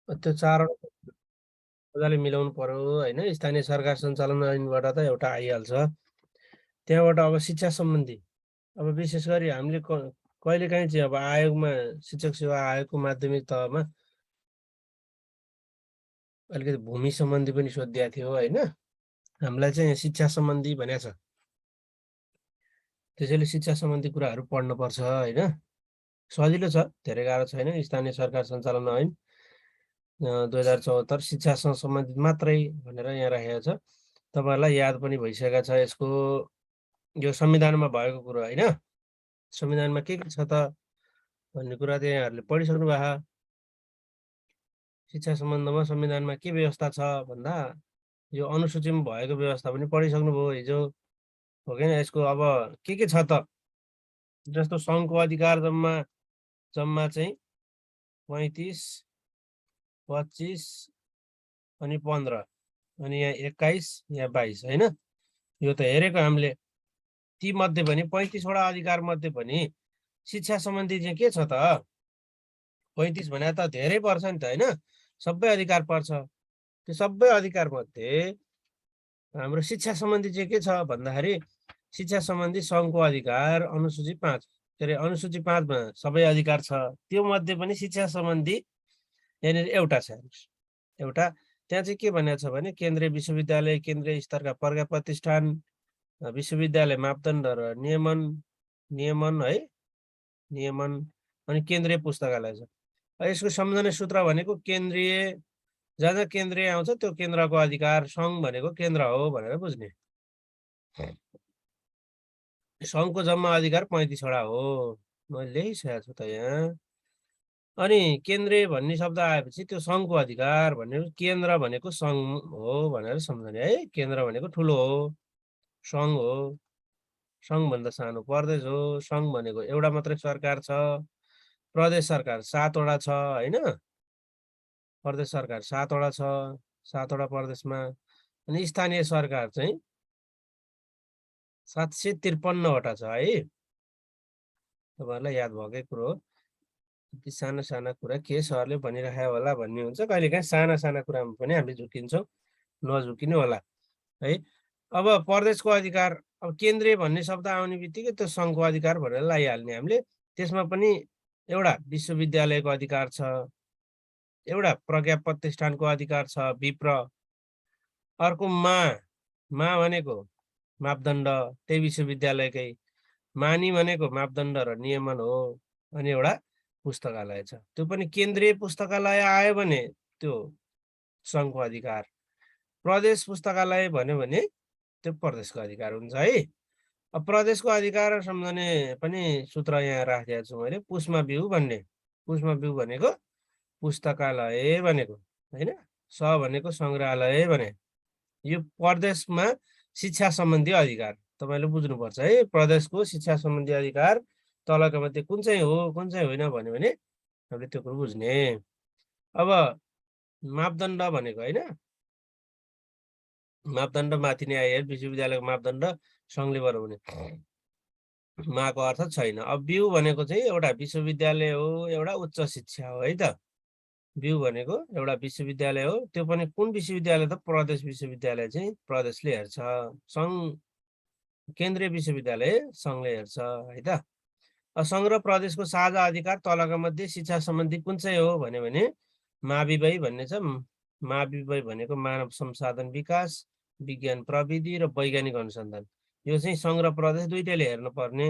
त्यो चारवटा मजाले मिलाउनु पर्यो होइन। स्थानीय सरकार सञ्चालन ऐनबाट त एउटा आइहाल्छ। त्यहाँबाट अब शिक्षा सम्बन्धी अब विशेष गरी हामीले कहिलेकाहीँ चाहिँ अब आयोगमा शिक्षक सेवा आयोगको माध्यमिक तहमा अलिकति भूमि सम्बन्धी पनि सोधिएको थियो होइन। हामीलाई चाहिँ शिक्षा सम्बन्धी भनेको छ, त्यसैले शिक्षा सम्बन्धी कुराहरू पढ्नुपर्छ होइन। सजिलो छ, धेरै गाह्रो छैन। स्थानीय सरकार सञ्चालन ऐन 2074 शिक्षासँग सम्बन्धित मात्रै भनेर यहाँ राखेको छ। तपाईँहरूलाई याद पनि भइसकेको छ यसको, यो संविधानमा भएको कुरो होइन। संविधानमा के छ त भन्ने कुरा चाहिँ यहाँहरूले पढिसक्नु भएको। शिक्षा सम्बन्धमा संविधानमा के व्यवस्था छ भन्दा यो अनुसूचीमा भएको व्यवस्था पनि पढिसक्नुभयो हिजो, हो कि यसको अब के छ त, जस्तो सङ्घको अधिकार जम्मा चाहिँ 35, 25 अनि 15 अनि यहाँ 21 यहाँ 22 होइन। यो त हेरेको हामीले, ती मध्ये पनि 35वटा अधिकार मध्ये पनि शिक्षा सम्बन्धी चाहिँ के छ त, 35 भने त धेरै पर्छ नि त होइन, सबै अधिकार पर्छ। त्यो सबै अधिकार मध्ये हाम्रो शिक्षा सम्बन्धी चाहिँ के छ भन्दाखेरि शिक्षा सम्बन्धी सङ्घको अधिकार अनुसूची 5 के अरे अनुसूची 5 मा सबै अधिकार छ। त्यो मध्ये पनि शिक्षा सम्बन्धी यहाँनिर एउटा छ। एउटा त्यहाँ चाहिँ के भनेको छ भने केन्द्रीय विश्वविद्यालय, केन्द्रीय स्तरका प्रज्ञा प्रतिष्ठान, विश्वविद्यालय मापदण्ड र नियमन है, नियमन अनि केन्द्रीय पुस्तकालय छ। यसको सम्झने सूत्र भनेको केन्द्रीय, जहाँ जहाँ केन्द्रीय आउँछ त्यो केन्द्रको अधिकार, सङ्घ भनेको केन्द्र हो भनेर बुझ्ने। सङ्घको जम्मा अधिकार 35वटा हो, मैले लेखिसकेको छु त यहाँ। अनि केन्द्रीय भन्ने शब्द आएपछि त्यो सङ्घको अधिकार भनेको केन्द्र भनेको सङ्घ हो भनेर सम्झने है। केन्द्र भनेको ठुलो हो, सङ्घ हो, सङ्घभन्दा सानो प्रदेश हो। सङ्घ भनेको एउटा मात्रै सरकार छ, प्रदेश सरकार 7वटा छ होइन। प्रदेश सरकार 7वटा छ, 7वटा प्रदेशमा। अनि स्थानीय सरकार चाहिँ 753वटा छ है। तपाईँहरूलाई याद भएकै कुरो हो। ती साना साना कुरा के सरले भनिराख्यो होला भन्ने हुन्छ, कहिलेकाहीँ साना साना कुरामा पनि हामीले झुकिन्छौँ, नझुकिनु होला है। अब प्रदेशको अधिकार, अब केन्द्रीय भन्ने शब्द आउने बित्तिकै त्यो सङ्घको अधिकार भनेर लगाइहाल्ने हामीले। त्यसमा पनि एउटा विश्वविद्यालयको अधिकार छ, एउटा प्रज्ञा प्रतिष्ठानको अधिकार छ विप्र, अर्को मा भनेको मापदण्ड त्यही विश्वविद्यालयकै, मानी भनेको मापदण्ड र नियमन हो। अनि एउटा पुस्तकालय छ, त्यो पनि केन्द्रीय पुस्तकालय आयो भने त्यो सङ्घको अधिकार, प्रदेश पुस्तकालय भन्यो भने त्यो प्रदेशको अधिकार हुन्छ है। अब प्रदेशको अधिकार सम्झने पनि सूत्र यहाँ राखेको छु मैले, पुष्मा बिउ भन्ने। पुष्मा बिउ भनेको पुस्तकालय भनेको होइन, स भनेको सङ्ग्रहालय भने। यो प्रदेशमा शिक्षा सम्बन्धी अधिकार तपाईँले बुझ्नुपर्छ है। प्रदेशको शिक्षा सम्बन्धी अधिकार तलका मध्ये कुन चाहिँ हो कुन चाहिँ होइन भन्यो भने हामीले त्यो कुरो बुझ्ने। अब मापदण्ड भनेको होइन, मापदण्ड माथि नै आइहाल्यो, विश्वविद्यालयको मापदण्ड सङ्घले बनाउने, माको अर्थ छैन। अब बिउ भनेको चाहिँ एउटा विश्वविद्यालय हो, एउटा उच्च शिक्षा हो है त। बिउ भनेको एउटा विश्वविद्यालय हो, त्यो पनि कुन विश्वविद्यालय त, प्रदेश विश्वविद्यालय चाहिँ प्रदेशले हेर्छ, सङ्घ केन्द्रीय विश्वविद्यालय सङ्घले हेर्छ है त। सङ्घ र प्रदेशको साझा अधिकार तलका मध्ये शिक्षा सम्बन्धी कुन चाहिँ हो भन्यो भने माविबै भन्ने छ। माविबै भनेको मानव संसाधन विकास, विज्ञान प्रविधि र वैज्ञानिक अनुसन्धान। यो चाहिँ सङ्घ र प्रदेश दुइटैले हेर्नु पर्ने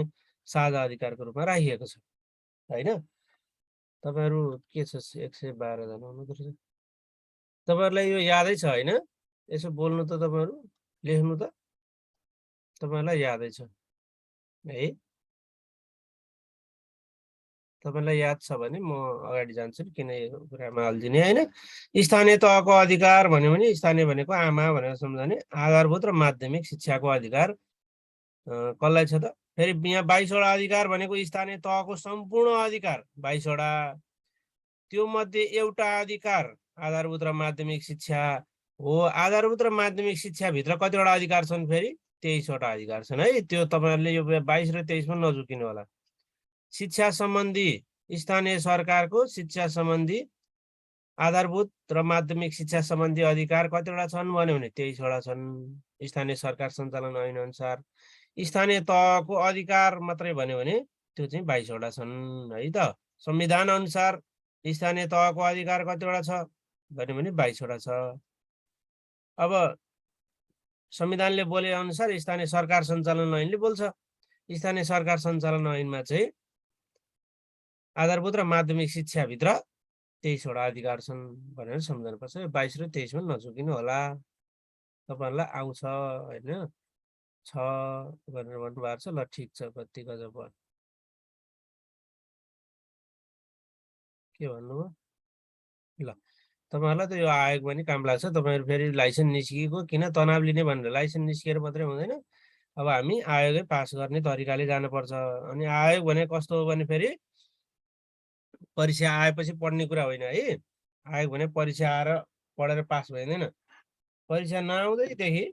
साझा अधिकारको रूपमा राखिएको छ होइन। तपाईँहरू के छ 112 जना हुनुहुँदो रहेछ। तपाईँहरूलाई यो यादै छ होइन, यसो बोल्नु त, तपाईँहरू लेख्नु त, तपाईँहरूलाई यादै छ है। तपाईँलाई याद छ भने म अगाडि जान्छु, किन यो कुरामा अल्झिने होइन। स्थानीय तहको अधिकार भन्यो भने स्थानीय भनेको आमा भनेर सम्झने। आधारभूत र माध्यमिक शिक्षाको अधिकार कसलाई छ त, फेरि यहाँ 22वटा अधिकार भनेको स्थानीय तहको सम्पूर्ण अधिकार 22वटा, त्यो मध्ये एउटा अधिकार आधारभूत र माध्यमिक शिक्षा हो। आधारभूत र माध्यमिक शिक्षाभित्र कतिवटा अधिकार छन्, फेरि 23वटा अधिकार छन् है। त्यो तपाईँहरूले यो 22 र 23 मा नझुकिनु होला। शिक्षा सम्बन्धी स्थानीय सरकारको शिक्षा सम्बन्धी आधारभूत र माध्यमिक शिक्षा सम्बन्धी अधिकार कतिवटा छन् भन्यो भने 23वटा छन्। स्थानीय सरकार सञ्चालन ऐन अनुसार स्थानीय तहको अधिकार मात्रै भन्यो भने त्यो चाहिँ 22वटा छन् है त। संविधान अनुसार स्थानीय तहको अधिकार कतिवटा छ भन्यो भने 22वटा छ। अब संविधानले बोले अनुसार स्थानीय सरकार सञ्चालन ऐनले बोल्छ। स्थानीय सरकार सञ्चालन ऐनमा चाहिँ आधारभूत र माध्यमिक शिक्षाभित्र 23वटा अधिकार छन् भनेर सम्झनुपर्छ। 22 र 23मा नचुकिनु होला। तपाईँहरूलाई आउँछ होइन, छ भनेर भन्नुभएको छ। ल ठिक छ, कति गजब के भन्नुभयो। ल तपाईँहरूलाई त यो आयोग पनि काम लाग्छ। तपाईँहरू फेरि लाइसेन्स निस्किएको किन तनाव लिने भनेर लाइसेन्स निस्किएर मात्रै हुँदैन। अब हामी आयोगै पास गर्ने तरिकाले जानुपर्छ। अनि आयोग भने कस्तो हो भने फेरि परीक्षा आएपछि पढ्ने कुरा होइन है। आयोग भने परीक्षा आएर पढेर पास भइँदैन। परीक्षा नआउँदैदेखि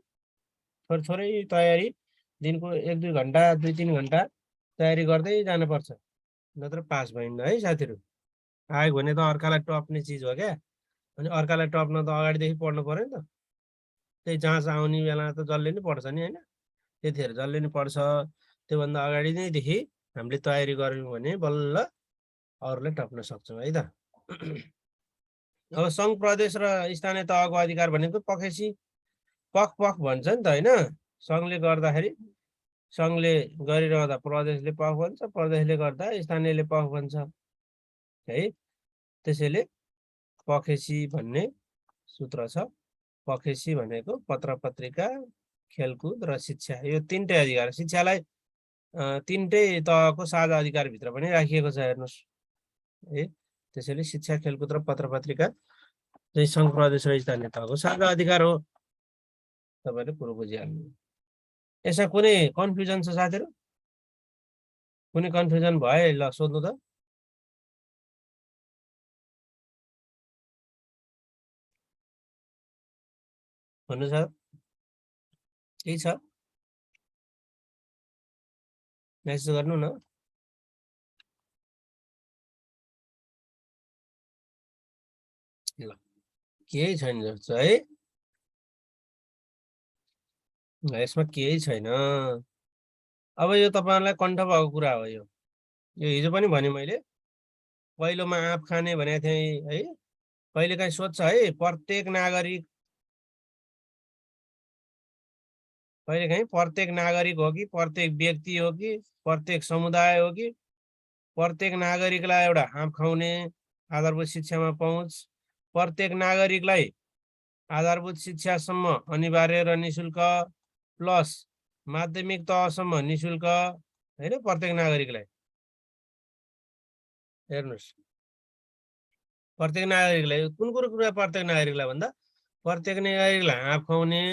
थोरै तयारी, दिनको 1-2 घन्टा 2-3 घन्टा तयारी गर्दै जानुपर्छ, नत्र पास भइन्न है साथीहरू। आयोग भने त अर्कालाई टप्ने चिज हो क्या। अनि अर्कालाई टप्न त अगाडिदेखि पढ्नु पर्यो नि त। त्यही जाँच आउने बेला त जसले नै पढ्छ नि होइन, त्यतिखेर जसले नै पढ्छ। त्योभन्दा अगाडि नैदेखि हामीले तयारी गऱ्यौँ भने बल्ल अरूले टप्न सक्छौँ है त। अब सङ्घ प्रदेश र स्थानीय तहको अधिकार भनेको पखेसी पख भन्छ नि त होइन। सङ्घले गर्दाखेरि, सङ्घले गरिरहँदा प्रदेशले पख भन्छ, प्रदेशले गर्दा स्थानीयले पख भन्छ है। त्यसैले पखेसी भन्ने सूत्र छ। पखेसी भनेको पत्र पत्रिका, खेलकुद र शिक्षा, यो तिनटै अधिकार। शिक्षालाई तिनटै तहको साझा अधिकारभित्र पनि राखिएको छ हेर्नुहोस् है। त्यसैले शिक्षा, खेलकुद र पत्र पत्रिका चाहिँ सङ्घ प्रदेश र स्थानीय तहको साझा अधिकार हो। तपाईँले कुरो बुझिहाल्नु। यसमा कुनै कन्फ्युजन छ साथीहरू? कुनै कन्फ्युजन भयो? ल सोध्नु त। भन्नु छ, केही छ मेसेज गर्नु न। ल केही छैन जस्तो है, यसमा केही छैन। अब यो तपाईँहरूलाई कण्ठ भएको कुरा हो। यो हिजो पनि भने मैले, पहिलोमा आँप खाने भनेको थिएँ है। कहिलेकाहीँ सोध्छ है, प्रत्येक नागरिक कहिलेकाहीँ प्रत्येक नागरिक हो कि प्रत्येक व्यक्ति हो कि प्रत्येक समुदाय हो कि प्रत्येक नागरिकलाई एउटा आँप खुवाउने आधारभूत शिक्षामा पहुँच, प्रत्येक नागरिकलाई आधारभूत शिक्षासम्म अनिवार्य र निशुल्क प्लस माध्यमिक तहसम्म निशुल्क होइन। प्रत्येक नागरिकलाई हेर्नुहोस्, प्रत्येक नागरिकलाई कुन कुरो कुरा प्रत्येक नागरिकलाई भन्दा प्रत्येक नागरिकलाई आँप खुवाउने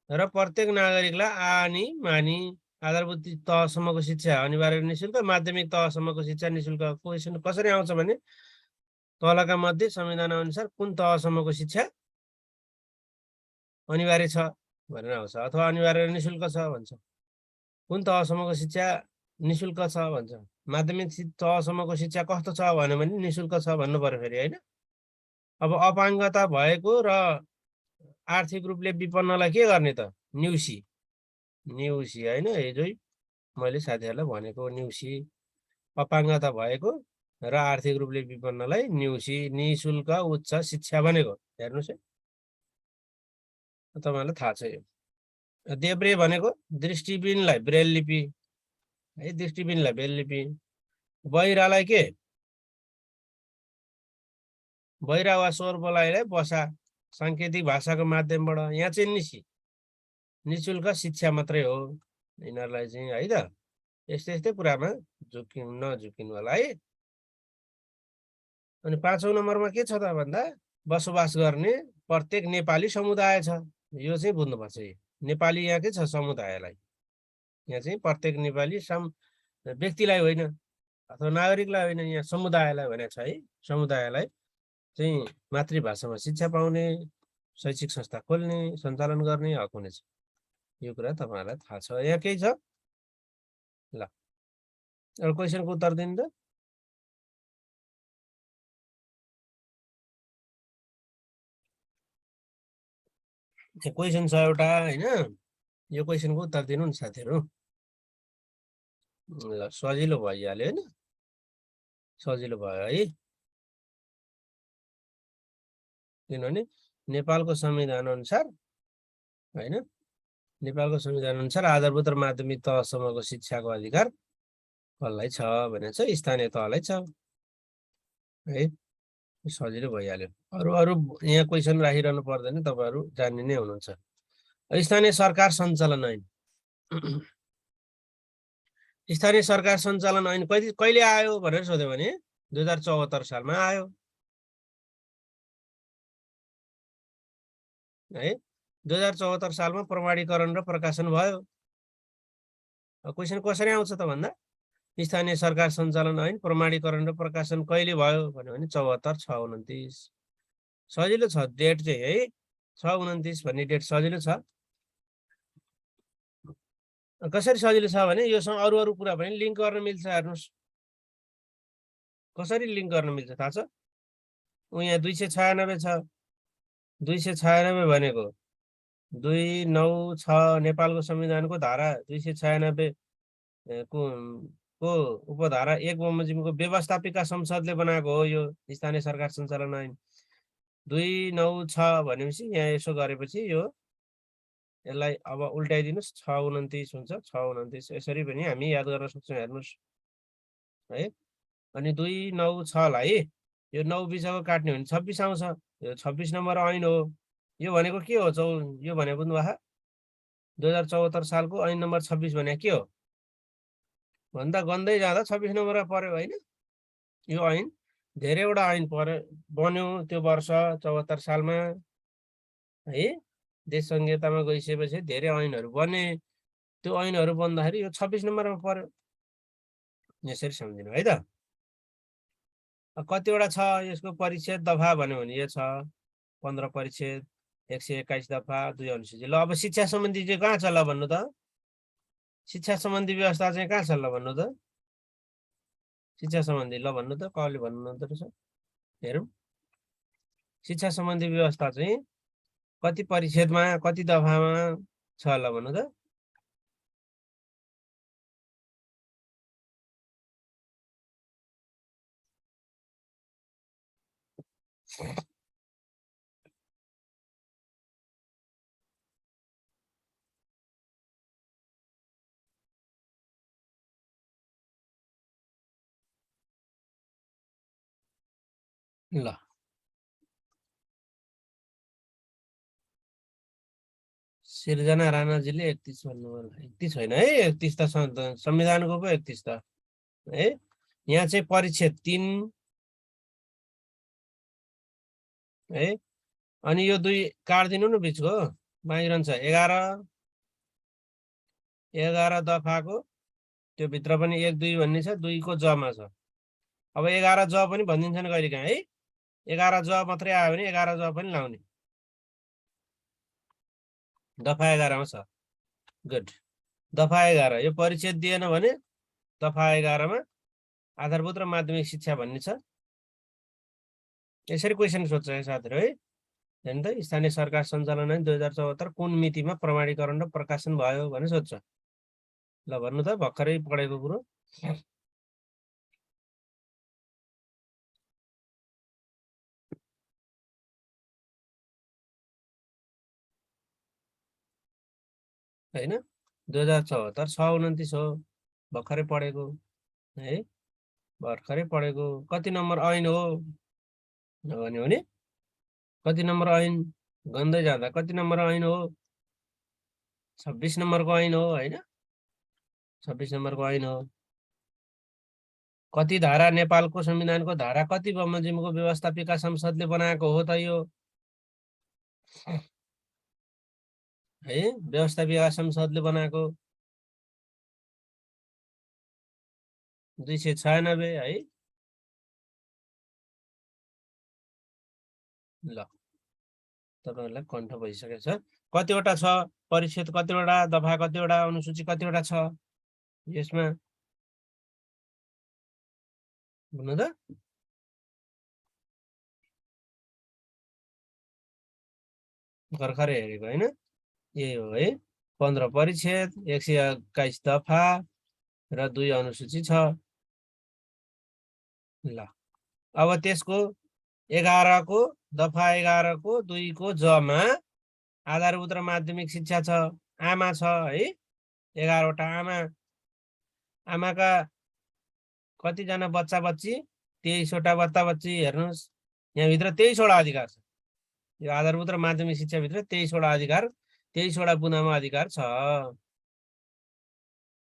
र प्रत्येक नागरिकलाई आनी मानी आधारभूत तहसम्मको शिक्षा अनिवार्य निशुल्क, माध्यमिक तहसम्मको शिक्षा निशुल्क। क्वेसन कसरी आउँछ भने तलका मध्ये संविधान अनुसार कुन तहसम्मको शिक्षा अनिवार्य छ भनेर आउँछ, अथवा अनिवार्य निशुल्क छ भन्छ। कुन तहसम्मको शिक्षा निशुल्क छ भन्छ। माध्यमिक तहसम्मको शिक्षा कस्तो छ भन्यो भने निशुल्क छ भन्नु पर्यो फेरि होइन। अब अपाङ्गता भएको र आर्थिक रूपले विपन्नलाई के गर्ने त? न्युसी होइन, हिजै मैले साथीहरूलाई भनेको न्युसी। अपाङ्गता भएको र आर्थिक रूपले विपन्नलाई न्युसी, निशुल्क उच्च शिक्षा भनेको। हेर्नुहोस् है, तपाईँहरूलाई थाहा छ यो। देब्रे भनेको दृष्टिबिनलाई ब्रेल लिपि है, दृष्टिबिनलाई ब्रेल लिपि। बहिरालाई के? बहिरा वा स्वर बोलाइलाई बसा, साङ्केतिक भाषाको माध्यमबाट। यहाँ चाहिँ निशुल्क शिक्षा मात्रै हो यिनीहरूलाई चाहिँ है त। यस्तै कुरामा नझुकिनु होला है। अनि 5औं नम्बरमा के छ त भन्दा बसोबास गर्ने प्रत्येक नेपाली समुदाय छ। यो चाहिँ बुझ्नुपर्छ। नेपाली यहाँ के छ? समुदायलाई। यहाँ चाहिँ प्रत्येक नेपाली व्यक्तिलाई होइन अथवा नागरिकलाई होइन, यहाँ समुदायलाई भनेको छ है। समुदायलाई चाहिँ मातृभाषामा शिक्षा पाउने, शैक्षिक संस्था खोल्ने, सञ्चालन गर्ने हक हुनेछ। यो कुरा तपाईँहरूलाई थाहा छ। यहाँ केही छ? ल एउटा क्वेसनको उत्तर दिनु त। क्वेसन छ एउटा हैन, यो क्वेसनको उत्तर दिनु नि साथीहरु। ल सजिलो भइहाल्यो हैन, सजिलो भयो है। किनभने नेपालको संविधान अनुसार हैन, नेपालको संविधान अनुसार आधारभूत र माध्यमिक तहसम्मको शिक्षाको अधिकार कसलाई छ भने चाहिँ स्थानीय तहलाई छ है। सजिलो भइहाल्यो। अरु अरु यहाँ क्वेसन राखिरहनु पर्दैन, तपाईहरु जान्ने नै हुनुहुन्छ। स्थानीय सरकार सञ्चालन ऐन स्थानीय सरकार सञ्चालन ऐन कहिले आयो भनेर सोध्यो भने 2074 सालमा आयो है। 2074 सालमा प्रमाणीकरण र प्रकाशन भयो। क्वेसन कसरी आउँछ त भन्दा स्थानीय सरकार सञ्चालन ऐन प्रमाणीकरण र प्रकाशन कहिले भयो भन्यो भने 74 629। सजिलो छ डेट चाहिँ है, 629 भन्ने डेट सजिलो छ। कसरी सजिलो छ भने योसँग अरु अरु कुरा पनि लिङ्क गर्न मिल्छ। हेर्नुस् कसरी लिङ्क गर्न मिल्छ थाहा छ। यहाँ 296 छ, 296 भनेको 296 नेपालको संविधानको धारा 296 को उपधारा 1 बमोजिमको व्यवस्थापिका संसदले बनाएको हो यो स्थानीय सरकार सञ्चालन ऐन। 296 भनेपछि यहाँ यसो गरेपछि यो यसलाई अब उल्टाइदिनुस् 629 हुन्छ। 629 यसरी पनि हामी याद गर्न सक्छौँ। हेर्नुस् है। अनि 296 लाई यो 9 बिचको काट्ने भने 26 आउँछ। यो 26 नम्बर ऐन हो। यो भनेको के हो? यो भनेको बुझ्नुभयो 2074 सालको ऐन नम्बर 26 भनेको के हो भन्दा गन्दै जाँदा 26 नम्बरमा पर्यो हैन। यो ऐन धेरैवटा ऐन बन्यो त्यो वर्ष 74 सालमा है। देश संहितामा गइसकेपछि धेरै ऐनहरू बने। त्यो ऐनहरू बन्दाखेरि यो 26 नम्बरमा पर्यो। यसरी सम्झिनु है त। कतिवटा छ यसको परिच्छेद दफा भन्यो भने यो छ 15 परिच्छेद 121 दफा 2 अनुसूची। ल अब शिक्षा सम्बन्धी चाहिँ कहाँ छ ल भन्नु त। शिक्षा सम्बन्धी व्यवस्था चाहिँ कहाँ छ ल भन्नु त। शिक्षा सम्बन्धी ल भन्नु त, कसले भन्नुहुँदो रहेछ हेरौँ। शिक्षा सम्बन्धी व्यवस्था चाहिँ कति परिच्छेदमा कति दफामा छ ल भन्नु त। ल सिर्जना राणाजीले 31 भन्नुभयो। 31 होइन है, 31 त संविधानको पो 31 त है। यहाँ चाहिँ परिच्छेद 3 है। अनि यो 2 काट्दिनु न बिचको, बाँकी रहन्छ 11 दफाको त्यो भित्र पनि 1 2 भन्ने छ, 2 को जमा छ। अब 11 ज पनि भनिदिन्छन् कहिलेकाहीँ है। 11 ज मात्रै आयो भने 11 ज पनि लाउने। दफा 11 मा छ। गुड। दफा 11 यो परिच्छेद दिएन भने दफा 11 मा आधारभूत र माध्यमिक शिक्षा भन्ने छ। यसरी क्वेसन सोध्छ है साथीहरु है। हेर्नु त स्थानीय सरकार सञ्चालन ऐन 2074 कुन मितिमा प्रमाणीकरण र प्रकाशन भयो भने सोध्छ। ल भन्नु त भर्खरै पढेको कुरो। हैन 2074 629 हो, भर्खरै पढेको है। भर्खरै पढेको कति नम्बर ऐन हो भन्यो भने कति नम्बर ऐन गन्दै जाँदा कति नम्बर ऐन हो 26 नम्बरको ऐन हो हैन। 26 नम्बरको ऐन हो। कति धारा नेपालको संविधानको धारा कति बमोजिमको व्यवस्थापिका संसदले बनाएको हो त यो है। व्यवस्थापिका संसदले बनाएको 296 है। ल तपाईहरुलाई कन्ठ भइसकेको छ। कतिवटा छ परिच्छेद, कतिवटा दफा, कतिवटा अनुसूची, कतिवटा छ यसमा भन्नु त। भर्खरै हेरेको होइन, यही हो है। 15 परिच्छेद 121 दफा र 2 अनुसूची छ। ल अब त्यसको 11 को दफा 11 को 2 को जमा आधारभूत र माध्यमिक शिक्षा छ, आमा छ है, 11 वटा आमा। आमाका कतिजना बच्चा बच्ची? 23 वटा बच्चा बच्ची। हेर्नुहोस् यहाँभित्र 23 वटा अधिकार छ। यो आधारभूत र माध्यमिक शिक्षाभित्र 23 वटा अधिकार, 23 वटा बुँदामा अधिकार छ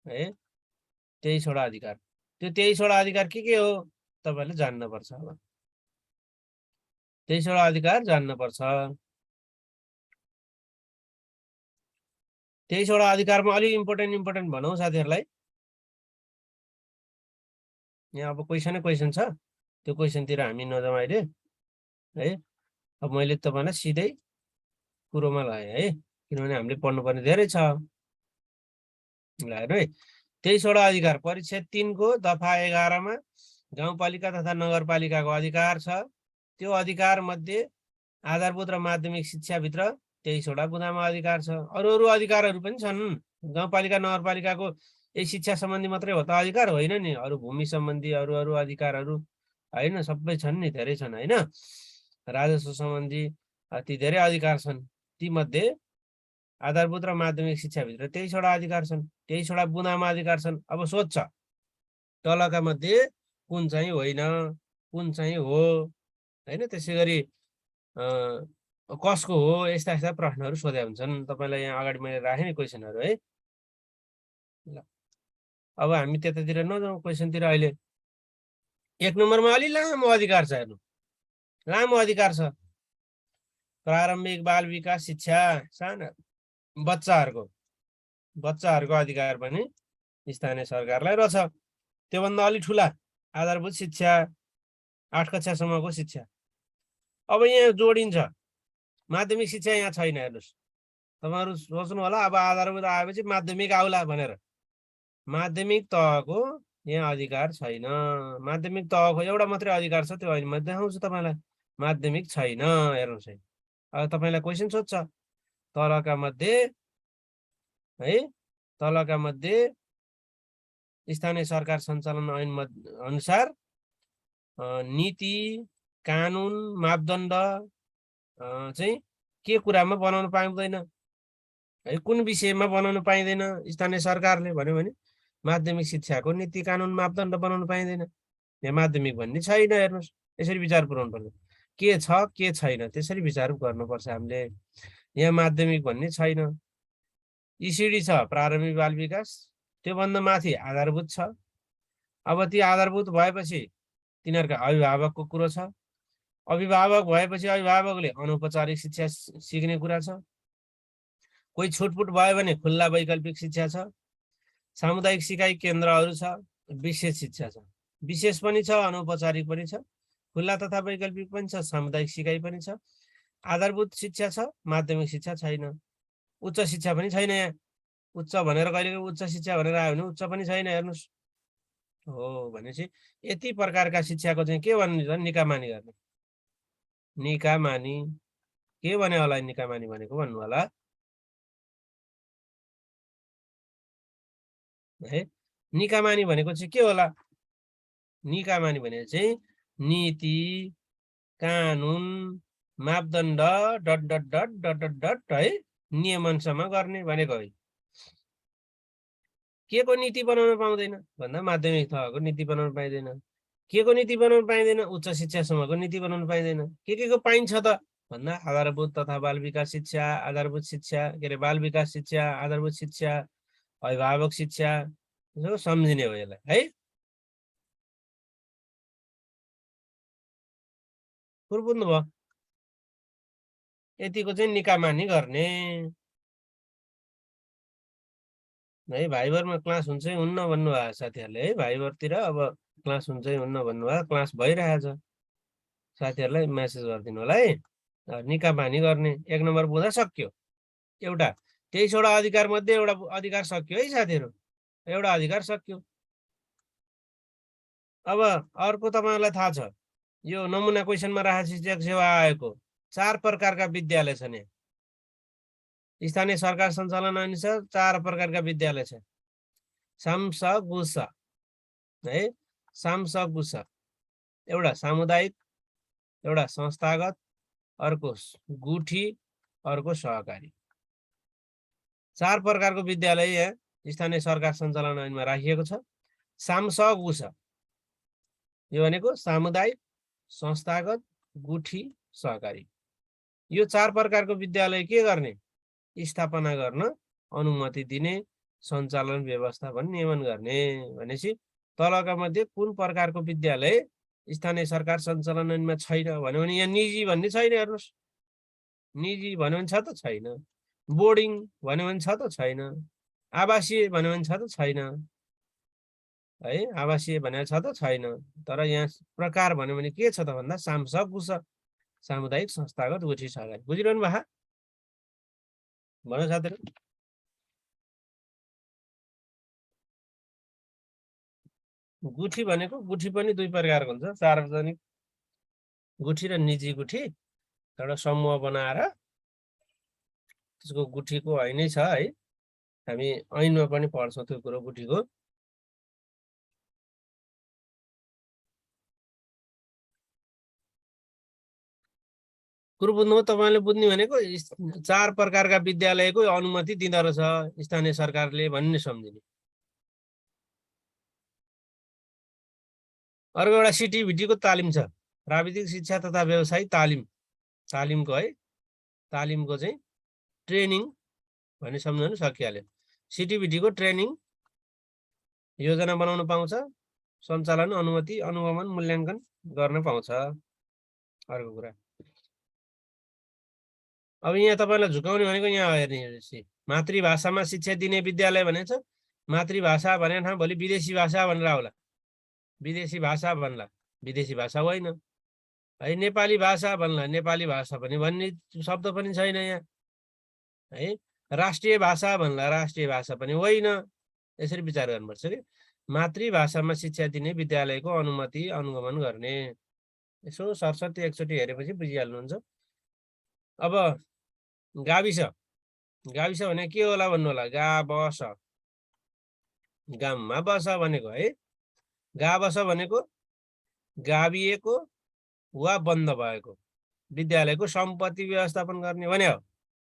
है, 23 वटा अधिकार। त्यो 23 वटा अधिकार के हो तपाईहरुले जान्नुपर्छ। अब 23 वटा अधिकार जान्नुपर्छ। 23 वटा अधिकारमा अलि इम्पोर्टेन्ट भनौँ साथीहरुलाई। यहाँ अब क्वेसन छ, त्यो क्वेसनतिर हामी नजाउँ अहिले है। अब मैले तपाईलाई सिधै कुरोमा लाएँ है, किनभने हामीले पढ्नुपर्ने धेरै छ। ल हेर्नु है, 23 वटा अधिकार परिच्छेद 3 को दफा 11 मा गाउँपालिका तथा नगरपालिकाको अधिकार छ। त्यो अधिकार मध्ये आधारभूत र माध्यमिक शिक्षाभित्र 23 वटा बुँदामा अधिकार छ। अरू अधिकारहरू पनि छन्। गाउँपालिका नगरपालिकाको यही शिक्षा सम्बन्धी मात्रै हो त अधिकार होइन नि, अरू भूमि सम्बन्धी अरू अधिकारहरू होइन, सबै छन् नि, धेरै छन् होइन। राजस्व सम्बन्धी ती धेरै अधिकार छन्। ती मध्ये आधारभूत र माध्यमिक शिक्षाभित्र 23 वटा अधिकार छन्, 23 वटा बुँदामा अधिकार छन्। अब सोध्छ तलका मध्ये कुन चाहिँ होइन, कुन चाहिँ हो होइन, त्यसै गरी कसको हो, यस्ता प्रश्नहरू सोधे हुन्छन्। तपाईलाई यहाँ अगाडि मैले राखेँ नि क्वेसनहरू है। ल अब हामी त्यतातिर नजाउँ क्वेसनतिर अहिले। 1 नम्बरमा अलि लामो अधिकार छ, हेर्नु लामो अधिकार छ। प्रारम्भिक बाल विकास शिक्षा, साना बच्चाहरूको अधिकार पनि स्थानीय सरकारलाई रहेछ। त्योभन्दा अलि ठुला आधारभूत शिक्षा, 8 कक्षासम्मको शिक्षा। अब यहाँ जोडिन्छ माध्यमिक शिक्षा, यहाँ छैन। हेर्नुहोस् तपाईहरु सोच्नु होला अब आधारभूत आएपछि माध्यमिक आउला भनेर। माध्यमिक तहको यहाँ अधिकार छैन। माध्यमिक तहको एउटा मात्रै अधिकार छ, त्यो अहिले म देखाउँछु तपाईलाई। माध्यमिक छैन। हेर्नुहोस् है, अब तपाईलाई क्वेसन सोध्छ तलका मध्ये है, तलका मध्ये स्थानीय सरकार सञ्चालन ऐन अनुसार नीति कानुन मापदण्ड चाहिँ के कुरामा बनाउन पाउँदैन है, कुन विषयमा बनाउन पाइँदैन स्थानीय सरकारले भन्यो भने माध्यमिक शिक्षाको नीति कानुन मापदण्ड बनाउन पाइँदैन। यहाँ माध्यमिक भन्ने छैन। हेर्नुहोस् यसरी विचार पुर्याउनु पर्छ, के छ के छैन त्यसरी विचार गर्नुपर्छ हामीले। यहाँ माध्यमिक भन्ने छैन। इसिडी छ प्रारम्भिक बाल विकास, त्योभन्दा माथि आधारभूत छ। अब ती आधारभूत भएपछि तिनीहरूका अभिभावकको कुरो छ। अभिभावक भएपछि अभिभावकले अनौपचारिक शिक्षा सिक्ने कुरा छ। कोही छुटपुट भयो भने खुल्ला वैकल्पिक शिक्षा छ। सामुदायिक सिकाइ केन्द्रहरू छ। विशेष शिक्षा छ, विशेष पनि छ अनौपचारिक पनि छ, खुल्ला तथा वैकल्पिक पनि छ, सामुदायिक सिकाइ पनि छ। आधारभूत शिक्षा छ, माध्यमिक शिक्षा छैन। उच्च शिक्षा पनि छैन। यहाँ उच्च भनेर कहिले उच्च शिक्षा भनेर आयो भने उच्च पनि छैन। हेर्नुहोस् हो भनेपछि यति प्रकारका शिक्षाको चाहिँ के भन्नु, निकामानी गर्ने। निकामानी के भने होला, निकामानी भनेको भन्नु होला है। निकामानी भनेको चाहिँ के होला? निकामानी भनेको चाहिँ नीति कानुन मापदण्ड dot dot dot dot dot dot है नियमनसम्म गर्ने भनेको है। के को नीति बनाउन पाउँदैन भन्दा माध्यमिक तहको नीति बनाउन पाइँदैन। के को नीति बनाउन पाइँदैन? उच्च शिक्षासम्मको नीति बनाउन पाइँदैन। के को पाइन्छ त भन्दा आधारभूत तथा बाल विकास शिक्षा, आधारभूत शिक्षा के अरे बाल विकास शिक्षा, आधारभूत शिक्षा, अभिभावक शिक्षा, यसो सम्झिने हो यसलाई है। कुरो बुझ्नुभयो? यतिको चाहिँ निकामानी गर्ने है। भाइबरमा क्लास हुन्छ हुन्न भन्नुभयो साथीहरूले है। भाइबरतिर अब क्लास हुन्छ हुन्न भन्नुभयो, क्लास भइरहेछ। साथीहरूलाई मेसेज गरिदिनु होला है। निकामानी गर्ने 1 नम्बर बुँदा सक्यो। एउटा 23 वटा अधिकार मध्ये एउटा अधिकार सक्यो है साथीहरू, एउटा अधिकार सक्यो। अब अर्को तपाईहरुलाई थाहा छ यो नमुना क्वेसनमा राष्ट्रिय शिक्षक सेवा आयोगको 4 प्रकारका विद्यालय छन्। स्थानीय सरकार सञ्चालन अनुसार 4 प्रकारका विद्यालय छ। सामसगुस है, सामसगुस, एउटा सामुदायिक, एउटा संस्थागत, अर्को गुठी, अर्को सहकारी। 4 प्रकारको विद्यालय यहाँ स्थानीय सरकार सञ्चालन ऐनमा राखिएको छ। सामसगुस यो भनेको सामुदायिक, संस्थागत, गुठी, सहकारी। यो 4 प्रकारको विद्यालय के गर्ने? स्थापना गर्न अनुमति दिने, सञ्चालन व्यवस्थापन नियमन गर्ने। भनेपछि तलका मध्ये कुन प्रकारको विद्यालय स्थानीय सरकार सञ्चालन ऐनमा छैन भन्यो भने यहाँ निजी भन्ने छैन। हेर्नुहोस्, निजी भन्यो भने छ त छैन, बोर्डिङ भन्यो भने छ त छैन, आवासीय भन्यो भने छ त छैन है, आवासीय भनेको छ त छैन। तर यहाँ प्रकार भन्यो भने के छ त भन्दा सामसगुस, सामुदायिक, संस्थागत, गुठी, सहकारी। बुझिरहनु भएको? भन्नु साथीहरु। गुठी भनेको गुठी पनि 2 प्रकारको हुन्छ, सार्वजनिक गुठी र निजी गुठी। एउटा समूह बनाएर त्यसको गुठीको ऐनै छ है, हामी ऐनमा पनि पढ्छौँ त्यो कुरो गुठीको। कुरो बुझ्नु तपाईले बुझ्ने भनेको 4 प्रकारका विद्यालयको अनुमति दिँदो रहेछ स्थानीय सरकारले भन्ने सम्झिने। अर्को एउटा सिटिभिटीको तालिम छ, प्राविधिक शिक्षा तथा व्यवसायिक तालिम। तालिमको है, तालिमको चाहिँ ट्रेनिङ भन्ने सम्झनु सकिहाल्यो। सिटिभिटीको ट्रेनिङ योजना बनाउन पाउँछ, सञ्चालन, अनुमति, अनुगमन, मूल्याङ्कन गर्न पाउँछ। अर्को कुरा अब यहाँ तपाईलाई झुकाउने भनेको यहाँ हेर्ने, मातृभाषामा शिक्षा दिने विद्यालय भनेछ। मातृभाषा भने ठाउँ भोलि विदेशी भाषा भनेर आउला, विदेशी भाषा भन्ला, विदेशी भाषा होइन है। नेपाली भाषा भन्ला, नेपाली भाषा पनि भन्ने शब्द पनि छैन यहाँ है। राष्ट्रिय भाषा भन्ला, राष्ट्रिय भाषा पनि होइन। यसरी विचार गर्नुपर्छ कि मातृभाषामा शिक्षा दिने विद्यालयको अनुमति अनुगमन गर्ने। यसो सरसर्ती एकचोटि हेरेपछि बुझिहाल्नुहुन्छ। अब गाविस, गाविस भने के होला भन्नु होला? गावस, गाममा बस भनेको है। गावस भनेको गाविएको वा बन्द भएको विद्यालयको सम्पत्ति व्यवस्थापन गर्ने भने हो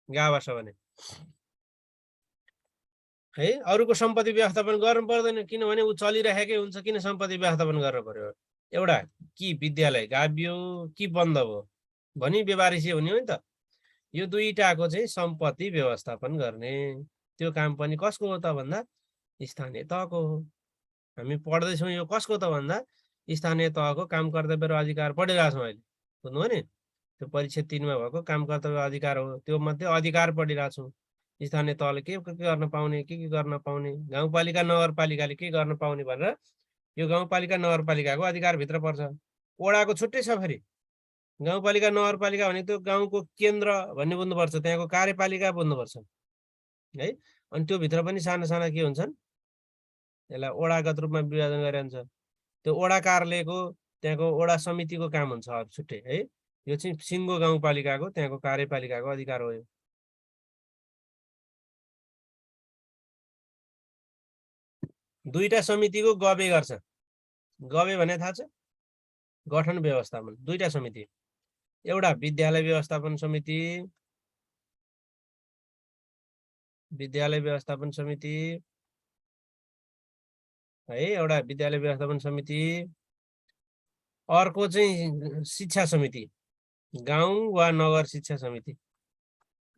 गावस भने है। अरूको सम्पत्ति व्यवस्थापन गर्नु पर्दैन, किनभने ऊ चलिरहेकै हुन्छ। किन सम्पत्ति व्यवस्थापन गर्नु पर्यो? एउटा कि विद्यालय गाभियो कि बन्द भयो भनी व्यवहारिसी हुने हो नि त। यो दुईटाको चाहिँ सम्पत्ति व्यवस्थापन गर्ने त्यो काम पनि कसको हो त भन्दा स्थानीय तहको हो। हामी पढ्दैछौँ यो कसको त भन्दा स्थानीय तहको काम कर्तव्य र अधिकार पढिरहेको छौँ अहिले। बुझ्नुभयो नि? त्यो परीक्षा 3 मा भएको काम कर्तव्य अधिकार हो। त्यो मध्ये अधिकार पढिरहेको छौँ। स्थानीय तहले के गर्न पाउने, के गर्न पाउने, गाउँपालिका नगरपालिकाले के गर्न पाउने भनेर यो गाउँपालिका नगरपालिकाको अधिकारभित्र पर्छ। वडाको छुट्टै छ फेरि। गाउँपालिका नगरपालिका भने त्यो गाउँको केन्द्र भन्ने बुझ्नुपर्छ, त्यहाँको कार्यपालिका बुझ्नुपर्छ है। अनि त्यो भित्र पनि साना साना के हुन्छन्, यसलाई वडागत रूपमा विभाजन गरेर हुन्छ। त्यो वडा कार्यालयको त्यहाँको वडा समितिको काम हुन्छ छुट्टै है। यो चाहिँ सिङ्गो गाउँपालिकाको त्यहाँको कार्यपालिकाको अधिकार हो। यो दुईटा समितिको गबे गर्छ। गबे भने थाहा छ? गठन व्यवस्थापन। दुईटा समिति, एउटा विद्यालय व्यवस्थापन समिति, विद्यालय व्यवस्थापन समिति है, एउटा विद्यालय व्यवस्थापन समिति। अर्को चाहिँ शिक्षा समिति, गाउँ वा नगर शिक्षा समिति।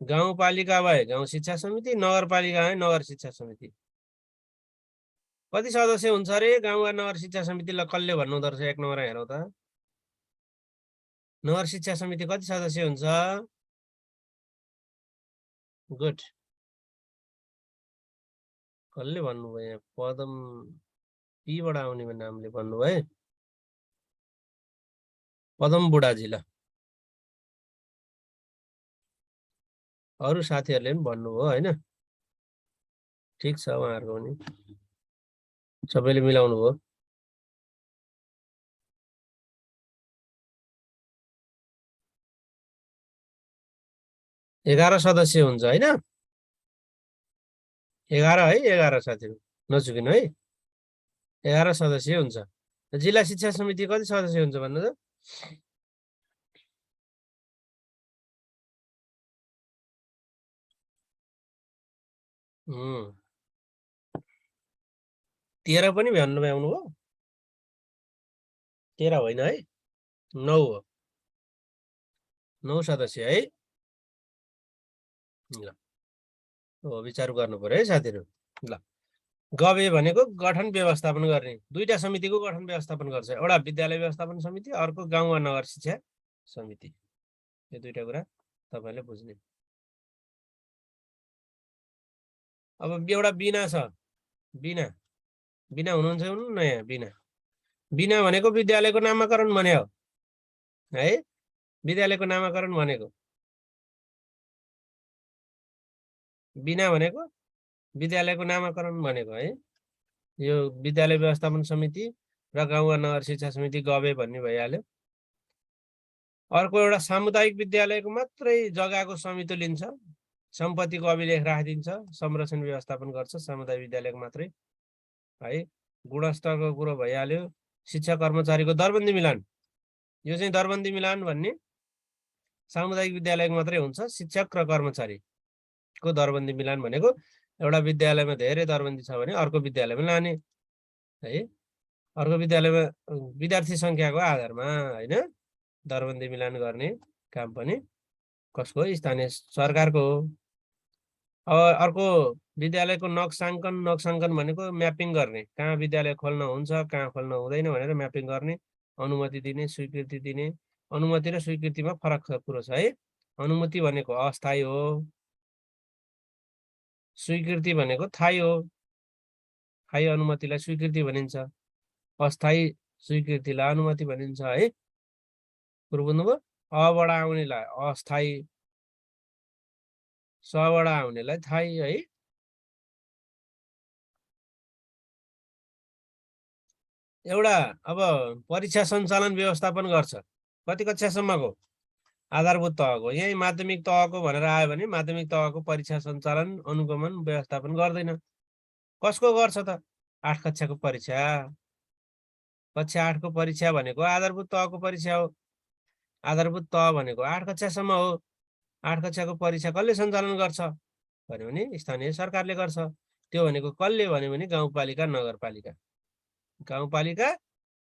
गाउँपालिका भए गाउँ शिक्षा समिति, नगरपालिका भए नगर शिक्षा समिति। कति सदस्य हुन्छ अरे गाउँ वा नगर शिक्षा समितिलाई? कसले भन्नुहुँदो रहेछ? 1 नम्बर हेरौँ त। नगर शिक्षा समिति कति सदस्य हुन्छ? गुड। कसले भन्नुभयो यहाँ? पदम पीबाट आउने नामले भन्नुभयो। पदम बुढाजी। ल अरू साथीहरूले पनि भन्नुभयो होइन? ठिक छ, उहाँहरूको पनि सबैले मिलाउनु भयो। 11 सदस्य हुन्छ होइन? 11 है, 11 साथीहरू नचुकिनु है। 11 सदस्य हुन्छ। जिल्ला शिक्षा समिति कति सदस्य हुन्छ भन्नु त? 13 पनि भ्याउनु भ्याउनु हो? 13 होइन है, 9 हो। 9 सदस्य है। ल विचार गर्नु पर्यो है साथीहरू। ल गबे भनेको गठन व्यवस्थापन गर्ने, दुईटा समितिको गठन व्यवस्थापन गर्छ। एउटा विद्यालय व्यवस्थापन समिति, अर्को गाउँ वा नगर शिक्षा समिति। यो दुईटा कुरा तपाईले बुझ्ने। अब एउटा बिना छ, बिना बिना हुनुहुन्छ नयाँ बिना। बिना भनेको विद्यालयको नामाकरण भने हो है, विद्यालयको नामाकरण भनेको। बिना भनेको विद्यालयको नामाकरण भनेको है। यो विद्यालय व्यवस्थापन समिति र गाउँ वा नगर शिक्षा समिति गबे भन्ने भइहाल्यो। अर्को एउटा सामुदायिक विद्यालयको मात्रै जग्गाको समिति लिन्छ, सम्पत्तिको अभिलेख राखिदिन्छ, संरक्षण व्यवस्थापन गर्छ सामुदायिक विद्यालयको मात्रै है। गुणस्तरको कुरो भइहाल्यो। शिक्षा कर्मचारीको दरबन्दी मिलान, यो चाहिँ दरबन्दी मिलान भन्ने सामुदायिक विद्यालयको मात्रै हुन्छ। शिक्षक र कर्मचारीको दरबन्दी मिलान भनेको एउटा विद्यालयमा धेरै दरबन्दी छ भने अर्को विद्यालयमा लाने है। अर्को विद्यालयमा विद्यार्थी संख्याको आधारमा हैन दरबन्दी मिलान गर्ने काम पनि कसको? स्थानीय सरकारको हो। अब अर्को विद्यालयको नक्साङ्कन भनेको म्यापिङ गर्ने, कहाँ विद्यालय खोल्न हुन्छ कहाँ खोल्न हुँदैन भनेर म्यापिङ गर्ने, अनुमति दिने, स्वीकृति दिने। अनुमति र स्वीकृतिमा फरक कुरो छ है। अनुमति भनेको अस्थायी हो, स्वीकृति भनेको थायी हो। थायी अनुमतिलाई स्वीकृति भनिन्छ, अस्थायी स्वीकृतिलाई अनुमति भनिन्छ है। कुरो बुझ्नुभयो? अबाट आउनेलाई अस्थायी, सबाट आउनेलाई थायी है। एउटा अब परीक्षा सञ्चालन व्यवस्थापन गर्छ कति कक्षासम्मको? आधारभूत तहको। यही माध्यमिक तहको भनेर आयो भने माध्यमिक तहको परीक्षा सञ्चालन अनुगमन व्यवस्थापन गर्दैन। कसको गर्छ त? 8 कक्षाको परीक्षा। कक्षा 8 को परीक्षा भनेको आधारभूत तहको परीक्षा हो। आधारभूत तह भनेको 8 कक्षासम्म हो। 8 कक्षाको परीक्षा कसले सञ्चालन गर्छ भन्यो भने स्थानीय सरकारले गर्छ। त्यो भनेको कसले भन्यो भने गाउँपालिका नगरपालिका। गाउँपालिका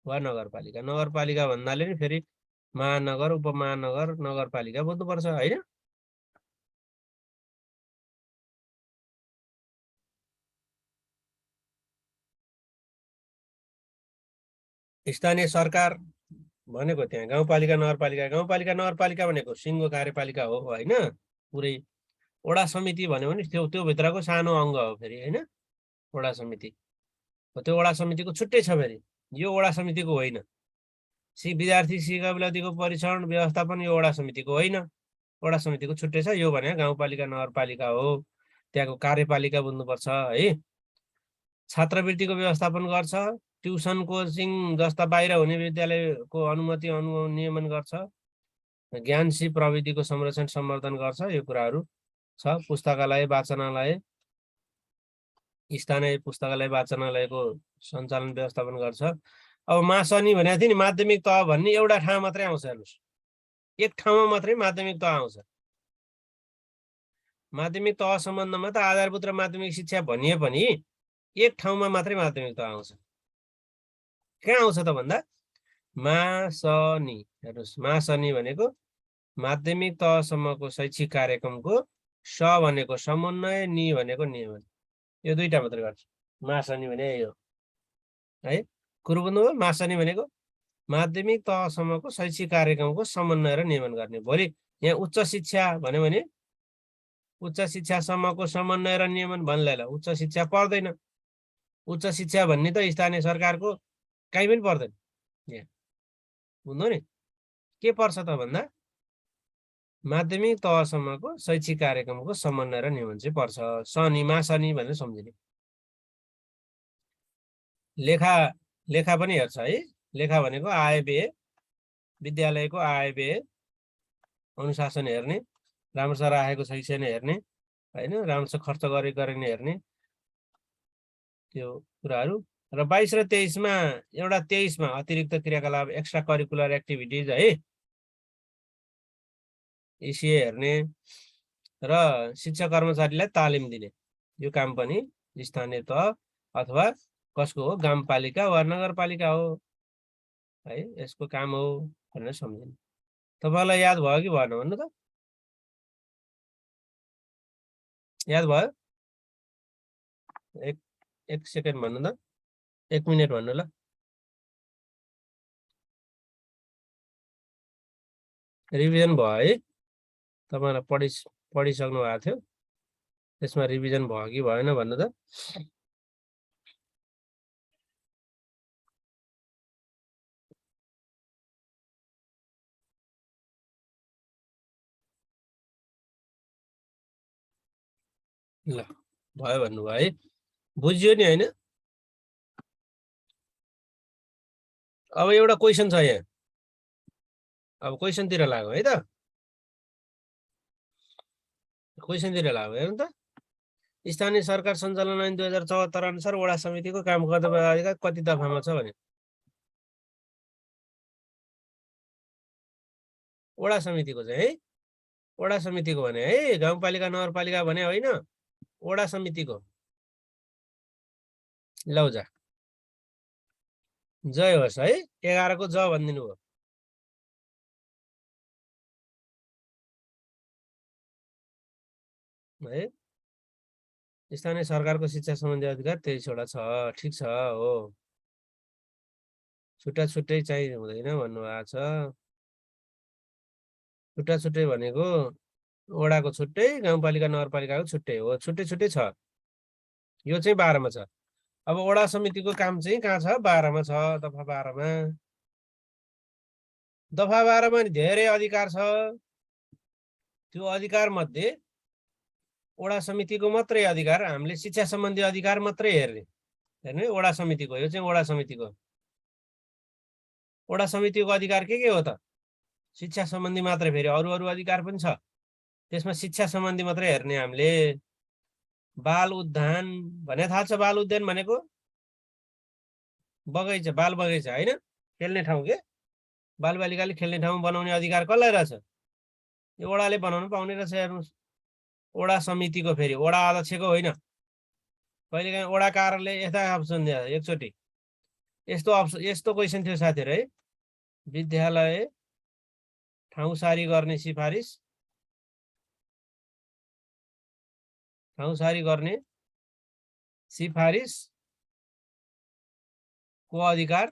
वा नगरपालिका। नगरपालिका भन्नाले नि फेरि महानगर, उपमहानगर, नगरपालिका बुझ्नुपर्छ हैन। स्थानीय सरकार भनेको त्यहाँ गाउँपालिका नगरपालिका। गाउँपालिका नगरपालिका भनेको सिङ्गो कार्यपालिका हो हैन। पुरै वडा समिति भन्यो भने त्यो भित्रको सानो अङ्ग हो फेरि हैन वडा समिति। त्यो वडा समितिको छुट्टै छ फेरि, यो वडा समितिको होइन। विद्यार्थी शिक्षावृत्तिको परीक्षण व्यवस्थापन यो वडा समितिको होइन, वडा समितिको छुट्टै छ। यो भने गाउँपालिका नगरपालिका हो, त्यहाँको कार्यपालिका बुझ्नुपर्छ है। छात्रवृत्तिको व्यवस्थापन गर्छ, ट्युसन कोचिङ जस्ता बाहिर हुने विद्यालयको अनुमति नियमन गर्छ, ज्ञान सिप प्रविधिको संरक्षण सम्वर्धन गर्छ। यो कुराहरू छ। पुस्तकालय वाचनालय, स्थानीय पुस्तकालय वाचनालयको सञ्चालन व्यवस्थापन गर्छ। अब मासनी भनेको थियो नि माध्यमिक तह भन्ने एउटा ठाउँ मात्रै आउँछ। हेर्नुहोस्, एक ठाउँमा मात्रै माध्यमिक तह आउँछ। माध्यमिक तह सम्बन्धमा त आधारभूत र माध्यमिक शिक्षा भनिए पनि एक ठाउँमा मात्रै माध्यमिक तह आउँछ। कहाँ आउँछ त भन्दा मासनी। हेर्नुहोस्, मासनी भनेको माध्यमिक तहसम्मको शैक्षिक कार्यक्रमको स भनेको समन्वय, नि भनेको नियमन। यो दुईटा मात्रै गर्छ मासनी भने यो है। कुरो बुझ्नुभयो? मासनी भनेको माध्यमिक तहसम्मको शैक्षिक कार्यक्रमको समन्वय र नियमन गर्ने। भोलि यहाँ उच्च शिक्षा भन्यो भने उच्च शिक्षासम्मको समन्वय र नियमन भन्नेलाई उच्च शिक्षा पर्दैन। उच्च शिक्षा भन्ने त स्थानीय सरकारको कहीँ पनि पर्दैन। यहाँ बुझ्नु नि के पर्छ त भन्दा माध्यमिक तहसम्मको शैक्षिक कार्यक्रमको समन्वय र नियमन चाहिँ पर्छ। शनि मासनी भनेर सम्झिने। लेखा पनि हेर्छ है। लेखा भनेको आय व्यय, विद्यालयको आय व्यय अनुशासन हेर्ने, राम्रोसँग राखेको छ कि छैन हेर्ने हैन, राम्रोसँग खर्च गरेको गरेन हेर्ने, त्यो कुराहरू र 22 र 23 मा एउटा 23 मा अतिरिक्त क्रियाकलाप एक्स्ट्रा करिकुलर एक्टिभिटिज है एसिए हेर्ने र शिक्षक कर्मचारीलाई तालिम दिने यो काम पनि स्थानीय तह अथवा कसको हो गाउँपालिका वा नगरपालिका हो है यसको काम हो भनेर सम्झिनु तपाईलाई याद भयो कि भएन भन्नु त याद भयो एक सेकेन्ड भन्नु त 1 मिनेट भन्नु ल रिभिजन भयो है तपाईलाई पढिसक्नु भएको थियो त्यसमा रिभिजन भयो कि भएन भन्नु त ल भयो भन्नुभयो है बुझ्यो नि हैन अब एउटा क्वेशन छ यहाँ अब क्वेशनतिर लाग्यो है त क्वेशनतिर लाग्यो हेर्नु त स्थानीय सरकार सञ्चालन ऐन 2074 अनुसार वडा समितिको काम कर्तव्य अधिकार कति दफामा छ भने वडा समितिको चाहिँ है वडा समितिको भने है गाउँपालिका नगरपालिका भने होइन वडा समितिको लौ जा जय होस् है 11 को ज भनिदिनु भयो है स्थानीय सरकारको शिक्षा सम्बन्धी अधिकार 23 वटा छ ठिक छ हो छुट्टा छुट्टै चाहिँ हुँदैन भन्नुभएको छ छुट्टा छुट्टै भनेको वडाको छुट्टै गाउँपालिका नगरपालिकाको छुट्टै हो छुट्टै छुट्टै छ यो चाहिँ 12 मा छ अब वडा समितिको काम चाहिँ कहाँ छ 12 मा छ दफा 12 मा दफा 12 मा धेरै अधिकार छ त्यो अधिकार मध्ये वडा समितिको मात्रै अधिकार हामीले शिक्षा सम्बन्धी अधिकार मात्रै हेर्ने वडा समितिको यो चाहिँ वडा समितिको अधिकार के हो त शिक्षा सम्बन्धी मात्रै फेरि अरु अधिकार पनि छ त्यसमा शिक्षा सम्बन्धी मात्रै हेर्ने हामीले बाल उद्यान भने थाहा छ बाल उद्यान भनेको बगैँचा बाल बगैँचा हैन खेल्ने ठाउँ के बालबालिकाले खेल्ने ठाउँ बनाउने अधिकार कसलाई रहेछ यो वडाले बनाउनु पाउने रहेछ हेर्नुस् वडा समितिको फेरि वडा अध्यक्षको होइन कहिलेकाहीँ वडा कार्यालय यता अप्सन दियो एकचोटि यस्तो क्वेशन थियो साथीहरु है विद्यालय ठाउँसारी गर्ने सिफारिस ठाउँसारी गर्ने सिफारिस को अधिकार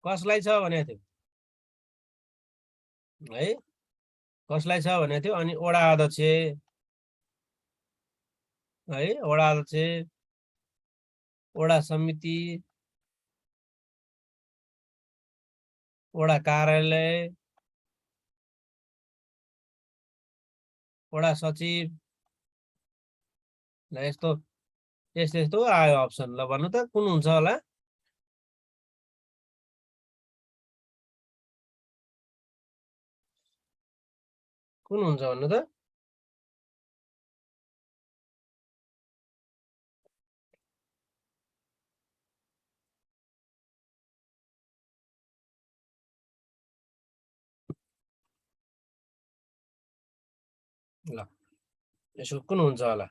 कसलाई छ भनेको थियो है कसलाई छ भनेको थियो अनि वडा अध्यक्ष है वडा अध्यक्ष वडा समिति वडा कार्यालय वडा सचिव ल यस्तो यस्तो आयो अप्सन ल भन्नु त कुन हुन्छ होला कुन हुन्छ भन्नु त ल यसो कुन हुन्छ होला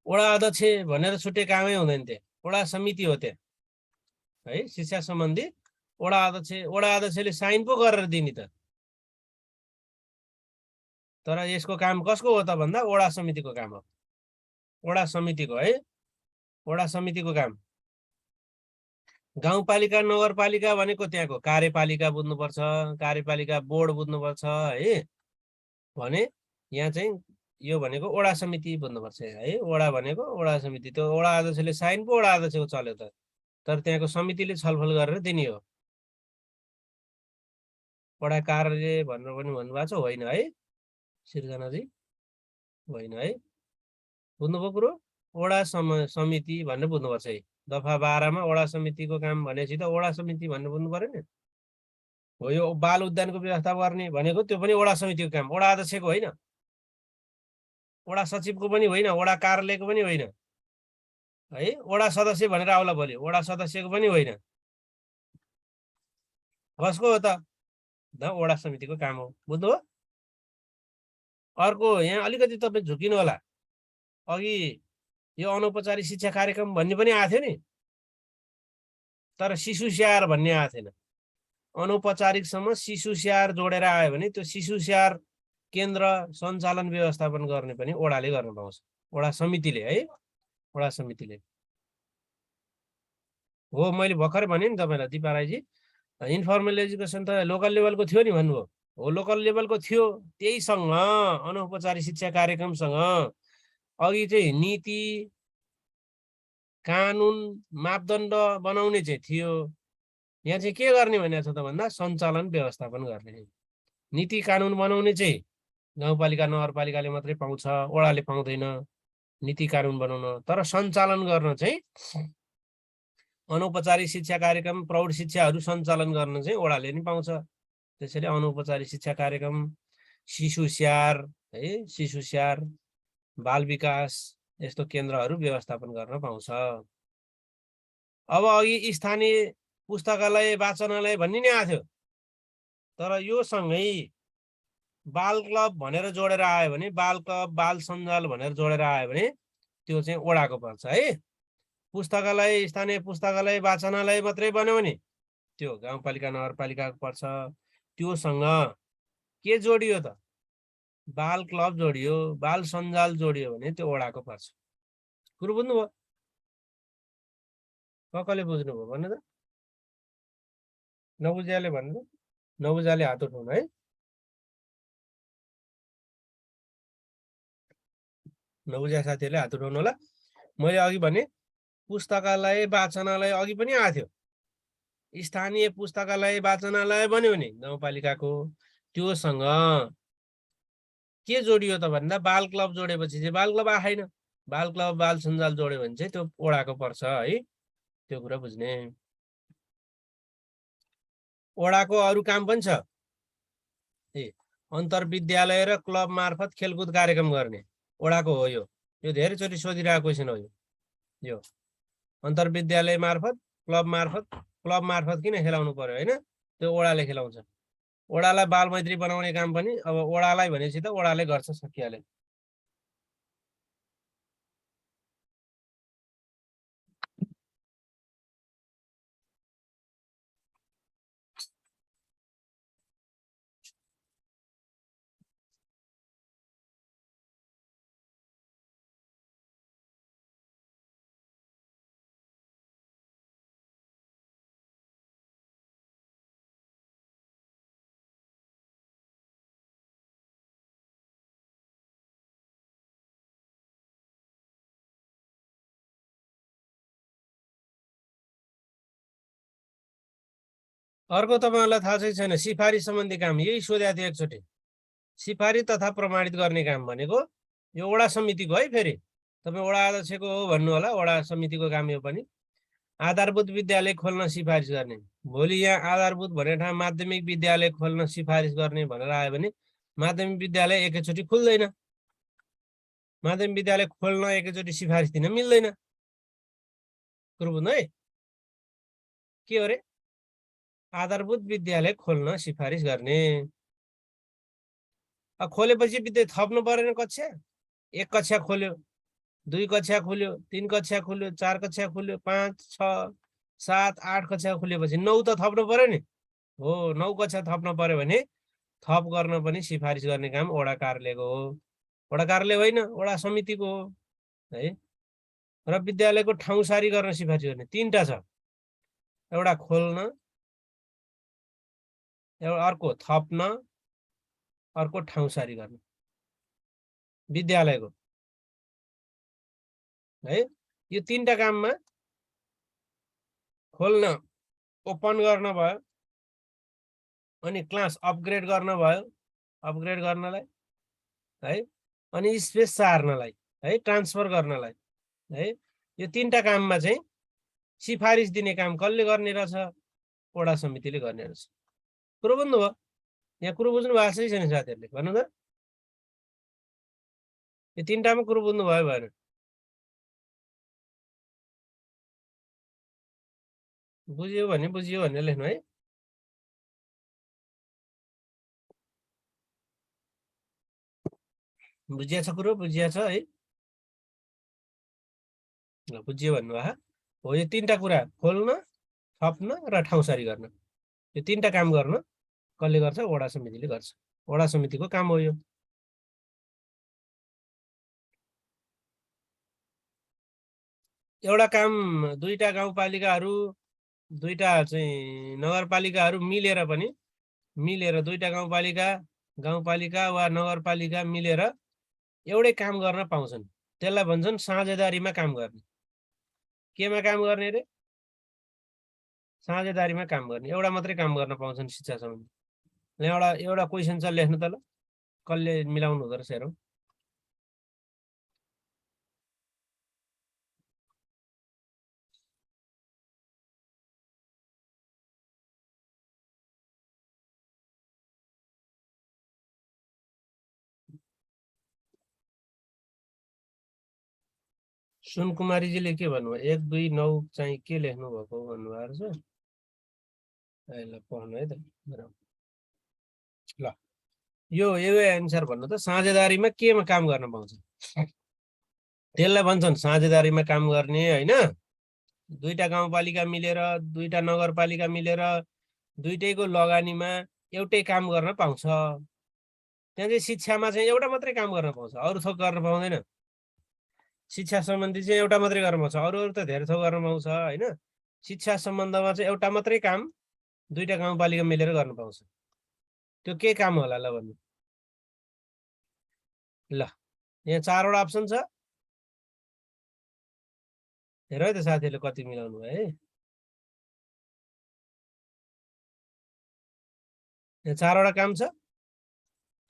वडा अध्यक्ष भनेर छुट्टै कामै हुँदैन त्यो वडा समिति हो त्यो है शिक्षा सम्बन्धी वडा अध्यक्षले साइन पो गरेर दिने त तर यसको काम कसको हो त भन्दा वडा समितिको काम हो वडा समितिको है वडा समितिको काम गाउँपालिका नगरपालिका भनेको त्यहाँको कार्यपालिका बुझ्नुपर्छ कार्यपालिका बोर्ड बुझ्नुपर्छ है भने यहाँ चाहिँ यो भनेको वडा समिति बुझ्नुपर्छ है वडा भनेको वडा समिति त्यो वडा अध्यक्षले साइन पो वडा अध्यक्षको चल्यो त तर त्यहाँको समितिले छलफल गरेर दिने हो वडा कार्यालय भनेर पनि भन्नुभएको छ होइन है सिर्जनाजी होइन है बुझ्नुभयो कुरो वडा समिति भनेर बुझ्नुपर्छ है दफा 12 मा वडा समितिको काम भनेपछि त वडा समिति भनेर बुझ्नु पर्यो नि हो यो बाल उद्यानको व्यवस्था गर्ने भनेको त्यो पनि वडा समितिको काम वडा अध्यक्षको होइन वडा सचिवको पनि होइन, वडा कार्यालयको पनि होइन है, वडा सदस्य भनेर आउला भोलि, वडा सदस्यको पनि होइन। कसको हो त? वडा समितिको काम हो। बुझ्नुभयो? अर्को यहाँ अलिकति तपाईँ झुकिनु होला। अघि यो अनौपचारिक शिक्षा कार्यक्रम भन्ने पनि आएको थियो नि, तर शिशु स्याहार भन्ने आएको थिएन। अनौपचारिकसम्म शिशु स्याहार जोडेर आयो भने त्यो शिशु स्याहार केन्द्र सञ्चालन व्यवस्थापन गर्ने पनि वडाले गर्न पाउँछ, वडा समितिले है, वडा समितिले हो। मैले भर्खर भने नि तपाईँलाई दिपा राईजी, इन्फर्मल एजुकेसन त लोकल लेभलको थियो नि भन्नुभयो हो, लोकल लेभलको थियो। त्यहीसँग अनौपचारिक शिक्षा कार्यक्रमसँग अघि चाहिँ नीति कानुन मापदण्ड बनाउने चाहिँ थियो। यहाँ चाहिँ के गर्ने भनेको छ त भन्दा सञ्चालन व्यवस्थापन गर्ने। नीति कानुन बनाउने चाहिँ गाउँपालिका नगरपालिकाले मात्रै पाउँछ, वडाले पाउँदैन नीति कानुन बनाउन। तर सञ्चालन गर्न चाहिँ अनौपचारिक शिक्षा कार्यक्रम प्रौढ शिक्षाहरू सञ्चालन गर्न चाहिँ वडाले नि पाउँछ। त्यसैले अनौपचारिक शिक्षा कार्यक्रम, शिशु स्याहार है, शिशु स्याहार, बाल विकास यस्तो केन्द्रहरू व्यवस्थापन गर्न पाउँछ। अब अघि स्थानीय पुस्तकालय वाचनालय भन्ने नै आएको थियो, तर यो सँगै बाल क्लब भनेर जोडेर आयो भने, बाल क्लब बाल सञ्जाल भनेर जोडेर आयो भने त्यो चाहिँ वडाको पर्छ है। पुस्तकालय स्थानीय पुस्तकालय वाचनालय मात्रै बन्यो भने त्यो गाउँपालिका नगरपालिकाको पर्छ। त्योसँग के जोडियो त? बाल क्लब जोडियो, बाल सञ्जाल जोडियो भने त्यो वडाको पर्छ। कुरो बुझ्नुभयो? कसले बुझ्नुभयो भन्नु त? नबुझ्याले भन्नु त? नबुझ्याले हात उठाउनु है। नबुझ्या साथीहरूले हात उठाउनु होला। मैले अघि भने पुस्तकालय वाचनालय अघि पनि आएको थियो। स्थानीय पुस्तकालय वाचनालय बन्यो भने गाउँपालिकाको, त्योसँग के जोडियो त भन्दा बाल क्लब जोडेपछि चाहिँ बाल क्लब आएन, बाल क्लब बाल सञ्जाल जोड्यो भने चाहिँ त्यो वडाको पर्छ है। त्यो कुरा बुझ्ने। वडाको अरू काम पनि छ। अन्तर्विद्यालय र क्लब मार्फत खेलकुद कार्यक्रम गर्ने वडाको हो। यो धेरैचोटि सोधिरहेको क्वेसन हो। यो अन्तर्विद्यालय मार्फत क्लब मार्फत किन खेलाउनु पर्यो होइन? त्यो वडाले खेलाउँछ। वडालाई बाल मैत्री बनाउने काम पनि अब वडालाई भनेपछि त वडाले गर्छ, सकिहाल्यो। अर्को तपाईँहरूलाई थाहा छैन सिफारिस सम्बन्धी काम, यही सोधेको थियो एकचोटि। सिफारिस तथा प्रमाणित गर्ने काम भनेको यो वडा समितिको है। फेरि तपाईँ वडा अध्यक्षको हो भन्नु होला, वडा समितिको काम यो पनि। आधारभूत विद्यालय खोल्न सिफारिस गर्ने। भोलि यहाँ आधारभूत भनेर ठाउँ माध्यमिक विद्यालय खोल्न सिफारिस गर्ने भनेर आयो भने माध्यमिक विद्यालय एकैचोटि खुल्दैन। माध्यमिक विद्यालय खोल्न एकैचोटि सिफारिस दिन मिल्दैन। कुरो बुझ्नु है, के हो रे? आधारभूत विद्यालय खोल्न सिफारिस गर्ने। खोलेपछि विद्यालय थप्नु परेन कक्षा। 1 कक्षा खोल्यो, 2 कक्षा खोल्यो, 3 कक्षा खोल्यो, 4 कक्षा खोल्यो, 5, 6, 7, 8 कक्षा खोलेपछि 9 त थप्नु पर्यो नि। हो, 9 कक्षा थप्नु पर्यो भने थप गर्न पनि सिफारिस गर्ने काम वडा कार्यालयको हो। वडा कार्यालय होइन, वडा समितिको हो है। र विद्यालयको ठाउँसारी गर्न सिफारिस गर्ने 3टा छ। एउटा खोल्न, अर्को थप्न, अर्को ठाउँसारी गर्न विद्यालयको है। यो 3टा काममा खोल्न ओपन गर्न भयो, अनि क्लास अपग्रेड गर्न भयो, अपग्रेड गर्नलाई है, अनि स्पेस सार्नलाई है, ट्रान्सफर गर्नलाई है। यो 3टा काममा चाहिँ सिफारिस दिने काम कसले गर्ने रहेछ? वडा समितिले गर्ने रहेछ। कुरो बुझ्नुभयो? यहाँ कुरो बुझ्नु भएको छैन साथीहरूले? भन्नु त। यो तीनटामा कुरो बुझ्नु भयो भएन? बुझियो भने बुझियो भनेर लेख्नु है। बुझिया छ कुरो, बुझिया छ है। ल बुझियो भन्नुभयो। हो यो तीनटा कुरा खोल्न, थप्न र ठाउँसारी गर्न, यो तीनटा काम गर्न कसले गर्छ? वडा समितिले गर्छ। वडा समितिको काम हो यो। एउटा काम दुईटा गाउँपालिकाहरू, दुईटा चाहिँ नगरपालिकाहरू मिलेर पनि, मिलेर दुईटा गाउँपालिका वा नगरपालिका मिलेर एउटै काम गर्न पाउँछन्, त्यसलाई भन्छन् साझेदारीमा काम गर्ने। केमा काम गर्ने रे? साझेदारीमा काम गर्ने। एउटा मात्रै काम गर्न पाउँछन् शिक्षा सम्बन्धी। एउटा एउटा क्वेसन छ, लेख्नु त ल, कसले मिलाउनु हुँदो रहेछ हेरौँ। सुनकुमारीजीले के भन्नुभयो? 1, 2, 9 चाहिँ के लेख्नु भएको भन्नुभएको छ। ल पढ्नु है त। ल यो एन्सर भन्नु त, साझेदारीमा केमा काम गर्न पाउँछ? त्यसलाई भन्छन् साझेदारीमा काम गर्ने होइन। दुईटा गाउँपालिका मिलेर, दुईटा नगरपालिका मिलेर दुईटैको लगानीमा एउटै काम गर्न पाउँछ। त्यहाँ चाहिँ शिक्षामा चाहिँ एउटा मात्रै काम गर्न पाउँछ, अरू थोक गर्न पाउँदैन। शिक्षा सम्बन्धी चाहिँ एउटा मात्रै गर्न पाउँछ, अरू अरू त धेरै थोक गर्न पाउँछ होइन। शिक्षा सम्बन्धमा चाहिँ एउटा मात्रै काम दुईटा गाउँपालिका मिलेर गर्न पाउँछ। त्यो के काम होला ल भन्नु? ल यहाँ 4वटा अप्सन छ, हेर है त साथीहरूले कति मिलाउनु भयो है। यहाँ 4वटा काम छ,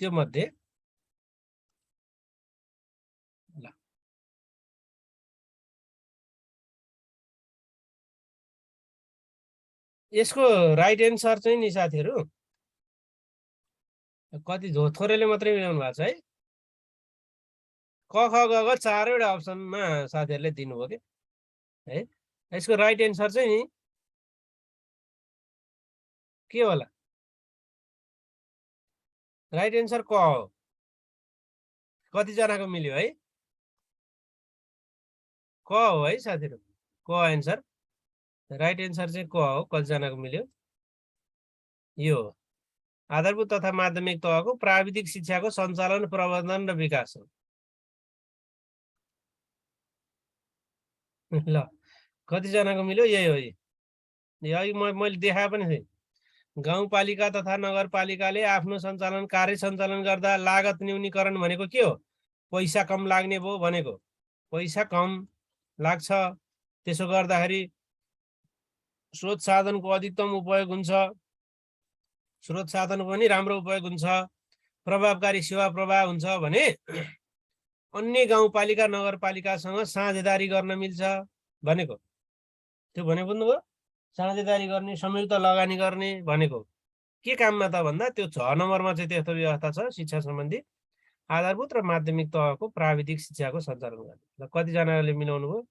त्यो मध्ये ल यसको राइट एन्सर चाहिँ नि साथीहरू कति थोरैले मात्रै मिलाउनु भएको छ है। क ख ग घ 4वटा अप्सनमा साथीहरूले दिनुभयो कि है। यसको राइट एन्सर चाहिँ नि के होला? राइट एन्सर क हो। कतिजनाको मिल्यो है? क हो है साथीहरू, क एन्सर। राइट एन्सर चाहिँ क हो। कतिजनाको मिल्यो? यो आधारभूत तथा माध्यमिक तहको प्राविधिक शिक्षाको सञ्चालन, प्रबन्धन र विकास हो। ल कतिजनाको मिल्यो? यही हो। यही मैले देखाए पनि थिएँ। गाउँपालिका तथा नगरपालिकाले आफ्नो सञ्चालन कार्य सञ्चालन गर्दा लागत न्यूनीकरण भनेको के हो? पैसा कम लाग्ने भयो भनेको। पैसा कम लाग्छ, त्यसो गर्दाखेरि स्रोत साधनको अधिकतम उपयोग हुन्छ, स्रोत साधनको पनि राम्रो उपयोग हुन्छ, प्रभावकारी सेवा प्रवाह हुन्छ भने अन्य गाउँपालिका नगरपालिकासँग साझेदारी गर्न मिल्छ भनेको। त्यो भने बुझ्नुभयो? साझेदारी गर्ने, संयुक्त लगानी गर्ने भनेको के काममा त भन्दा त्यो 6 नम्बरमा चाहिँ त्यस्तो व्यवस्था छ शिक्षा सम्बन्धी आधारभूत र माध्यमिक तहको प्राविधिक शिक्षाको सञ्चालन गर्ने। ल कतिजनाले मिलाउनु भयो?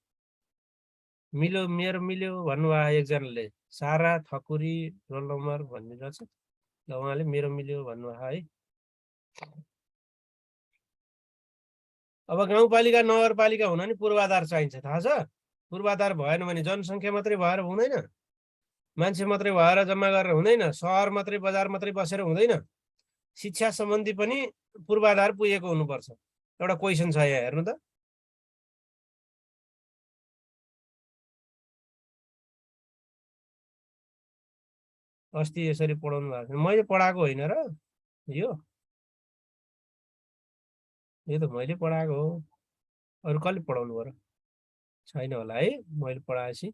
मिल्यो, मेरो मिल्यो भन्नुभयो एकजनाले, सारा ठकुरी रोल नम्बर भनिरहेछ। ल उहाँले मेरो मिल्यो भन्नुभयो है। अब गाउँपालिका नगरपालिका हुन नि पूर्वाधार चाहिन्छ, थाहा छ? पूर्वाधार भएन भने जनसङ्ख्या मात्रै भएर हुँदैन, मान्छे मात्रै भएर जम्मा गरेर हुँदैन, सहर मात्रै बजार मात्रै बसेर हुँदैन। शिक्षा सम्बन्धी पनि पूर्वाधार पुगेको हुनुपर्छ। एउटा क्वेसन छ यहाँ हेर्नु त। अस्ति यसरी पढाउनु भएको थियो, मैले पढाएको होइन र यो त मैले पढाएको हो। अरू कसले पढाउनु पर्यो? छैन होला है, मैले पढाएपछि।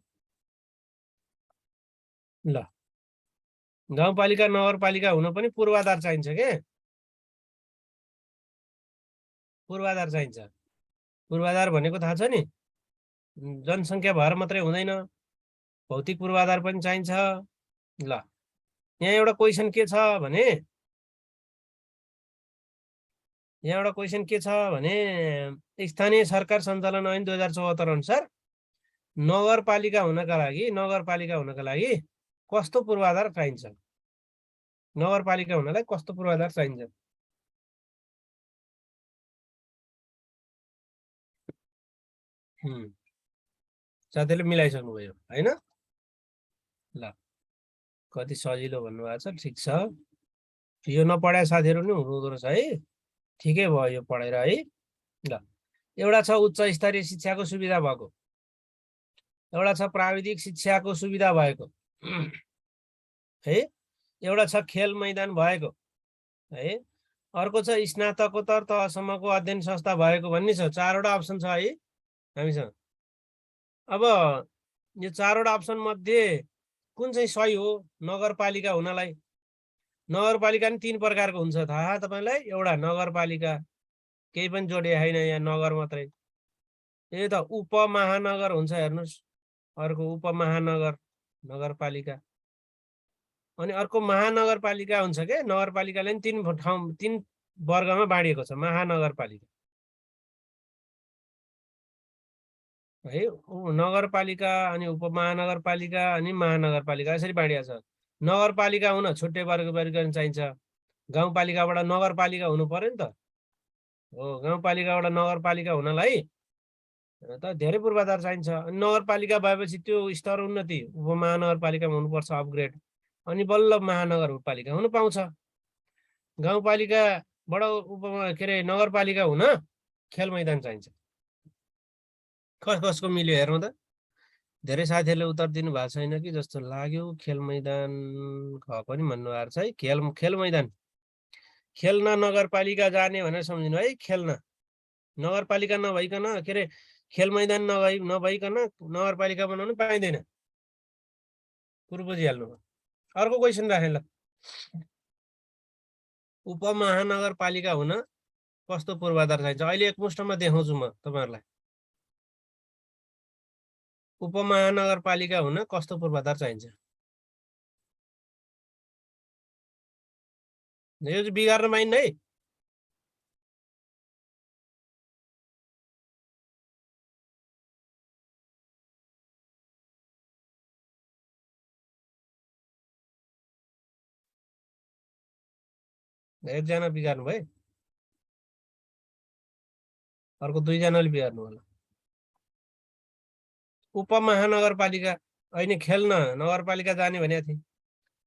ल गाउँपालिका नगरपालिका हुन पनि पूर्वाधार चाहिन्छ के? पूर्वाधार चाहिन्छ। पूर्वाधार भनेको थाहा छ नि? जनसङ्ख्या भएर मात्रै हुँदैन, भौतिक पूर्वाधार पनि चाहिन्छ। ल यहाँ एउटा क्वेसन के छ भने यहाँ एउटा क्वेसन के छ भने स्थानीय सरकार सञ्चालन ऐन 2074 अनुसार नगरपालिका हुनका लागि कस्तो पूर्वाधार चाहिन्छ? नगरपालिका हुनलाई कस्तो पूर्वाधार चाहिन्छ? साथीले मिलाइसक्नुभयो हैन? ल कति सजिलो भन्नुभएको छ। ठिक छ, यो नपढाए साथीहरू नि हुनुहुँदो रहेछ है। ठिकै भयो यो पढेर है। ल एउटा छ उच्च स्तरीय शिक्षाको सुविधा भएको, एउटा छ प्राविधिक शिक्षाको सुविधा भएको है, एउटा छ खेल मैदान भएको है, अर्को छ स्नातकोत्तर तहसम्मको अध्ययन संस्था भएको भन्ने छ। चारवटा अप्सन छ है हामीसँग। अब यो चारवटा अप्सन मध्ये कुन चाहिँ सही हो नगरपालिका हुनलाई? नगरपालिका नि 3 प्रकारको हुन्छ थाहा तपाईलाई। एउटा नगरपालिका, केही पनि जोडिए छैन यहाँ, नगर मात्रै। यो त उपमहानगर हुन्छ हेर्नुस्, अर्को उपमहानगर नगरपालिका। अनि अर्को महानगरपालिका हुन्छ के। नगरपालिकाले नि 3 वर्गमा बाँडिएको छ। महानगरपालिका है, नगरपालिका अनि उपमहानगरपालिका अनि महानगरपालिका यसरी बाँडिएको छ। नगरपालिका हुन छुट्टै वर्गीकरण चाहिन्छ। गाउँपालिकाबाट नगरपालिका हुनु पर्यो नि त। हो, गाउँपालिकाबाट नगरपालिका हुनलाई त धेरै पूर्वाधार चाहिन्छ। अनि नगरपालिका भएपछि त्यो स्तर उन्नति उपमहानगरपालिकामा हुनुपर्छ, अपग्रेड, अनि बल्ल महानगरपालिका हुन पाउँछ। गाउँपालिकाबाट के अरे नगरपालिका हुन खेल मैदान चाहिन्छ। कसको मिल्यो हेर्नु त। धेरै साथीहरूले उत्तर दिनु भएको छैन कि जस्तो लाग्यो। खेल मैदान पनि भन्नुभएको छ है। खेल मैदान खेल्न नगरपालिका जाने भनेर सम्झिनु है। खेल्न नगरपालिका नभइकन के अरे खेल मैदान नभइकन नगरपालिका बनाउनु पाइँदैन। कुरो बुझिहाल्नु। अर्को क्वेसन राखेँ ल। उपमहानगरपालिका हुन कस्तो पूर्वाधार चाहिन्छ? अहिले एकमुष्टमा देखाउँछु म तपाईहरुलाई। उपमहानगरपालिका हुन कस्तो पूर्वाधार चाहिन्छ? यो चाहिँ बिगार्न पाइन्न है। एकजना बिगार्नु भयो, अर्को 2 जनाले बिगार्नु होला। उपमहानगरपालिका होइन, खेल्न नगरपालिका जाने भनेको थिएँ।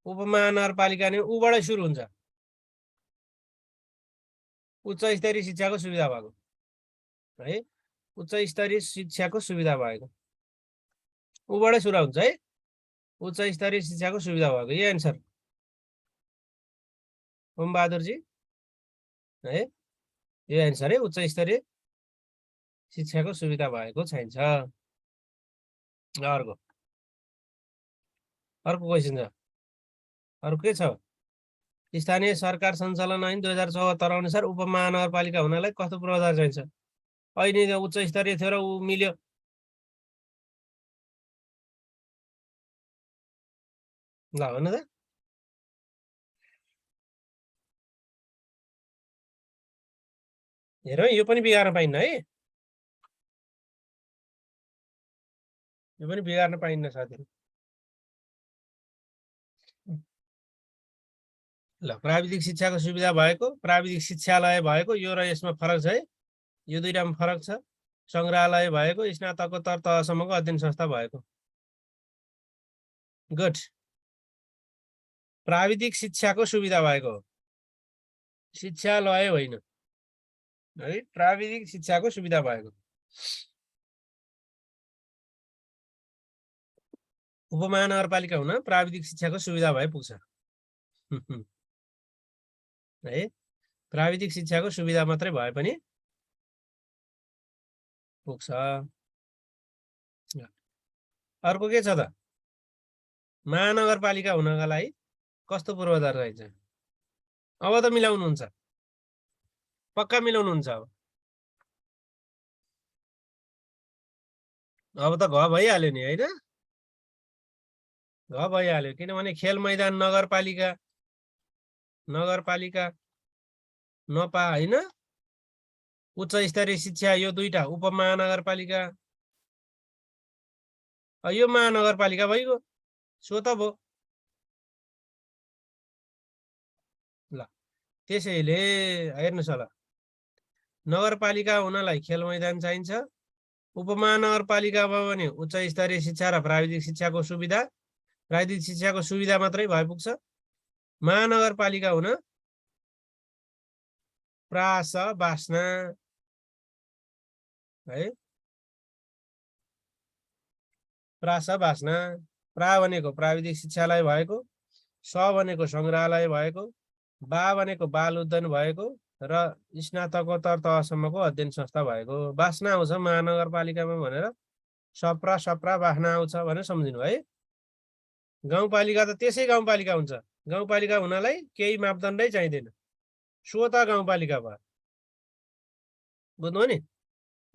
उपमहानगरपालिका नि उबाटै सुरु हुन्छ। उच्च स्तरीय शिक्षाको सुविधा भएको है, उच्च स्तरीय शिक्षाको सुविधा भएको उबाटै सुरु हुन्छ है। उच्च स्तरीय शिक्षाको सुविधा भएको यो एन्सर ओम बहादुर जी है, यो एन्सर है। उच्च स्तरीय शिक्षाको सुविधा भएको चाहिन्छ। अर्को क्वेसन छ। अर्को के छ? स्थानीय सरकार सञ्चालन ऐन 2074 अनुसार उपमहानगरपालिका हुनलाई कस्तो पूर्वाधार चाहिन्छ? अहिले उच्च स्तरीय थियो र ऊ मिल्यो। ल भन्नु त। हेरौँ, यो पनि बिगार्न पाइन्न है। यो पनि बिगार्न पाइन्न साथीहरु। ल प्राविधिक शिक्षाको सुविधा भएको, प्राविधिक शिक्षालय भएको, यो र यसमा फरक छ है। यो दुईटामा फरक छ। संग्रहालय भएको, स्नातकोत्तर तहसम्मको अध्ययन संस्था भएको। गुड। प्राविधिक शिक्षाको सुविधा भएको, शिक्षालय होइन है। प्राविधिक शिक्षाको सुविधा भएको। उपमहानगरपालिका हुन प्राविधिक शिक्षाको सुविधा भए पुग्छ है। प्राविधिक शिक्षाको सुविधा मात्रै भए पनि पुग्छ। अर्को के छ त? महानगरपालिका हुनका लागि कस्तो पूर्वाधार चाहिन्छ? अब त मिलाउनुहुन्छ, पक्का मिलाउनुहुन्छ। अब त घ भइहाल्यो नि हैन? घ भइहाल्यो, किनभने खेल मैदान नगरपालिका नपा हैन, उच्च स्तरीय शिक्षा यो दुईटा उपमहानगरपालिका यो महानगरपालिका भइगयो सो त भयो ल त्यसैले हेर्नुहोस् होला नगरपालिका हुनलाई खेल मैदान चाहिन्छ उपमहानगरपालिकामा भने उच्च स्तरीय शिक्षा र प्राविधिक शिक्षाको सुविधा प्राविधिक शिक्षाको सुविधा मात्रै भए पुग्छ महानगरपालिका हुन प्रास बास्ना है प्रास बास्ना प्रा भनेको प्राविधिक शिक्षालय भएको स भनेको सङ्ग्रहालय भएको बा भनेको बाल उद्यान भएको र स्नातकोत्तर तहसम्मको अध्ययन संस्था भएको बास्ना आउँछ महानगरपालिकामा भनेर सप्रा सप्रा बास्ना आउँछ भनेर सम्झिनु है गाउँपालिका त त्यसै गाउँपालिका हुन्छ गाउँपालिका हुनलाई केही मापदण्डै चाहिँदैन सो त गाउँपालिका भयो बुझ्नु नि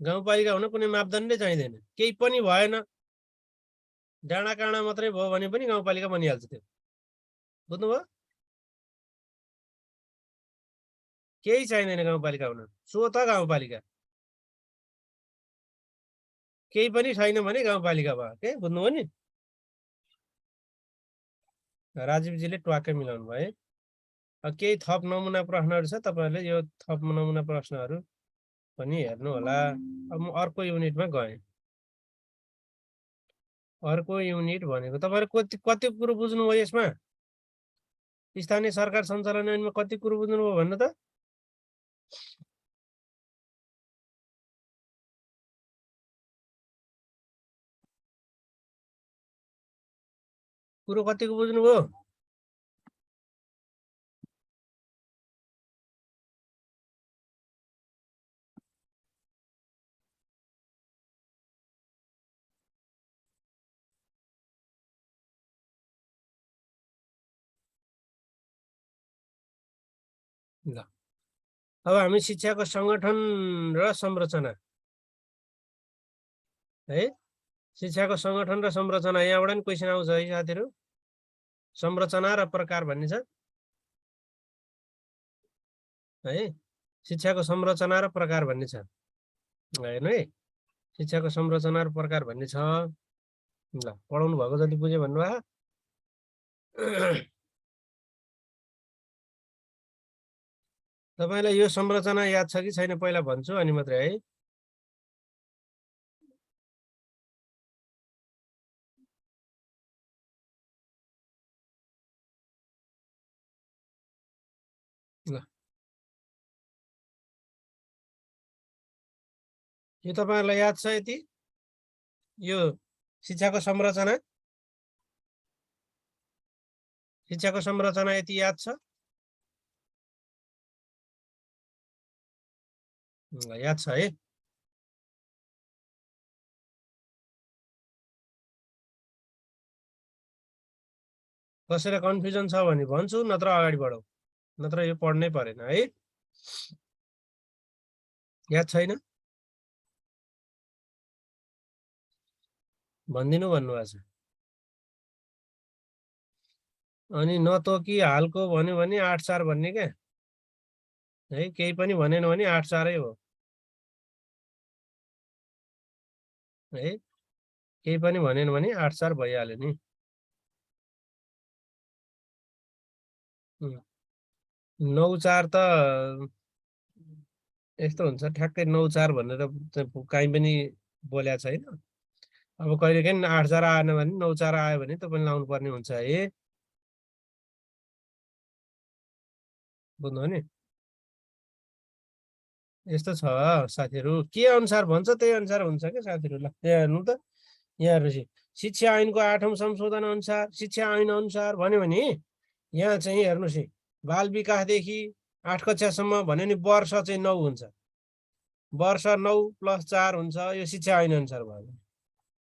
गाउँपालिका हुन कुनै मापदण्डै चाहिँदैन केही पनि भएन डाँडा काँडा मात्रै भयो भने पनि गाउँपालिका बनिहाल्छ त्यो बुझ्नुभयो केही चाहिँदैन गाउँपालिका हुन सो त गाउँपालिका केही पनि छैन भने गाउँपालिका भयो के बुझ्नुभयो नि राजीवजीले ट्वाक्कै मिलाउनु भयो केही थप नमुना प्रश्नहरू छ तपाईँहरूले यो थप नमुना प्रश्नहरू पनि हेर्नु होला अब म अर्को युनिटमा गएँ अर्को युनिट भनेको तपाईँहरू कति कुरो बुझ्नुभयो यसमा स्थानीय सरकार सञ्चालन ऐनमा कति कुरो बुझ्नुभयो भन्नु त कुरो कतिको बुझ्नुभयो ल अब हामी शिक्षाको सङ्गठन र संरचना है शिक्षाको सङ्गठन र संरचना यहाँबाट नि क्वेसन आउँछ है साथीहरू संरचना र प्रकार भन्ने छ है शिक्षाको संरचना र प्रकार भन्ने छ हेर्नु है शिक्षाको संरचना र प्रकार भन्ने छ ल पढाउनु भएको जति बुझ्यो भन्नुभयो तपाईँलाई यो संरचना याद छ कि छैन पहिला भन्छु अनि मात्रै है ल यो तपाईँहरूलाई याद छ यति यो शिक्षाको संरचना यति याद छ याद छ है कसैलाई कन्फ्युजन छ भने भन्छु नत्र अगाडि बढौँ नत्र यो पढ्नै परेन है याद छैन भनिदिनु भन्नुभएको छ अनि नतोकी हालको भन्यो भने 8-4 भन्ने क्या है केही पनि भनेन भने 8-4 हो है केही पनि भनेन भने 8-4 भइहाल्यो नि 9-4 त यस्तो हुन्छ ठ्याक्कै 9-4 भनेर काहीँ पनि बोलेको छैन अब कहिलेकाहीँ 8-4 आएन भने 9-4 आयो भने त पनि लाउनु पर्ने हुन्छ है बुझ्नु नि यस्तो छ साथीहरू के अनुसार भन्छ त्यही अनुसार हुन्छ क्या साथीहरू ल यहाँ हेर्नु त यहाँ हेर्नुहोस् शिक्षा ऐनको 8औं संशोधन अनुसार शिक्षा ऐन अनुसार भन्यो भने यहाँ चाहिँ हेर्नुहोस् बाल विकासदेखि 8 कक्षासम्म भन्यो नि वर्ष चाहिँ 9 हुन्छ वर्ष 9 + 4 हुन्छ यो शिक्षा ऐन अनुसार भयो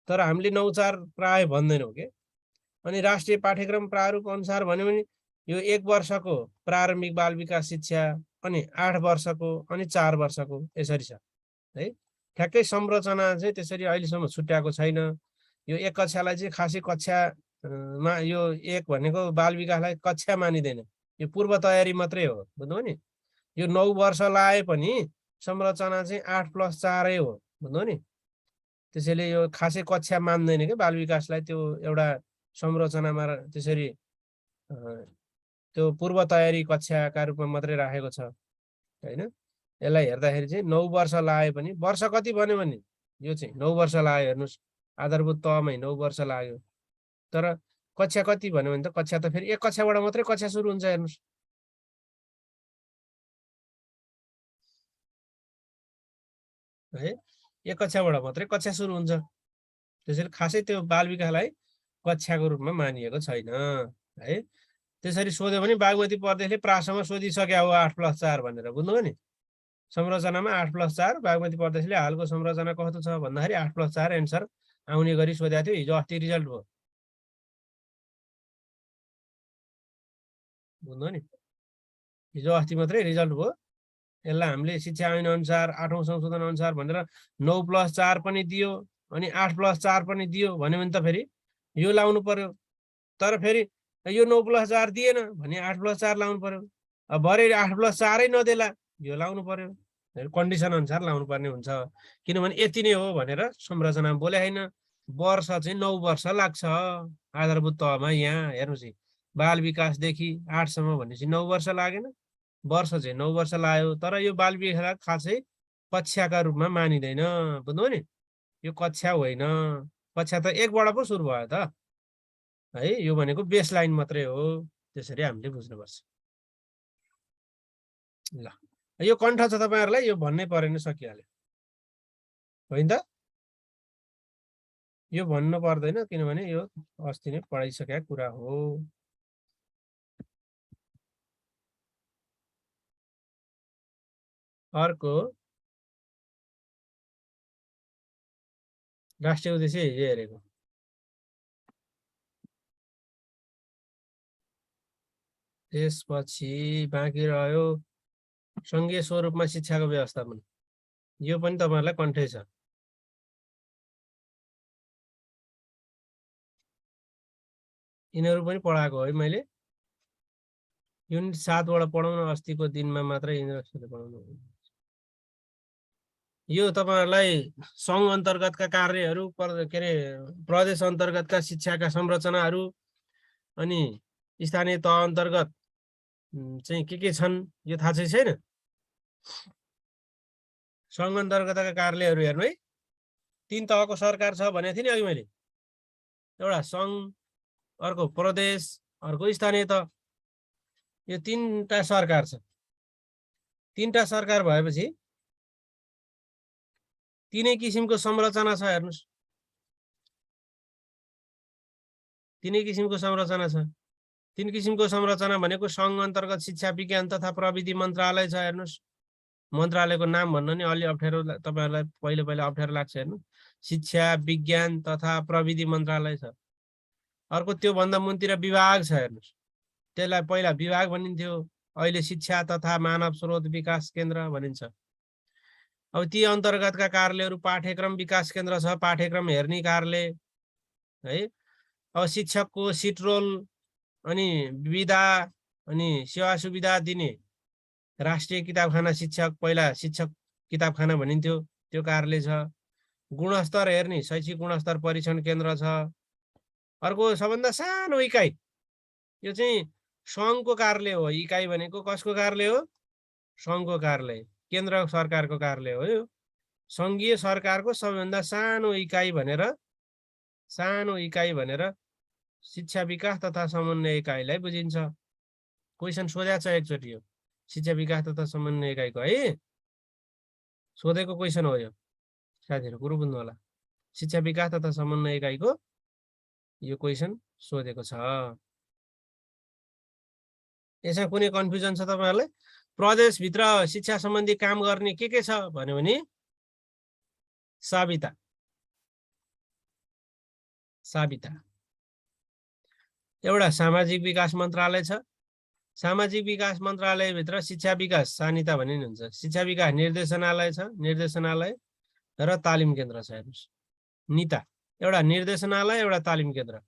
तर हामीले 9-4 प्राय भन्दैनौँ के अनि राष्ट्रिय पाठ्यक्रम प्रारूप अनुसार भन्यो भने यो 1 वर्षको प्रारम्भिक बाल विकास शिक्षा अनि 8 वर्षको अनि 4 वर्षको यसरी छ है ठ्याक्कै संरचना चाहिँ त्यसरी अहिलेसम्म छुट्याएको छैन यो 1 कक्षालाई चाहिँ खासै कक्षामा यो 1 भनेको बाल विकासलाई कक्षा मानिँदैन यो पूर्व तयारी मात्रै हो बुझ्नुभयो नि यो 9 वर्ष लाए पनि संरचना चाहिँ 8+4 हो बुझ्नु नि। त्यसैले यो खासै कक्षा मान्दैन कि बाल विकासलाई त्यो एउटा संरचनामा त्यसरी त्यो पूर्व तयारी कक्षाका रूपमा मात्रै राखेको छ हैन। यसलाई हेर्दाखेरि चाहिँ 9 वर्ष लाग्यो पनि वर्ष कति बन्यो भने यो चाहिँ 9 वर्ष लाग्यो हेर्नुहोस्, आधारभूत तहमै 9 वर्ष लाग्यो। तर कक्षा कति भन्यो भने त कक्षा त फेरि एक कक्षाबाट मात्रै कक्षा सुरु हुन्छ हेर्नुहोस्। है एक कक्षाबाट मात्रै कक्षा सुरु हुन्छ। त्यसैले खासै त्यो बाल विकासलाई कक्षाको रूपमा मानिएको छैन है। त्यसरी सोध्यो भने बागमती प्रदेशले प्रासमा सोधिसक्यो हो 8+4 भनेर बुझ्नुभयो नि। संरचनामा 8+4 बागमती प्रदेशले हालको संरचना कस्तो छ भन्दाखेरि 8+4 एन्सर आउने गरी सोधेको थियो। हिजो अस्ति रिजल्ट भयो बुझ्नु नि, हिजो अस्ति मात्रै रिजल्ट भयो। यसलाई हामीले शिक्षा ऐन अनुसार 8औं संशोधन अनुसार भनेर 9+4 पनि दियो अनि 8+4 पनि दियो भन्यो भने त फेरि यो लाउनु पर्यो। तर फेरि यो 9+4 दिएन भने 8+4 लाउनु पर्यो। अब भरे 8+4 नदेला यो लाउनु पर्यो। कन्डिसन अनुसार लाउनु पर्ने हुन्छ। किनभने यति नै हो भनेर संरचनामा बोले होइन। वर्ष चाहिँ 9 वर्ष लाग्छ आधारभूत तहमा। यहाँ हेर्नुहोस् है, बाल विकासदेखि 8 सम्म भनेपछि 9 वर्ष लागेन, वर्ष चाहिँ 9 वर्ष लाग्यो। तर यो बाल विकास खासै कक्षाका रूपमा मानिँदैन बुझ्नु नि। यो कक्षा होइन, कक्षा त 1 बाट पो सुरु भयो त है। यो भनेको बेस लाइन मात्रै हो, त्यसरी हामीले बुझ्नुपर्छ। ल यो कण्ठ छ तपाईँहरूलाई, यो भन्नै परेन, सकिहाल्यो होइन त। यो भन्नु पर्दैन किनभने यो अस्ति नै पढाइसकेका कुरा हो। अर्को राष्ट्रिय उद्देश्य हिजो हेरेको। त्यसपछि बाँकी रह्यो सङ्घीय स्वरूपमा शिक्षाको व्यवस्थापन। यो पनि तपाईँहरूलाई कण्ठै छ। यिनीहरू पनि पढाएको है मैले। युनिट 7 बाट पढाउन अस्तिको दिनमा मात्रै इन्द्रले पढाउनु। यो तपाईँहरूलाई सङ्घ अन्तर्गतका कार्यहरू, के अरे प्रदेश अन्तर्गतका शिक्षाका संरचनाहरू अनि स्थानीय तह अन्तर्गत चाहिँ के छन् यो थाहा छैन। सङ्घ अन्तर्गतका कार्यालयहरू हेर्नु है, 3 तहको सरकार छ भनेको थिएँ नि अघि मैले। एउटा सङ्घ, अर्को प्रदेश, अर्को स्थानीय तह। यो 3टा सरकार छ। 3टा सरकार भएपछि 3 किसिमको संरचना छ हेर्नुहोस्। 3 किसिमको संरचना छ। 3 किसिमको संरचना भनेको सङ्घ अन्तर्गत शिक्षा विज्ञान तथा प्रविधि मन्त्रालय छ हेर्नुहोस्। मन्त्रालयको नाम भन्न नि अलि अप्ठ्यारो तपाईँहरूलाई पहिला अप्ठ्यारो लाग्छ हेर्नु। शिक्षा विज्ञान तथा प्रविधि मन्त्रालय छ। अर्को त्योभन्दा मुनितिर विभाग छ हेर्नुहोस्। त्यसलाई पहिला विभाग भनिन्थ्यो, अहिले शिक्षा तथा मानव स्रोत विकास केन्द्र भनिन्छ। अब ती अन्तर्गतका कार्यालयहरू पाठ्यक्रम विकास केन्द्र छ, पाठ्यक्रम हेर्ने कार्यालय है। अब शिक्षकको सिट रोल अनि विधा अनि सेवा सुविधा दिने राष्ट्रिय किताबखाना शिक्षक, पहिला शिक्षक किताबखाना भनिन्थ्यो, त्यो कार्यालय छ। गुणस्तर हेर्ने शैक्षिक गुणस्तर परीक्षण केन्द्र छ। अर्को सबभन्दा सानो इकाइ, यो चाहिँ सङ्घको कार्यालय हो। इकाइ भनेको कसको कार्यालय हो? सङ्घको कार्यालय, केन्द्र सरकारको कार्यालय हो। यो सङ्घीय सरकारको सबैभन्दा सानो इकाइ भनेर शिक्षा विकास तथा समन्वय इकाइलाई बुझिन्छ। क्वेसन सोधेको छ एकचोटि, यो शिक्षा विकास तथा समन्वय इकाइको है सोधेको क्वेसन हो यो। साथीहरू कुरो बुझ्नु होला, शिक्षा विकास तथा समन्वय इकाइको यो क्वेसन सोधेको छ। यसमा कुनै कन्फ्युजन छ तपाईँहरूलाई? प्रदेशभित्र शिक्षा सम्बन्धी काम गर्ने के छ भन्यो भने साबिता एउटा सामाजिक विकास मन्त्रालय छ। सामाजिक विकास मन्त्रालयभित्र शिक्षा विकास सानिता भन्ने हुन्छ। शिक्षा विकास निर्देशनालय छ, निर्देशनालय र तालिम केन्द्र छ हेर्नुहोस्। निता एउटा निर्देशनालय, एउटा तालिम केन्द्र।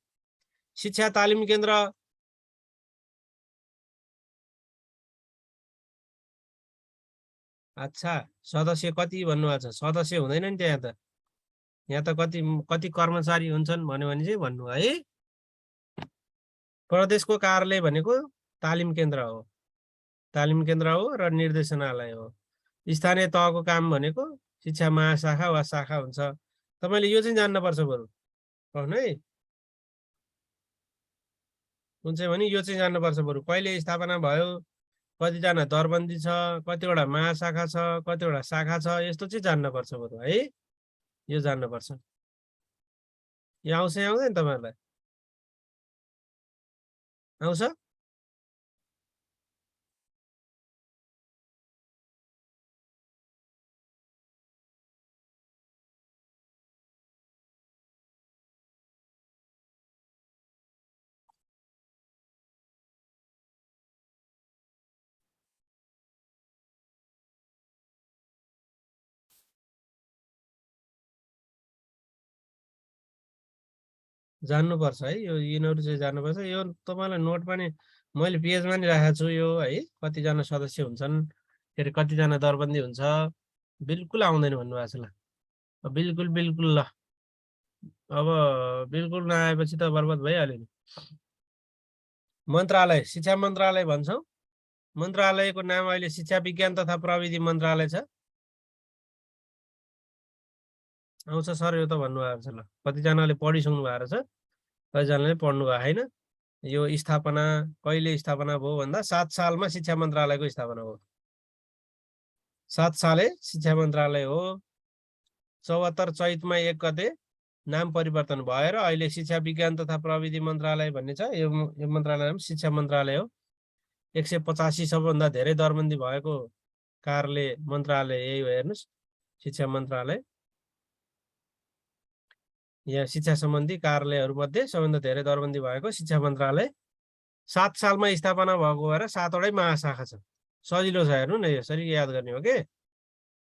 शिक्षा तालिम केन्द्र अच्छा, सदस्य कति भन्नुभएको छ? सदस्य हुँदैन नि त्यहाँ त। यहाँ त कति कति कर्मचारी हुन्छन् भन्यो भने चाहिँ भन्नु है। प्रदेशको कार्यालय भनेको तालिम केन्द्र हो। तालिम केन्द्र हो र निर्देशनालय हो। स्थानीय तहको काम भनेको शिक्षा महाशाखा वा शाखा हुन्छ। तपाईँले यो चाहिँ जान्नुपर्छ बरु पढ्नु है। कुन चाहिँ भने यो चाहिँ जान्नुपर्छ बरु, कहिले स्थापना भयो, कतिजना दरबन्दी छ, कतिवटा महाशाखा छ, कतिवटा शाखा छ, यस्तो चाहिँ जान्नुपर्छ बरु है। यो जान्नुपर्छ। यो आउँछ आउँदैन तपाईँहरूलाई? आउँछ? जान्नुपर्छ है, यो यिनीहरू चाहिँ जान्नुपर्छ। यो तपाईँलाई नोट पनि मैले पेजमा नि राखेको छु यो है। कतिजना सदस्य हुन्छन्, के अरे कतिजना दरबन्दी हुन्छ, बिल्कुल आउँदैन भन्नुभएको छ। ल बिल्कुल बिल्कुल, ल अब बिल्कुल नआएपछि त बर्बाद भइहाल्यो नि। मन्त्रालय, शिक्षा मन्त्रालय भन्छौँ। मन्त्रालयको नाम अहिले शिक्षा विज्ञान तथा प्रविधि मन्त्रालय छ। आउँछ सर यो त भन्नुभएको छ। ल कतिजनाले पढिसक्नु भएको छ, कतिजनाले पढ्नु भएको छैन। यो स्थापना कहिले स्थापना भयो भन्दा 7 सालमा शिक्षा मन्त्रालयको स्थापना हो। 7 साले शिक्षा मन्त्रालय हो। 74 चैतमा 1 गते नाम परिवर्तन भएर अहिले शिक्षा विज्ञान तथा प्रविधि मन्त्रालय भन्ने छ। यो मन्त्रालय नाम शिक्षा मन्त्रालय हो। 185 सबभन्दा धेरै दरबन्दी भएको कार्यालय मन्त्रालय यही हो। हेर्नुहोस्, शिक्षा मन्त्रालय। यहाँ शिक्षा सम्बन्धी कार्यालयहरूमध्ये सबभन्दा धेरै दरबन्दी भएको शिक्षा मन्त्रालय। 7 सालमा स्थापना भएको भएर 7वटै महाशाखा छ। सजिलो छ, हेर्नु न, यसरी याद गर्ने हो कि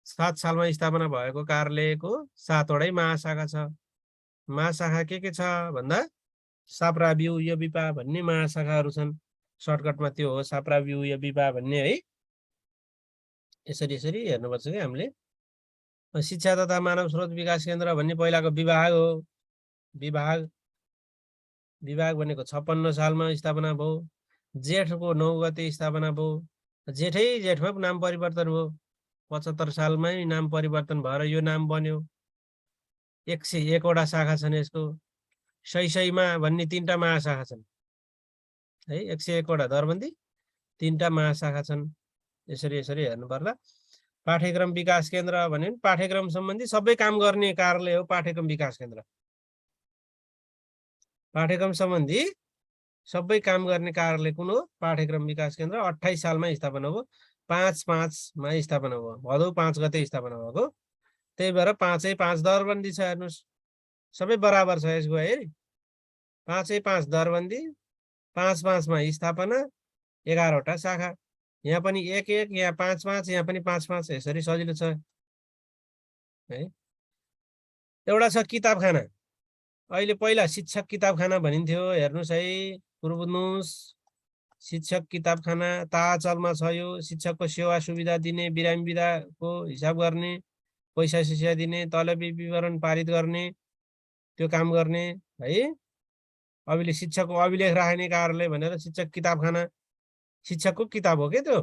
7 सालमा स्थापना भएको कार्यालयको 7वटै महाशाखा छ। महाशाखा के छ भन्दा साप्रा बिउ यो विपा भन्ने महाशाखाहरू छन्। सर्टकटमा त्यो हो, साप्रा बिउ यो विपा भन्ने है। यसरी यसरी हेर्नुपर्छ कि हामीले। शिक्षा तथा मानव स्रोत विकास केन्द्र भन्ने पहिलाको विभाग हो। विभाग विभाग भनेको 56 सालमा स्थापना भयो। जेठको 9 गते स्थापना भयो। जेठमा नाम परिवर्तन भयो। 75 सालमै नाम परिवर्तन भएर यो नाम बन्यो। 101 वटा शाखा छन् यसको। सैमा भन्ने 3टा महाशाखा छन् है। 101 वटा दरबन्दी, 3टा महाशाखा छन्। यसरी यसरी हेर्नु पर्ला। पाठ्यक्रम विकास केन्द्र भन्यो भने पाठ्यक्रम सम्बन्धी सबै काम गर्ने कार्यालय हो पाठ्यक्रम विकास केन्द्र। पाठ्यक्रम सम्बन्धी सबै काम गर्ने कार्यालय कुन हो? पाठ्यक्रम विकास केन्द्र। 28 सालमा स्थापना हो। 5/5मा स्थापना भयो। भदौ 5 गते स्थापना भएको। त्यही भएर 5/5 दरबन्दी छ। हेर्नुहोस्, सबै बराबर छ यसको है। 5/5 दरबन्दी, 5/5मा स्थापना, 11 वटा शाखा। यहाँ पनि 1/1, यहाँ 5/5, यहाँ पनि 5/5। यसरी सजिलो छ है। एउटा छ किताबखाना। अहिले पहिला शिक्षक किताबखाना भनिन्थ्यो। हेर्नुहोस् है, कुरो बुझ्नुहोस्। शिक्षक किताबखाना ताचलमा छ। यो शिक्षकको सेवा सुविधा दिने, बिरामी बिदाको हिसाब गर्ने, पैसा सिसा दिने, तलबी विवरण पारित गर्ने, त्यो काम गर्ने है। अहिले शिक्षकको अभिलेख राख्ने कार्यालय भनेर शिक्षक किताबखाना, शिक्षकको किताब हो के त्यो,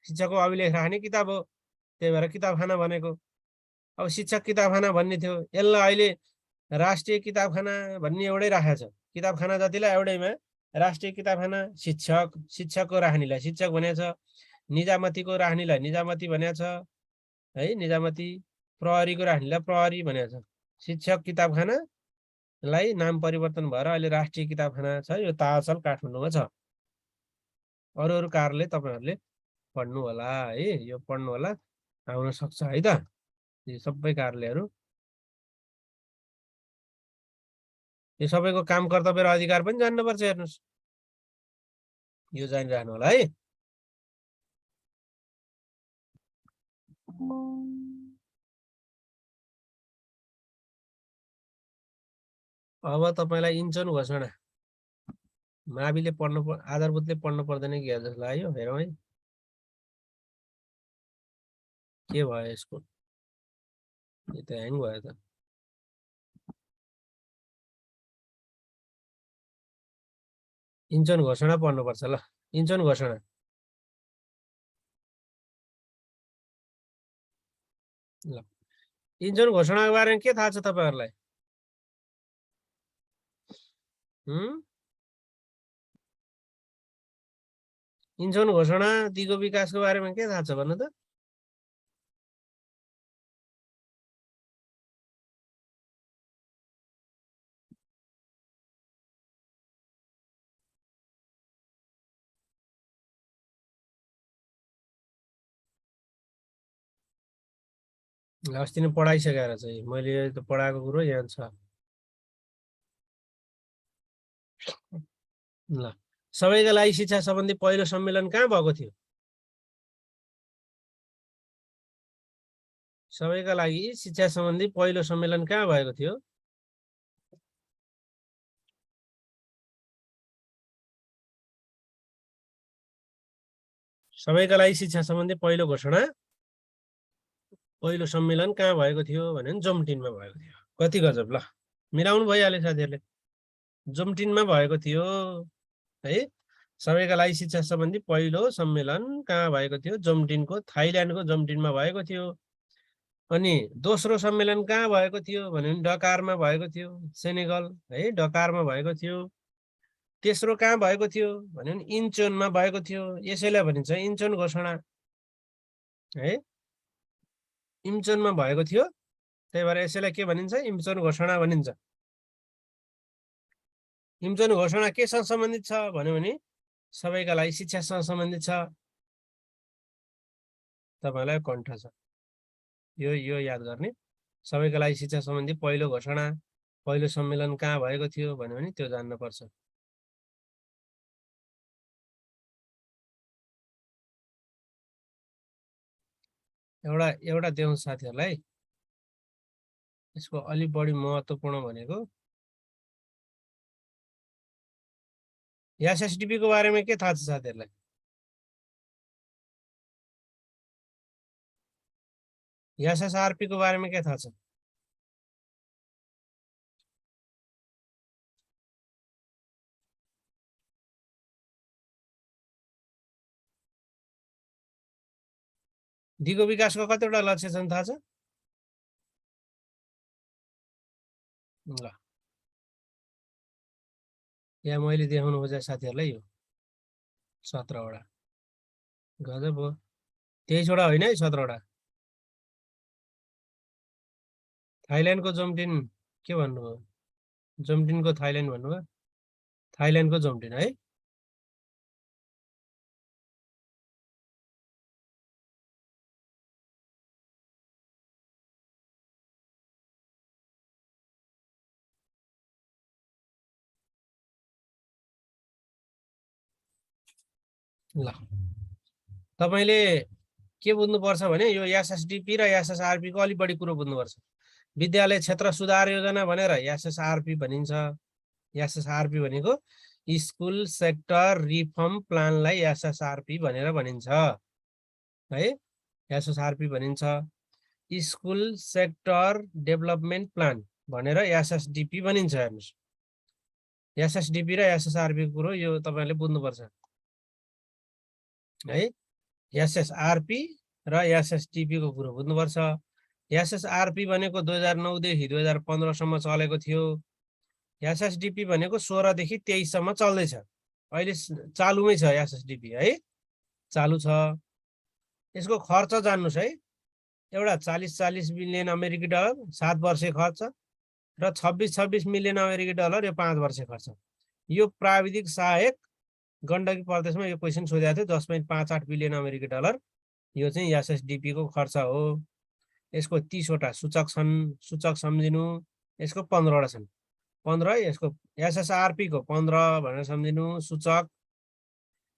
शिक्षकको अभिलेख राख्ने किताब हो। त्यही भएर किताबखाना भनेको। अब शिक्षक किताबखाना भन्ने थियो, यसलाई अहिले राष्ट्रिय किताबखाना भन्ने एउटै राखेको छ। किताबखाना जतिलाई एउटैमा राष्ट्रिय किताबखाना। शिक्षकको राख्नेलाई शिक्षक भनेको छ, निजामतीको राख्नेलाई निजामती भनेको छ है, निजामती। प्रहरीको राख्नेलाई प्रहरी भनेको छ। शिक्षक किताबखानालाई नाम परिवर्तन भएर अहिले राष्ट्रिय किताबखाना छ। यो ताचल काठमाडौँमा छ। अरू अरू कार्यालय तपाईँहरूले पढ्नु होला है, यो पढ्नु होला, आउन सक्छ है त। यो सबै कार्यालयहरू, यो सबैको काम कर्तव्य र अधिकार पनि जान्नुपर्छ। हेर्नुहोस्, यो जानिराख्नु होला है। अब तपाईँलाई इन्चन घोषणा माविले पढ्नु आधारभूतले पढ्नु पर्दैन कि जस्तो लाग्यो। हेरौँ है। के भयो यसको? यो त ह्याङ भयो त। इन्चन घोषणा पढ्नुपर्छ ल। इन्चन घोषणा ल। इन्चन घोषणाको बारेमा के थाहा छ तपाईँहरूलाई? इन्चन घोषणा दिगो विकासको बारेमा के थाहा छ भन्नु त? अस्ति नै पढाइसकेर चाहिँ मैले त पढाएको कुरो यहाँ छ ल। सबैका लागि शिक्षा सम्बन्धी पहिलो सम्मेलन कहाँ भएको थियो? सबैका लागि शिक्षा सम्बन्धी पहिलो सम्मेलन कहाँ भएको थियो? सबैका लागि शिक्षा सम्बन्धी पहिलो घोषणा पहिलो सम्मेलन कहाँ भएको थियो भने जोमटिनमा भएको थियो। कति गजब ल, मिलाउनु भइहाल्यो साथीहरूले। जोमटिनमा भएको थियो है। सबैका लागि शिक्षा सम्बन्धी पहिलो सम्मेलन कहाँ भएको थियो? जोमटिनको, थाइल्यान्डको जोमटिनमा भएको थियो। अनि दोस्रो सम्मेलन कहाँ भएको थियो भने डकारमा भएको थियो, सेनेगल है, डकारमा भएको थियो। तेस्रो कहाँ भएको थियो भने इन्चोनमा भएको थियो। यसैलाई भनिन्छ इन्चोन घोषणा है। इन्चोनमा भएको थियो, त्यही भएर यसैलाई के भनिन्छ? इन्चोन घोषणा भनिन्छ। इन्चोन घोषणा केसँग सम्बन्धित छ भन्यो भने सबैका लागि शिक्षासँग सम्बन्धित छ। तपाईँलाई कण्ठ छ यो याद गर्ने। सबैका लागि शिक्षा सम्बन्धी पहिलो घोषणा पहिलो सम्मेलन कहाँ भएको थियो भन्यो भने त्यो जान्नुपर्छ। एउटा देऊ साथीहरूलाई। यसको अलिक बढी महत्त्वपूर्ण भनेको एसएसडिपी को बारेमा के थाहा छ साथीहरूलाई? एसएसआरपी को बारेमा के थाहा छ? दिगो विकासको कतिवटा लक्ष्य छन् थाहा छ? ल यहाँ मैले देखाउनु खोजेँ साथीहरूलाई यो 17 वटा। गजब हो। 23 वटा होइन है, 17 वटा। थाइल्यान्डको जोमटिन के भन्नुभयो? जोमटिनको थाइल्यान्ड भन्नुभयो। थाइल्यान्डको जोमटिन है। ल तपाईँले के बुझ्नुपर्छ भने यो एसएसडिपी र एसएसआरपी को अलिक बढी कुरो बुझ्नुपर्छ। विद्यालय क्षेत्र सुधार योजना भनेर एसएसआरपी भनिन्छ। एसएसआरपी भनेको स्कुल सेक्टर रिफर्म प्लानलाई एसएसआरपी भनेर भनिन्छ है। एसएसआरपी भनिन्छ स्कुल सेक्टर डेभलपमेन्ट प्लान भनेर एसएसडिपी भनिन्छ। हेर्नुहोस्, एसएसडिपी र एसएसआरपी को कुरो यो तपाईँले बुझ्नुपर्छ है। एसएसआरपी र एसएसडिपी को कुरो बुझ्नुपर्छ। एसएसआरपी भनेको 2009 देखि 2015 सम्म चलेको थियो। एसएसडिपी भनेको 16 देखि 23 सम्म चल्दैछ। अहिले चालुमै छ एसएसडिपी है, चालु छ। यसको खर्च जान्नुस् है। एउटा 40 मिलियन अमेरिकी डलर 7 वर्षे खर्च र 26 मिलियन अमेरिकी डलर यो 5 वर्षे खर्च। यो प्राविधिक सहायक गण्डकी प्रदेशमा यो क्वेसन सोधेको थियो। 10.58 बिलियन अमेरिकी डलर यो चाहिँ एसएसडिपी को खर्च हो। यसको 30 वटा सूचक छन्। सूचक सम्झिनु। यसको 15 वटा छन्। 15 यसको एसएसआरपी को 15 भनेर सम्झिनु सूचक।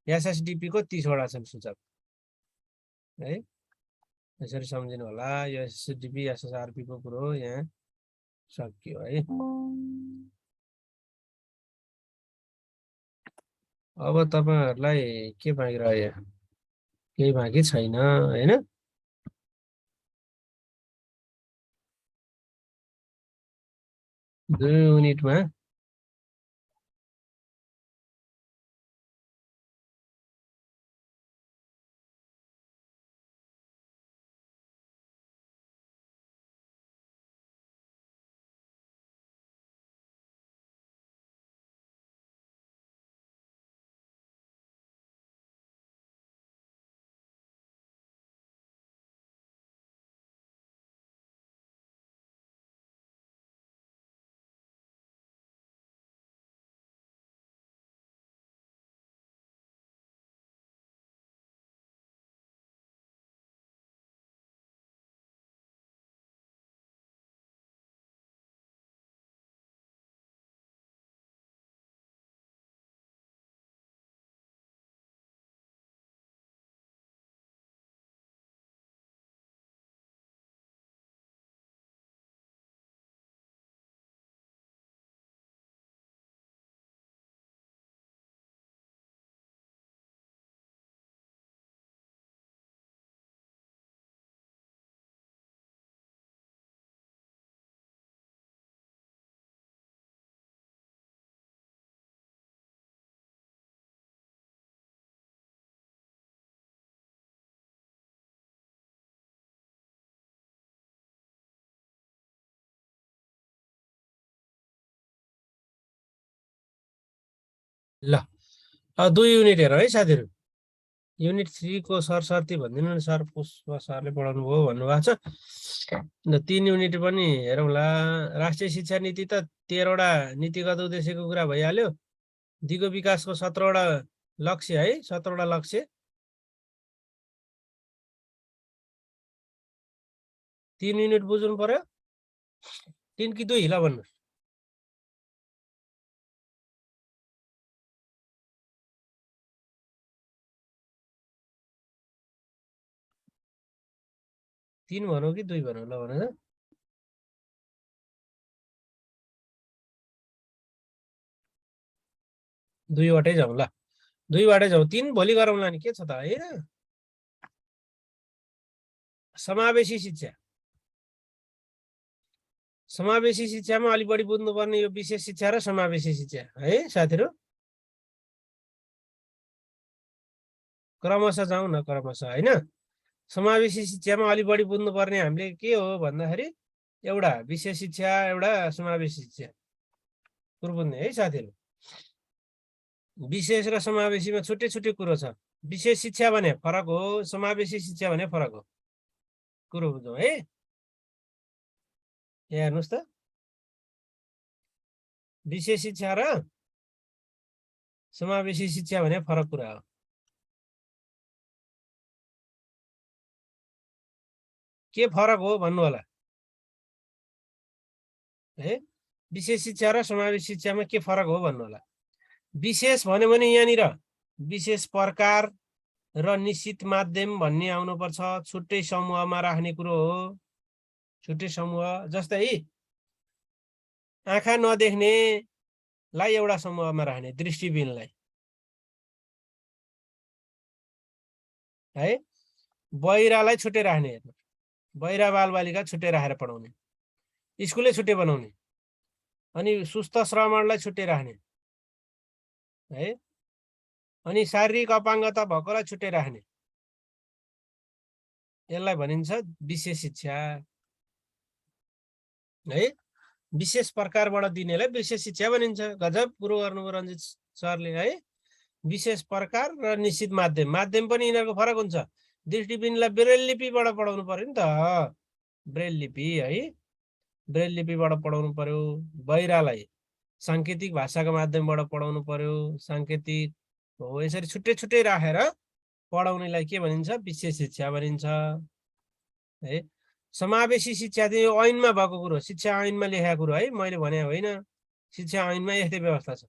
एसएसडिपी को 30 वटा छन् सूचक है। यसरी सम्झिनु होला। यो एसएसडिपी एसएसआरपी को कुरो यहाँ सकियो है। अब तपाईहरुलाई के बाँकी रह्यो? केही बाँकी छैन हैन। 2 युनिटमा ल 2 युनिट हेर है साथीहरु। युनिट 3 को सरसर्ती भनिदिनु नि सर, पुष्प सरले पढाउनु भयो भन्नुभएको छ। 3 युनिट पनि हेरौँला। राष्ट्रिय शिक्षा नीति त 13 वटा नीतिगत उद्देश्यको कुरा भइहाल्यो। दिगो विकासको 17 वटा लक्ष्य है, 17 वटा लक्ष्य। 3 युनिट बुझ्नु पर्यो। 3 कि 2 ल भन्नु। 3 भनौँ कि 2 भनौँ ल भन त। 2 वटै जाउँ ल। 2 वटै जाउँ। 3 भोलि गरौँला नि, के छ त हैन। समावेशी शिक्षा। समावेशी शिक्षामा अलि बढी बुझ्नुपर्ने यो विशेष शिक्षा र समावेशी शिक्षा है साथीहरु। क्रमशः जाउँ न, क्रमशः हैन। समावेशी शिक्षामा अलि बढी बुझ्नुपर्ने हामीले के हो भन्दाखेरि एउटा विशेष शिक्षा, एउटा समावेशी शिक्षा कुरो बुझ्ने है साथीहरु। विशेष र समावेशीमा छुट्टै छुट्टै कुरो छ। विशेष शिक्षा भने फरक हो, समावेशी शिक्षा भने फरक हो। कुरो बुझौँ है। यहाँ हेर्नुस् त, विशेष शिक्षा र समावेशी शिक्षा भने फरक कुरा हो। के फरक हो भन्नु होला है। विशेष शिक्षा र समावेशी शिक्षामा के फरक हो भन्नु होला। विशेष भन्यो भने यहाँनिर विशेष प्रकार र निश्चित माध्यम भन्ने आउनुपर्छ। छुट्टै समूहमा राख्ने कुरो हो। छुट्टै समूह, जस्तै आँखा नदेख्नेलाई एउटा समूहमा राख्ने, दृष्टिबिनलाई है। बहिरालाई छुट्टै राख्ने, बहिरा बालबालिका छुट्टै राखेर पढाउने, स्कुलै छुट्टै बनाउने। अनि सुस्त श्रमणलाई छुट्टै राख्ने है। अनि शारीरिक अपाङ्गता भएकोलाई छुट्टै राख्ने, यसलाई भनिन्छ विशेष शिक्षा है। विशेष प्रकारबाट दिनेलाई विशेष शिक्षा भनिन्छ। गजब कुरो गर्नुभयो रञ्जित सरले है। विशेष प्रकार र निश्चित माध्यम, माध्यम पनि यिनीहरूको फरक हुन्छ। दृष्टिबिनलाई ब्रेल लिपिबाट पढाउनु पर्यो नि त, ब्रेल लिपि है, ब्रेल लिपिबाट पढाउनु पर्यो। बहिरालाई साङ्केतिक भाषाको माध्यमबाट पढाउनु पर्यो, साङ्केतिक हो। यसरी छुट्टै छुट्टै राखेर पढाउनेलाई के भनिन्छ, विशेष शिक्षा भनिन्छ है। समावेशी शिक्षा चाहिँ ऐनमा भएको कुरो, शिक्षा ऐनमा लेखेको कुरो है, मैले भने होइन। शिक्षा ऐनमा यस्तै व्यवस्था छ।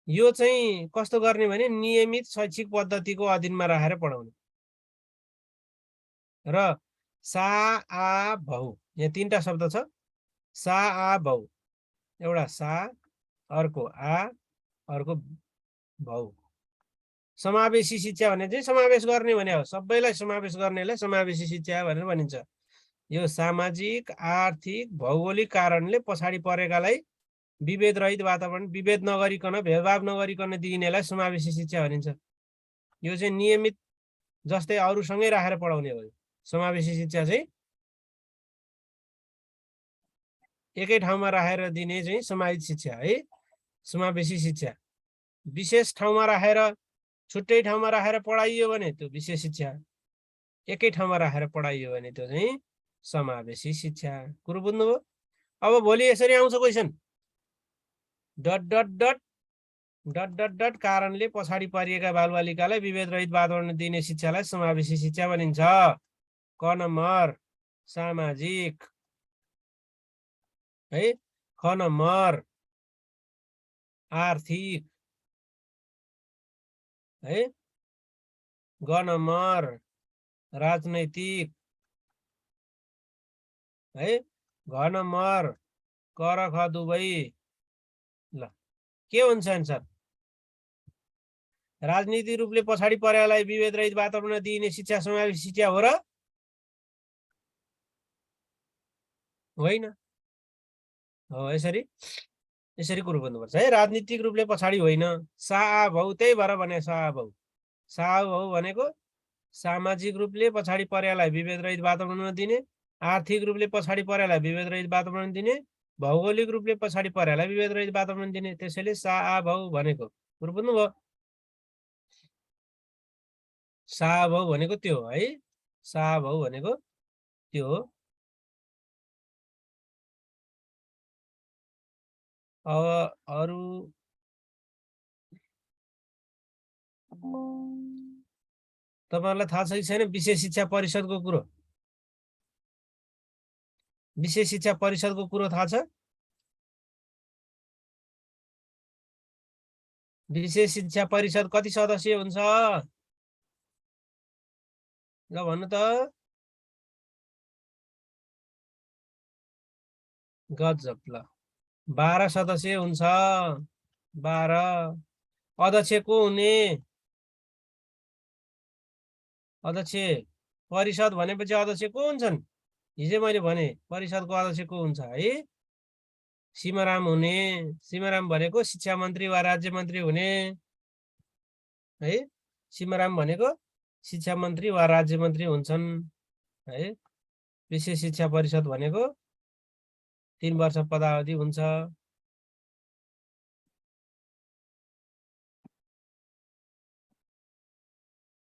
यो चाहिँ कस्तो गर्ने भने नियमित शैक्षिक पद्धतिको अधीनमा राखेर पढाउने। र सा आ भौ, यहाँ 3टा शब्द छ। सा आ भौ, एउटा सा, अर्को आ, अर्को भौ। समावेशी शिक्षा भने चाहिँ समावेश गर्ने भने हो, सबैलाई समावेश गर्नेलाई समावेशी शिक्षा भनेर भनिन्छ। यो सामाजिक आर्थिक भौगोलिक कारणले पछाडि परेकालाई विभेद रहित वातावरण विभेद नगरिकन भेदभाव नगरिकन दिइनेलाई समावेशी शिक्षा भनिन्छ। यो चाहिँ नियमित जस्तै अरूसँगै राखेर पढाउने हो। समावेशी शिक्षा चाहिँ एकै ठाउँमा राखेर दिने चाहिँ समाहित शिक्षा है, समावेशी शिक्षा। विशेष ठाउँमा राखेर छुट्टै ठाउँमा राखेर पढाइयो भने त्यो विशेष शिक्षा, एकै ठाउँमा राखेर पढाइयो भने त्यो चाहिँ समावेशी शिक्षा। कुरो बुझ्नुभयो? अब भोलि यसरी आउँछ question, dot dot dot dot dot dot कारणले पछाडि परिएका बालबालिकालाई विभेद रहित वातावरण दिने शिक्षालाई समावेशी शिक्षा भनिन्छ। क नम्बर सामाजिक है, ख नम्बर आर्थिक है, ग नम्बर राजनैतिक है, घ नम्बर क र ख दुवै। ल के हुन्छ आन्सर? राजनीतिक रूपले पछाडि परेकालाई विभेद रहित वातावरण दिइने शिक्षा समावेशी शिक्षा हो र होइन? हो, यसरी यसरी कुरो बुझ्नुपर्छ है। राजनीतिक रूपले पछाडि होइन, साभौ त्यही भएर भने साभौ। साभौ भनेको सामाजिक रूपले पछाडि परेकालाई विभेद रहित वातावरण दिने, आर्थिक रूपले पछाडि परेकालाई विभेद रहित वातावरण दिने, भौगोलिक रूपले पछाडि परेकालाई विभेद रहित वातावरण दिने, त्यसैले साभौ भनेको। कुरो बुझ्नुभयो? साभौ भनेको त्यो हो है, साभौ भनेको त्यो हो। अब अरू तपाईँहरूलाई थाहा छ कि छैन विशेष शिक्षा परिषदको कुरो? विशेष शिक्षा परिषदको कुरो थाहा छ? विशेष शिक्षा परिषद कति सदस्य हुन्छ? ल भन्नु त। गजब। ल 12 सदस्य हुन्छ। 12। अध्यक्ष को हुने? अध्यक्ष परिषद भनेपछि अध्यक्ष को हुन्छन्? हिजो मैले भने परिषदको अध्यक्ष को हुन्छ है? सीमाराम हुने। सीमाराम भनेको शिक्षा मन्त्री वा राज्य मन्त्री हुने है। सीमाराम भनेको शिक्षा मन्त्री वा राज्य मन्त्री हुन्छन् है। विशेष शिक्षा परिषद भनेको 3 वर्ष पदावधि हुन्छ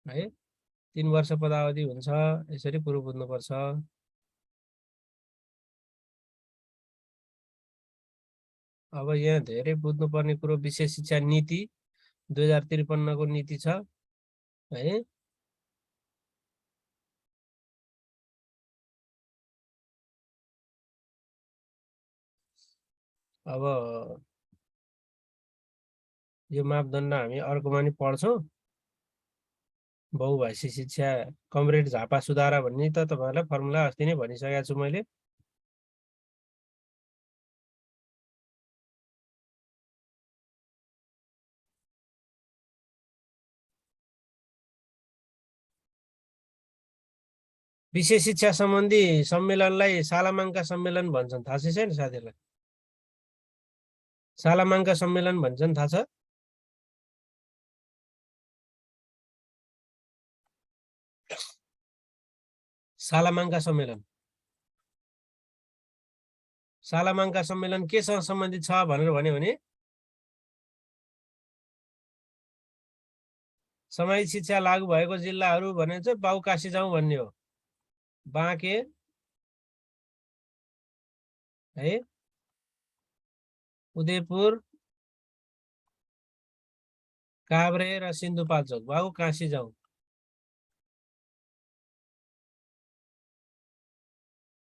है। 3 वर्ष पदावधि हुन्छ। यसरी कुरो बुझ्नुपर्छ। अब यहाँ धेरै बुझ्नुपर्ने कुरो विशेष शिक्षा नीति 2053 को नीति छ है। अब यो मापदण्ड हामी अर्कोमा नि पढ्छौँ। बहुभाषी शिक्षा कमरेड झापा सुधारा भन्ने त तपाईँहरूलाई फर्मुला अस्ति नै भनिसकेको छु मैले। विशेष शिक्षा सम्बन्धी सम्मेलनलाई सालामाङ्का सम्मेलन भन्छन्, थाहा छ छैन साथीहरूलाई? सालामाङ्का सम्मेलन भन्छन्, थाहा छ? सालामाङ्का सम्मेलन। सालामाङ्का सम्मेलन केसँग सम्बन्धित छ भनेर भन्यो भने समाजिक शिक्षा लागू भएको जिल्लाहरू भने चाहिँ बाउकासी जाउँ भन्ने हो। बाँके है, उदयपुर, काभ्रे र सिन्धुपाल्चोक। बाउकासी जाउँ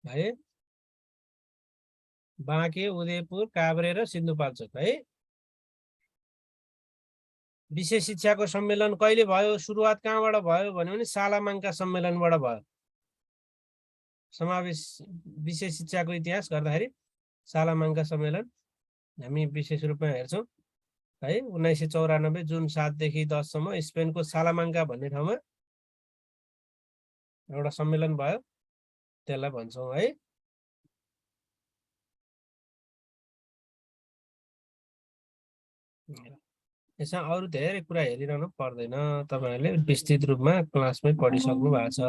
है। बाँके, उदयपुर, काभ्रे र सिन्धुपाल्चोक है। विशेष शिक्षाको सम्मेलन कहिले भयो? सुरुवात कहाँबाट भयो भन्यो भने सालामाङ्का सम्मेलनबाट भयो। समावेश विशेष शिक्षाको इतिहास गर्दाखेरि सालामाङ्का सम्मेलन हामी विशेष रूपमा हेर्छौँ है। 1994 जुन 7 देखि 10 सम्म स्पेनको सालामाङ्का भन्ने ठाउँमा एउटा सम्मेलन भयो। त्यसलाई भन्छौँ है। यसमा अरू धेरै कुरा हेरिरहनु पर्दैन, तपाईँहरूले विस्तृत रूपमा क्लासमै पढिसक्नु भएको छ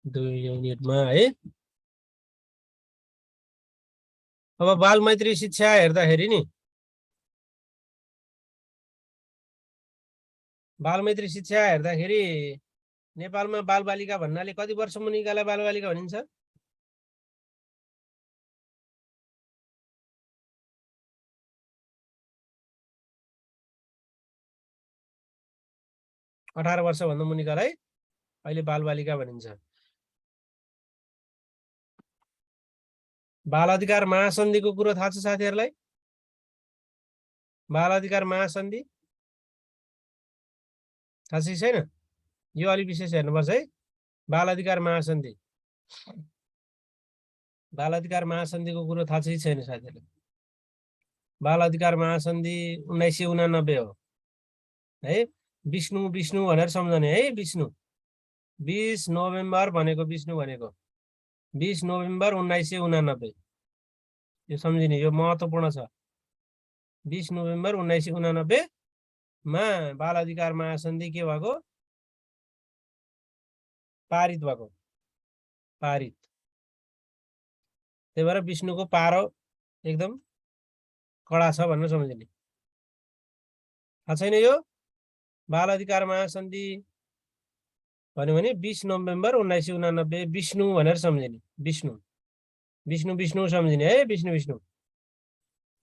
2 युनिटमा है। अब बाल मैत्री शिक्षा हेर्दाखेरि नि बालमैत्री शिक्षा हेर्दाखेरि नेपालमा बालबालिका भन्नाले कति वर्ष मुनिकालाई बालबालिका भनिन्छ? 18 वर्षभन्दा मुनिकालाई अहिले बालबालिका भनिन्छ। बाल अधिकार महासन्धिको कुरो थाहा छ साथीहरूलाई? बाल अधिकार महासन्धि थाहा छ कि छैन? यो अलि विशेष हेर्नुपर्छ है। बाल अधिकार महासन्धि, बाल अधिकार महासन्धिको कुरो थाहा छ कि छैन साथीहरूलाई? बाल अधिकार महासन्धि 1989 हो है। विष्णु विष्णु भनेर सम्झने है। विष्णु 20 नोभेम्बर भनेको, विष्णु भनेको 20 नोभेम्बर 1989, यो सम्झिने, यो महत्त्वपूर्ण छ। 20 नोभेम्बर 1989 मा बाल अधिकार महासन्धि के भएको? पारित भएको, पारित। त्यही भएर विष्णुको पारो एकदम कडा छ भनेर सम्झिने। थाहा छैन यो? बाल अधिकार महासन्धि भन्यो भने 20 नोभेम्बर 1989 विष्णु भनेर सम्झिने। विष्णु विष्णु विष्णु सम्झिने है। विष्णु विष्णु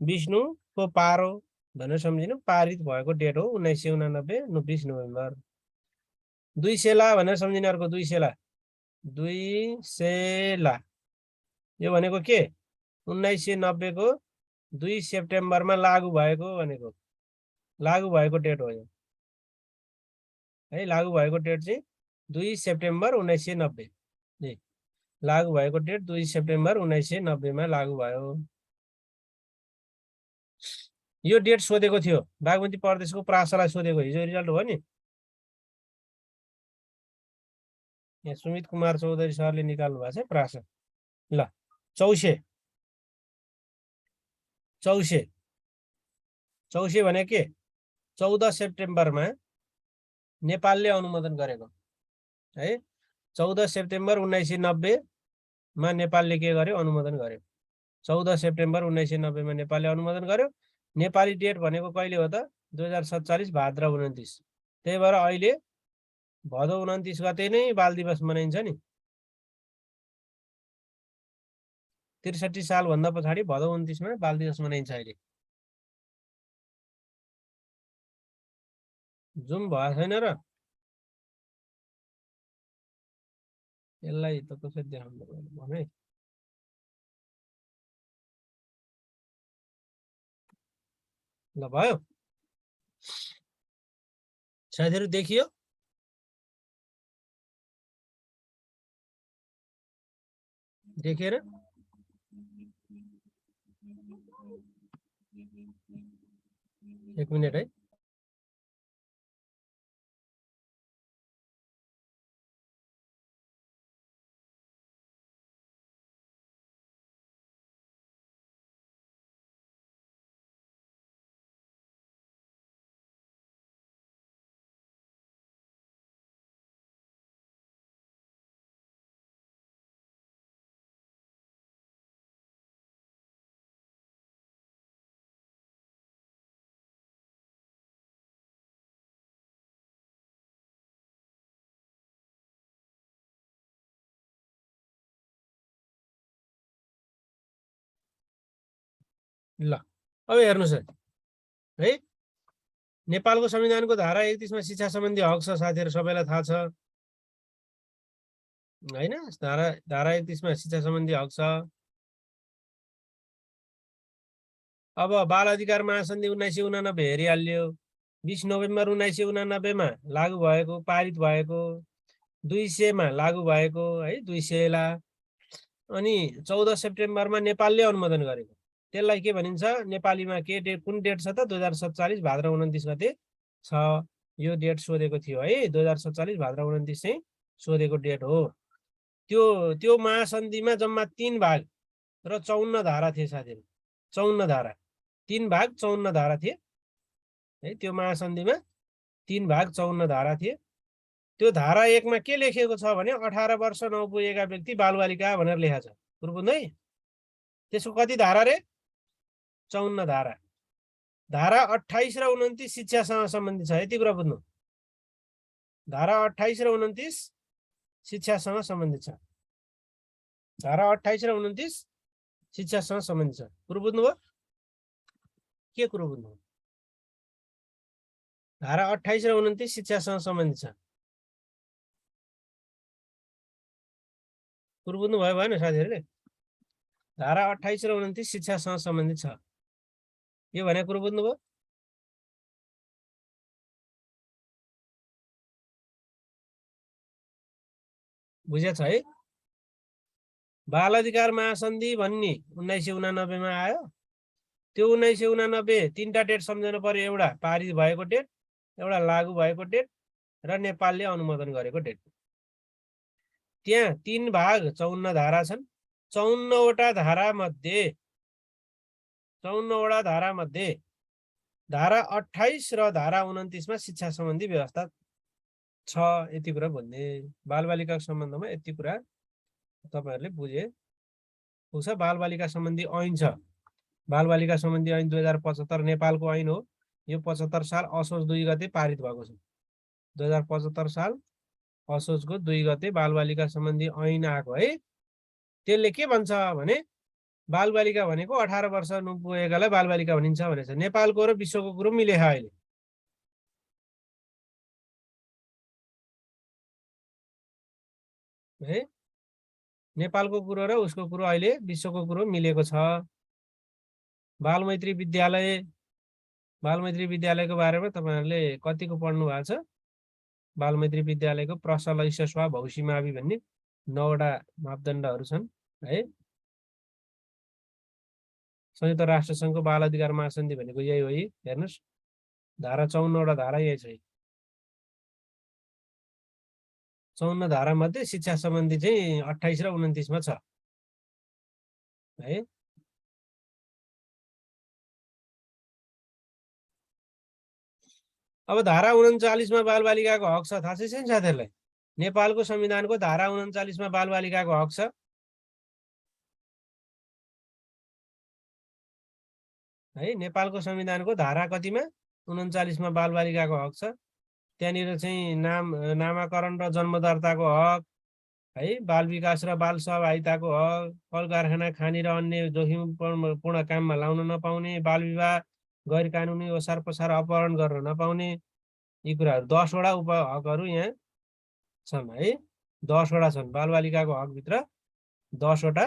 विष्णुको पारो भनेर सम्झिनु। पारित भएको डेट हो 1989 20 नोभेम्बर। 2 सेला भनेर सम्झिने। अर्को 2 सेला, 2 सेला यो भनेको के? 1990 को 2 सेप्टेम्बरमा लागू भएको भनेको, लागू भएको डेट हो यो है। लागू भएको डेट चाहिँ 2 सेप्टेम्बर 1990, लागू भएको डेट 2 सेप्टेम्बर 1990 मा लागू भयो। यो डेट सोधेको थियो बागमती प्रदेशको प्रासलाई सोधेको, हिजो रिजल्ट हो नि। यहाँ सुमित कुमार चौधरी सरले निकाल्नु भएको छ प्रास। ल चौसे, चौसे चौसे भने के? 14 सेप्टेम्बरमा नेपालले अनुमोदन गरेको है। 14 सेप्टेम्बर 1990 मा नेपालले के गर्यो? अनुमोदन गर्यो। 14 सेप्टेम्बर 1990 मा नेपालले अनुमोदन गर्यो। नेपाली डेट भनेको कहिले हो त? 2047 भाद्र 29। त्यही भएर अहिले भदौ 29 गते नै बाल दिवस मनाइन्छ नि। 63 सालभन्दा पछाडि भदौ 29 मा बाल दिवस मनाइन्छ अहिले। जुम भएको छैन र यसलाई त कसरी देखाउनु पर्ने है। ल भयो साथीहरु, देखियो? देखेर एक मिनट है। ल अब हेर्नुस् है। नेपालको संविधानको धारा 31 मा शिक्षा सम्बन्धी हक छ साथीहरु, सबैलाई थाहा छ हैन? धारा 31 मा शिक्षा सम्बन्धी हक छ। अब बाल अधिकार महासन्धि 1989 हेरिहाल्यो। 20 नोभेम्बर 1989 मा लागू भएको, पारित भएको। 200 मा लागू भएको है, 200 ला। अनि 14 सेप्टेम्बरमा नेपालले अनुमोदन गरेको, त्यसलाई के भनिन्छ? नेपालीमा के डेट, कुन डेट छ त? 2047 भाद्र 29 गते छ। यो डेट सोधेको थियो है। 2047 भाद्र 29 चाहिँ सोधेको डेट हो। त्यो त्यो महासन्धिमा जम्मा 3 भाग र 54 धारा थिए साथीहरू। 54 धारा, 3 भाग 54 धारा थिए है। त्यो महासन्धिमा 3 भाग 54 धारा थिए। त्यो धारा 1 मा के लेखिएको छ भने 18 वर्ष नपुगेका व्यक्ति बालबालिका भनेर लेखा छ। कुरो बुझ्दै? त्यसको कति धारा रे? 54 धारा। धारा 28 र 29 शिक्षासँग सम्बन्धित छ। यति कुरा बुझ्नु। धारा 28 र 29 शिक्षासँग सम्बन्धित छ। धारा 28 र 29 शिक्षासँग सम्बन्धित छ। कुरो बुझ्नुभयो? के कुरो बुझ्नुभयो? धारा 28 र 29 शिक्षासँग सम्बन्धित छ। कुरो बुझ्नुभयो भएन साथीहरूले? धारा 28 र 29 शिक्षासँग सम्बन्धित छ। यो भने कुरो बुझ्नुभयो? बुझेछ है? बाल अधिकार महासन्धि भन्ने 1989 मा आयो। त्यो 1989 3टा डेट सम्झनु पर्यो। एउटा पारित भएको डेट, एउटा लागू भएको डेट र नेपालले अनुमोदन गरेको डेट। त्यहाँ 3 भाग 54 धारा छन्। 54वटा धारा मध्ये 54वटा धारा मध्ये धारा 28 र धारा 29 मा शिक्षा सम्बन्धी व्यवस्था छ। यति कुरा भन्ने। बालबालिकाको सम्बन्धमा यति कुरा तपाईहरुले बुझे। पुग्छ। बालबालिका सम्बन्धी ऐन छ। बालबालिका सम्बन्धी ऐन 2075 नेपालको ऐन हो। यो 75 साल असोज 2 गते पारित भएको छ। 2075 साल असोजको 2 गते बालबालिका सम्बन्धी ऐन आएको है। त्यसले के भन्छ भने बालबालिका भनेको 18 वर्ष नपुगेकालाई बालबालिका भनिन्छ भनेछ। नेपालको र विश्वको कुरो मिलेछ अहिले है। नेपालको कुरो र उसको कुरो अहिले विश्वको कुरो मिलेको छ। बालमैत्री विद्यालयको बारेमा तपाईहरुले कतिको पढ्नु भएको छ? बालमैत्री विद्यालयको प्रसल स्वा भौसीमावि भन्ने 9वटा मापदण्डहरू छन् है। संयुक्त राष्ट्र संघको बाल अधिकार महासन्धि भनेको यही हो। हेर्नुस्, धारा 54वटा धारा यही छ। 54 धारा मध्ये शिक्षा सम्बन्धी चाहिँ 28 र 29 मा छ है। अब धारा 39 मा बालबालिकाको हक छ। थाहा छ साथीहरुलाई? नेपालको संविधानको धारा 39 मा बालबालिकाको हक छ है। नेपालको संविधानको धारा कतिमा? 39 मा बालबालिकाको हक छ। त्यहाँनिर चाहिँ नामाकरण र जन्म दर्ताको हक है, बाल विकास र बाल सहभागिताको हक, कल कारखाना खानी र अन्य जोखिमपूर्ण काममा लाउन नपाउने, बाल विवाह, गैर कानुनी ओसार पसार अपहरण गर्न नपाउने, यी कुराहरू 10वटा हकहरू यहाँ छन् है। 10वटा छन्। बालबालिकाको हकभित्र 10वटा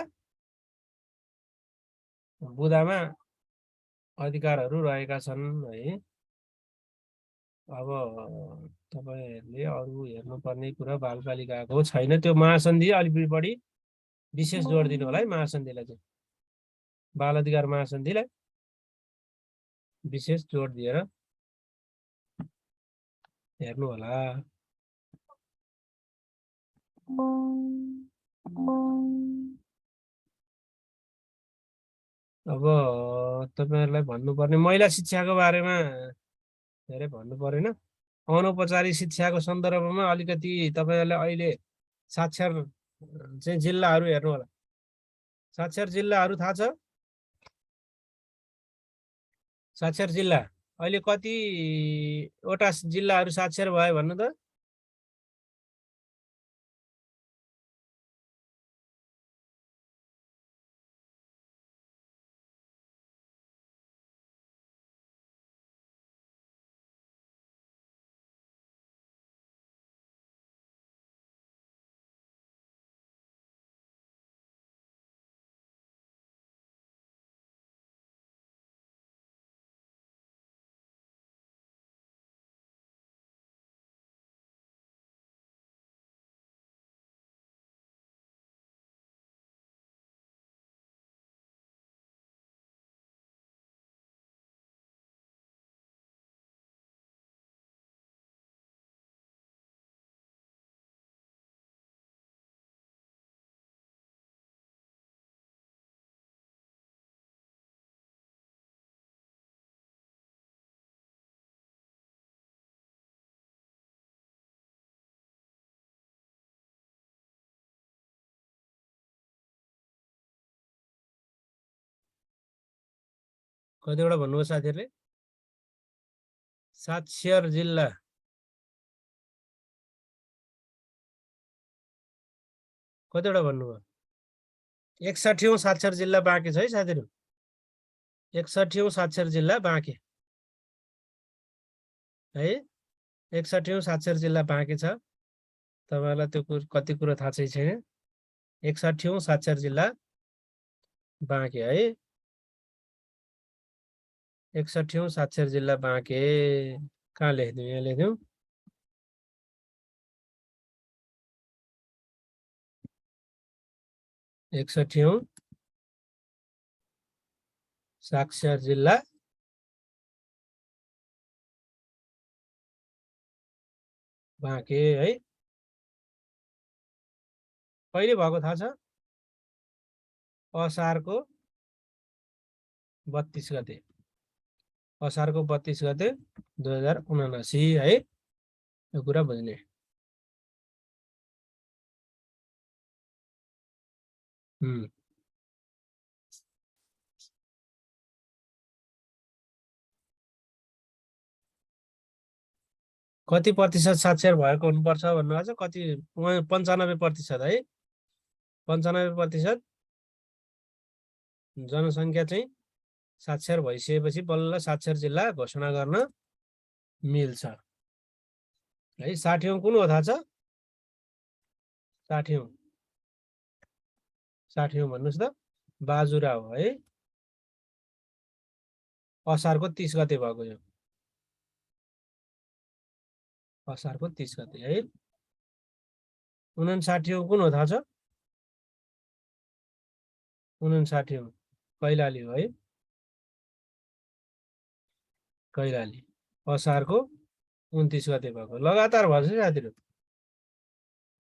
बुदामा अधिकारहरू रहेका छन् है। अब तपाईहरुले अरु हेर्नुपर्ने कुरा बालबालिकाको छैन। त्यो महासन्धि अलिक बढी विशेष जोड दिनु होला है। महासन्धिलाई चाहिँ, बाल अधिकार महासन्धिलाई विशेष जोड दिएर हेर्नु होला। अब तपाईहरुलाई भन्नुपर्ने महिला शिक्षाको बारेमा धेरै भन्नु परेन। अनौपचारिक शिक्षाको सन्दर्भमा अलिकति तपाईहरुले अहिले साक्षर चाहिँ जिल्लाहरू हेर्नु होला। साक्षर जिल्लाहरू थाहा छ? साक्षर जिल्ला अहिले कतिवटा जिल्लाहरू साक्षर भयो भन्नु त? कतिवटा भन्नुभयो साथीहरूले? साक्षर जिल्ला कतिवटा भन्नुभयो? 61औं साक्षर जिल्ला बाँकी छ है साथीहरू। 61औं साक्षर जिल्ला बाँकी है। 61औं साक्षर जिल्ला बाँकी छ। तपाईँलाई त्यो कति कुरो थाहा छैन। 61औं साक्षर जिल्ला बाँके है। 61औं साक्षर जिल्ला बाँके कहाँ लेखिदिउँ? यहाँ लेखिदिउँ। एकसठीऔं साक्षर जिल्ला बाँके है। कहिले भएको थाहा छ? असारको 32 गते। असारको 32 गते 2079 है। यो कुरा बुझ्ने। कति प्रतिशत साक्षर भएको हुनुपर्छ भन्नुभएको छ? कति? 95% है। 95% जनसङ्ख्या चाहिँ साक्षर भइसकेपछि बल्ल साक्षर जिल्ला घोषणा गर्न मिल्छ है। 60औं कुन हो थाहा छ? 60औं 60औं भन्नुहोस् त। बाजुरा हो है। असारको 30 गते भएको यो। असारको 30 गते है। 59औं कुन हो थाहा छ? 59औं कैलाली हो है। कैलाली असारको 29 गते भएको। लगातार भएछ साथीहरू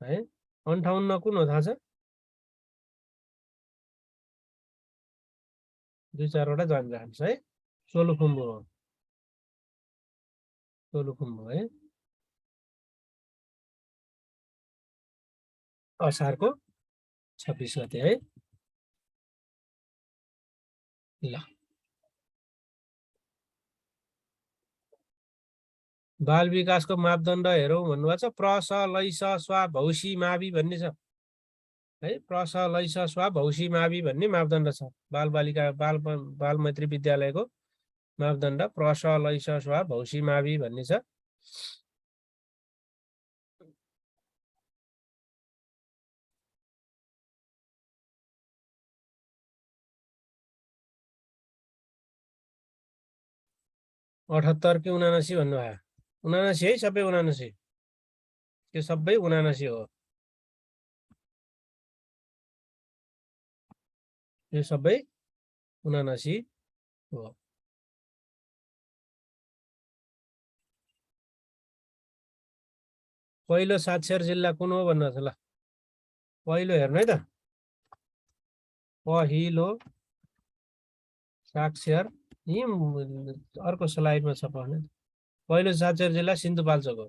है। 58 कुन हो थाहा छ? 2-4वटा जान्छ है। सोलुखुम्बु हो। सोलुखुम्बु है। असारको 26 गते है। ल बाल विकासको मापदण्ड हेरौँ भन्नुभएको छ। प्रस लैस स्वा भौसी मावि भन्ने छ है। प्रस लैस स्वा भौसी मावि भन्ने मापदण्ड छ। बालबालिका बाल मैत्री विद्यालयको मापदण्ड प्रस लैस स्वा भौसी मावि भन्ने छ। अठहत्तर कि 79 भन्नुभयो? 79 है। सबै 79। त्यो सबै 79 हो। यो सबै 79 हो। पहिलो साक्षर जिल्ला कुन हो भन्नु छ? ल पहिलो हेर्नु है त। पहिलो साक्षर अर्को स्लाइडमा छ पढ्नु। पहिलो साक्षर जिल्ला सिन्धुपाल्चोक हो।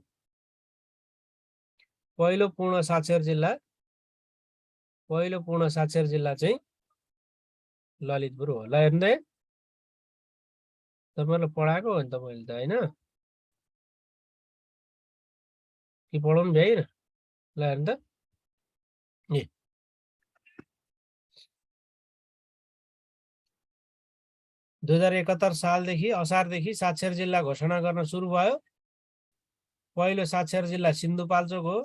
पहिलो पूर्ण साक्षर जिल्ला चाहिँ ललितपुर हो। ल हेर्नु त। तपाईँलाई पढाएको हो नि त मैले त होइन कि पढाउनु भ्याइन? ल हेर्नु त। 2071 सालदेखि असारदेखि साक्षर जिल्ला घोषणा गर्न सुरु भयो। पहिलो साक्षर जिल्ला सिन्धुपाल्चोक हो।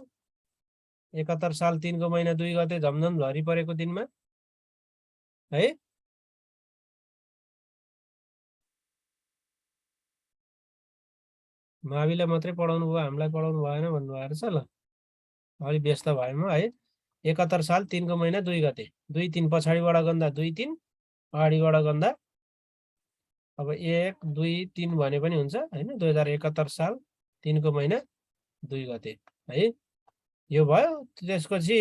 71 साल 3 महिना 2 गते झमझम झरी परेको दिनमा है। माविलाई मात्रै पढाउनु भयो, हामीलाई पढाउनु भएन भन्नुभएको छ। ल अलि व्यस्त भएँ म है। 71 साल 3 महिना 2 गते। 2-3 पछाडिबाट गन्दा 2-3, अगाडिबाट गन्दा अब 1-2-3 भने पनि हुन्छ होइन। 2071 साल 3 महिना 2 गते है। यो भयो। त्यसपछि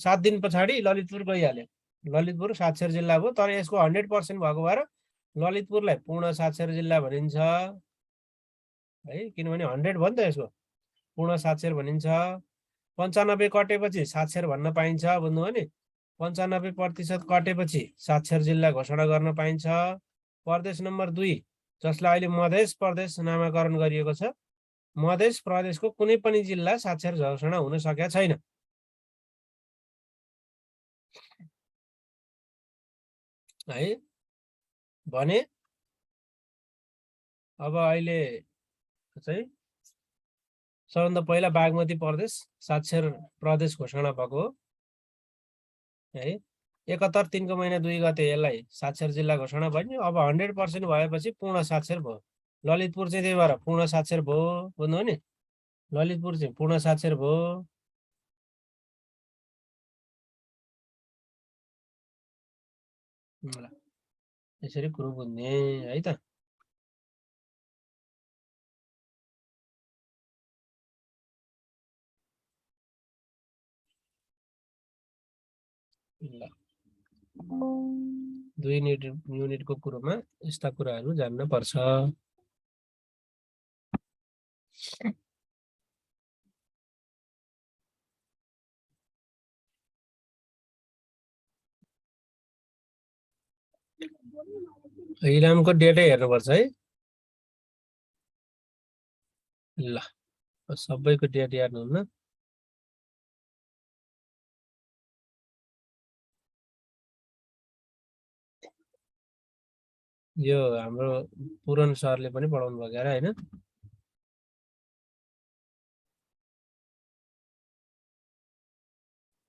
7 दिन पछाडि ललितपुर गइहाल्यो। ललितपुर साक्षर जिल्ला भयो। तर यसको 100% भएको भएर ललितपुरलाई पूर्ण साक्षर जिल्ला भनिन्छ है। किनभने 100 भयो नि त यसको। पूर्ण साक्षर भनिन्छ। 95 कटेपछि साक्षर भन्न पाइन्छ भन्नुभयो नि। 95% कटेपछि साक्षर जिल्ला घोषणा गर्न पाइन्छ। प्रदेश नम्बर 2 जसलाई अहिले मध्य प्रदेश नामाकरण गरिएको छ, मध्य प्रदेशको कुनै पनि जिल्ला साक्षर घोषणा हुन सकेका छैन। है भने अब अहिले चाहिँ सबभन्दा पहिला बागमती प्रदेश साक्षर प्रदेश घोषणा भएको हो है। 71 3 महिना 2 गते यसलाई साक्षर जिल्ला घोषणा भयो। अब 100% भएपछि पूर्ण साक्षर भयो। ललितपुर चाहिँ त्यही भएर पूर्ण साक्षर भयो, बुझ्नु हो नि। ललितपुर चाहिँ पूर्ण साक्षर भयो। यसरी कुरो बुझ्ने है त। ल 2 युनिटको कुरोमा यस्ता कुराहरू जान्न पर्छ। इलामको डेटै हेर्नुपर्छ है। ल सबैको डेट याद हुन्न। यो हाम्रो पुरन सरले पनि पढाउनु भएको अरे हैन।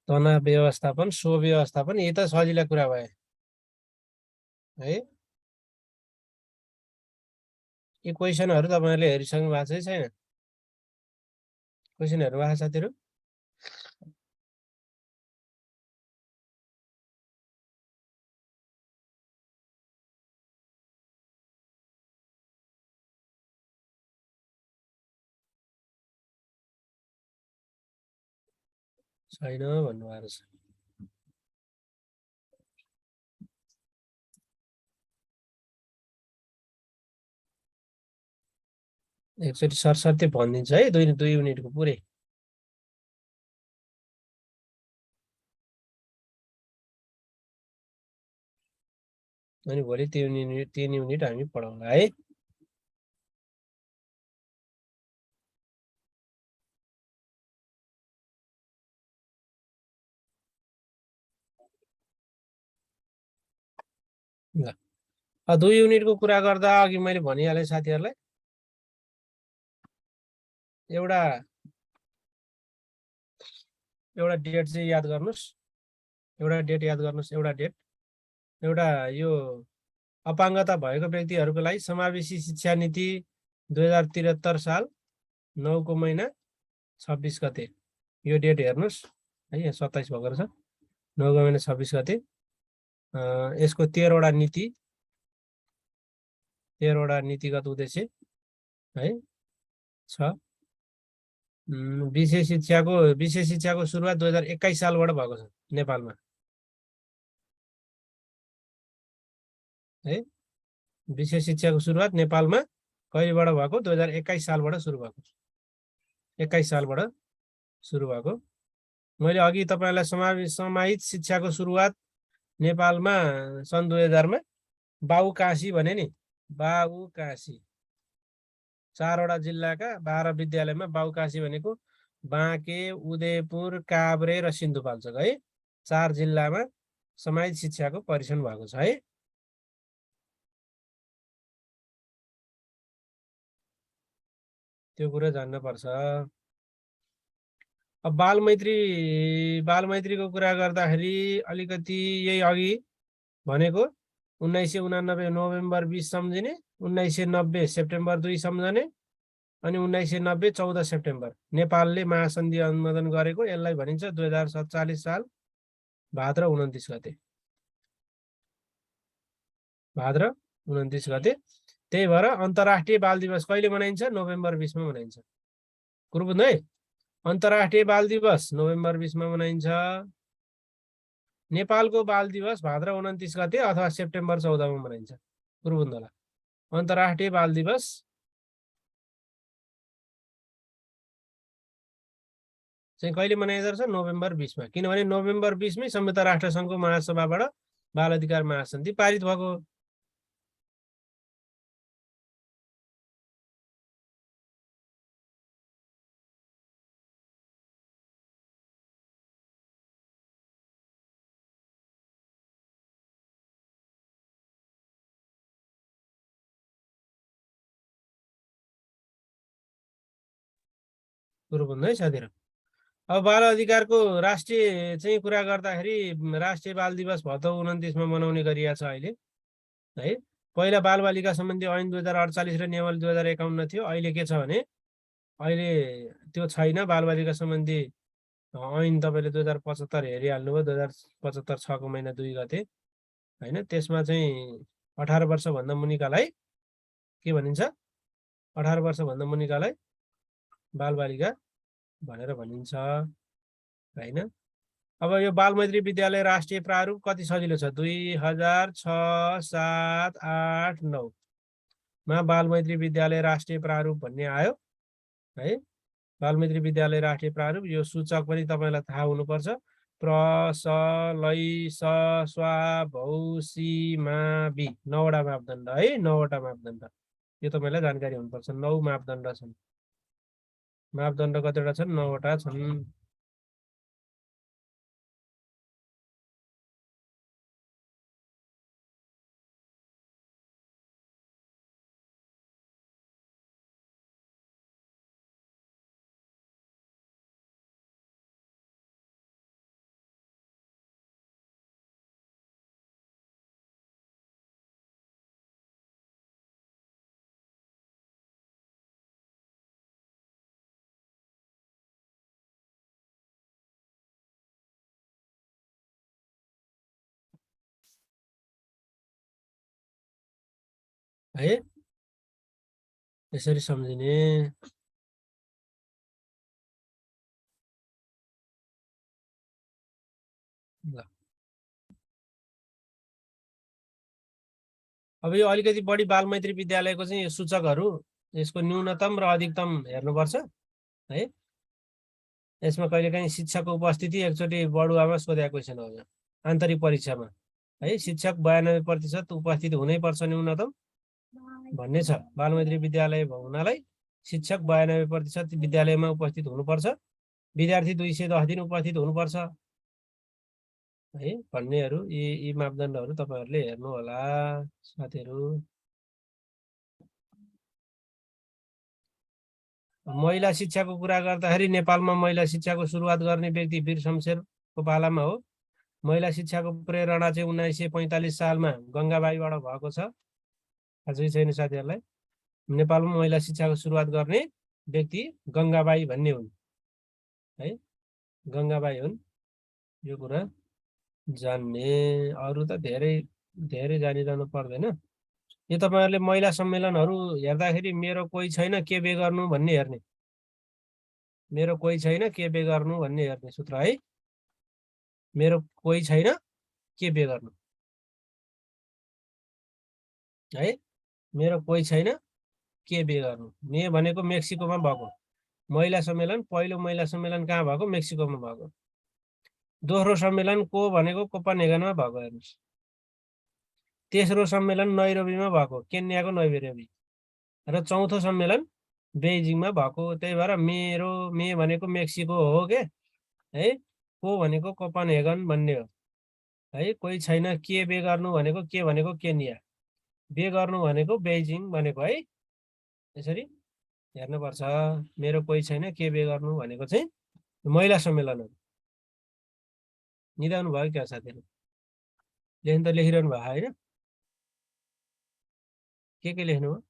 तनाव व्यवस्थापन, स्व व्यवस्थापन, यी त सजिला कुरा भए है। यी क्वेसनहरू तपाईहरुले हेरिसक्नु भएको छ छैन? क्वेसनहरू आएको साथीहरु? छैन भन्नुभएको छ। एकचोटि सरसर्ती भनिदिन्छ है, दुई युनिटको पुरै। अनि भोलि 3 युनिट हामी पढाउँला है। ल 2 युनिटको कुरा गर्दा अघि मैले भनिहालेँ साथीहरुलाई, एउटा डेट चाहिँ याद गर्नुस्। एउटा डेट याद गर्नुस्। एउटा यो अपाङ्गता भएको व्यक्तिहरूको लागि समावेशी शिक्षा नीति 2073 साल 9 को महिना 26 गते, यो डेट हेर्नुस् है। यहाँ 27 भएको रहेछ। 9 को महिना 26 गते। यसको 13 वटा नीति, 13 वटा नीतिगत उद्देश्य है छ। विशेष शिक्षाको सुरुवात 2021 सालबाट भएको छ नेपालमा है। विशेष शिक्षाको सुरुवात नेपालमा कहिलेबाट भएको? 2021 सालबाट सुरु भएको। 21 सालबाट सुरु भएको। मैले अघि तपाईहरुलाई समाहित शिक्षाको सुरुवात नेपालमा सन् 2000 मा बाबुकाशी भने नि। बाबुकाशी 4 वटा जिल्लाका 12 विद्यालयमा बाबुकाशी भनेको बाँके, उदयपुर, काभ्रे र सिन्धुपाल्चोक है। 4 जिल्लामा समाहित शिक्षाको परीक्षण भएको छ है। त्यो कुरा जान्न पर्छ। अब बालमैत्रीको कुरा गर्दाखेरि अलिकति यही अघि भनेको 1989 नोभेम्बर 20 सम्झिने, 1990 सेप्टेम्बर 2 सम्झने, अनि 1990 14 सेप्टेम्बर नेपालले महासन्धि अनुमोदन गरेको। यसलाई भनिन्छ 2047 साल भाद्र 29 गते। भाद्र 29 गते। त्यही भएर अन्तर्राष्ट्रिय बाल दिवस कहिले मनाइन्छ? नोभेम्बर 20 मा मनाइन्छ। कुरो बुझ्नु है। अन्तर्राष्ट्रिय बाल दिवस नोभेम्बर 20 मा मनाइन्छ। नेपालको बाल दिवस भाद्र 29 गते अथवा सेप्टेम्बर 14 मा मनाइन्छ। कुरो बुझ्नु होला। अन्तर्राष्ट्रिय बाल दिवस चाहिँ कहिले मनाइँदो रहेछ? नोभेम्बर 20 मा। किनभने नोभेम्बर 20 मै संयुक्त राष्ट्र संघको महासभाबाट बाल अधिकार महासन्धि पारित भएको। कुरो बुझ्नु है साथीहरू। अब बाल अधिकारको राष्ट्रिय चाहिँ कुरा गर्दाखेरि राष्ट्रिय बाल दिवस भदौ 29 मनाउने गरिएको छ अहिले है। पहिला बालबालिका सम्बन्धी ऐन 2048 र नियमावली 2051 थियो। अहिले के छ भने अहिले त्यो छैन। बालबालिका सम्बन्धी ऐन तपाईँले 2075 हेरिहाल्नुभयो, 2075 6को महिना 2 गते होइन। त्यसमा चाहिँ 18 वर्षभन्दा मुनिकालाई के भनिन्छ, 18 वर्षभन्दा मुनिकालाई बालबालिका भनेर भनिन्छ होइन। अब यो बालमैत्री विद्यालय राष्ट्रिय प्रारूप कति सजिलो छ, 2006, 7, 8, 9 मा बालमैत्री विद्यालय राष्ट्रिय प्रारूप भन्ने आयो है। बालमैत्री विद्यालय राष्ट्रिय प्रारूप, यो सूचक पनि तपाईँलाई थाहा हुनुपर्छ। प्र स लै स स्वा भौ सी मा बी 9वटा मापदण्ड है, 9वटा मापदण्ड। यो तपाईँलाई जानकारी हुनुपर्छ। 9 मापदण्ड छन्। मापदण्ड कतिवटा छन्, 9वटा छन्। है यसरी सम्झिने। ल अब यो अलिकति बढी बालमैत्री विद्यालयको चाहिँ सूचकहरू, यसको न्यूनतम र अधिकतम हेर्नुपर्छ है। यसमा कहिलेकाहीँ शिक्षकको उपस्थिति एकचोटि बढुवामा सोधेको क्वेसन हो यो आन्तरिक परीक्षामा है। शिक्षक 92% उपस्थित हुनैपर्छ न्यूनतम भन्ने छ। बालमैत्री विद्यालय हुनालाई शिक्षक 92% विद्यालयमा उपस्थित हुनुपर्छ, विद्यार्थी 210 दिन उपस्थित हुनुपर्छ है भन्नेहरू। यी मापदण्डहरू तपाईँहरूले हेर्नु होला साथीहरू। महिला शिक्षाको कुरा गर्दाखेरि नेपालमा महिला शिक्षाको सुरुवात गर्ने व्यक्ति वीर शमशेरको पालामा हो। महिला शिक्षाको प्रेरणा चाहिँ 1945 सालमा गङ्गाबाईबाट भएको छ। थाहा छैन साथीहरूलाई। नेपालमा महिला शिक्षाको सुरुवात गर्ने व्यक्ति गङ्गाबाई भन्ने हुन् है, गङ्गाबाई हुन्। यो कुरा जान्ने, अरू त धेरै जानिरहनु पर्दैन। यो तपाईँहरूले महिला सम्मेलनहरू हेर्दाखेरि मेरो कोही छैन के बे गर्नु भन्ने हेर्ने, मेरो कोही छैन के बे गर्नु भन्ने हेर्ने सूत्र है। मेरो कोही छैन के बे गर्नु है। मेरो कोही छैन के बे गर्नु। मे भनेको मेक्सिकोमा भएको महिला सम्मेलन। पहिलो महिला सम्मेलन कहाँ भएको, मेक्सिकोमा भएको। दोस्रो सम्मेलन को भनेको कोपनहेगनमा भएको हेर्नुहोस्। तेस्रो सम्मेलन नैरोबीमा भएको, केन्याको नैरोबी। र चौथो सम्मेलन बेजिङमा भएको। त्यही भएर मे भनेको मेक्सिको हो के है, को भनेको कोपनहेगन भन्ने हो है। कोही छैन के बे गर्नु भनेको, के भनेको केन्या, बे गर्नु भनेको बेजिङ भनेको है। यसरी हेर्नुपर्छ। मेरो कोही छैन के बे गर्नु भनेको चाहिँ महिला सम्मेलनहरू। निदाउनु भयो क्या साथीहरू? लेख्नु त लेखिरहनु भयो होइन? के लेख्नु हो?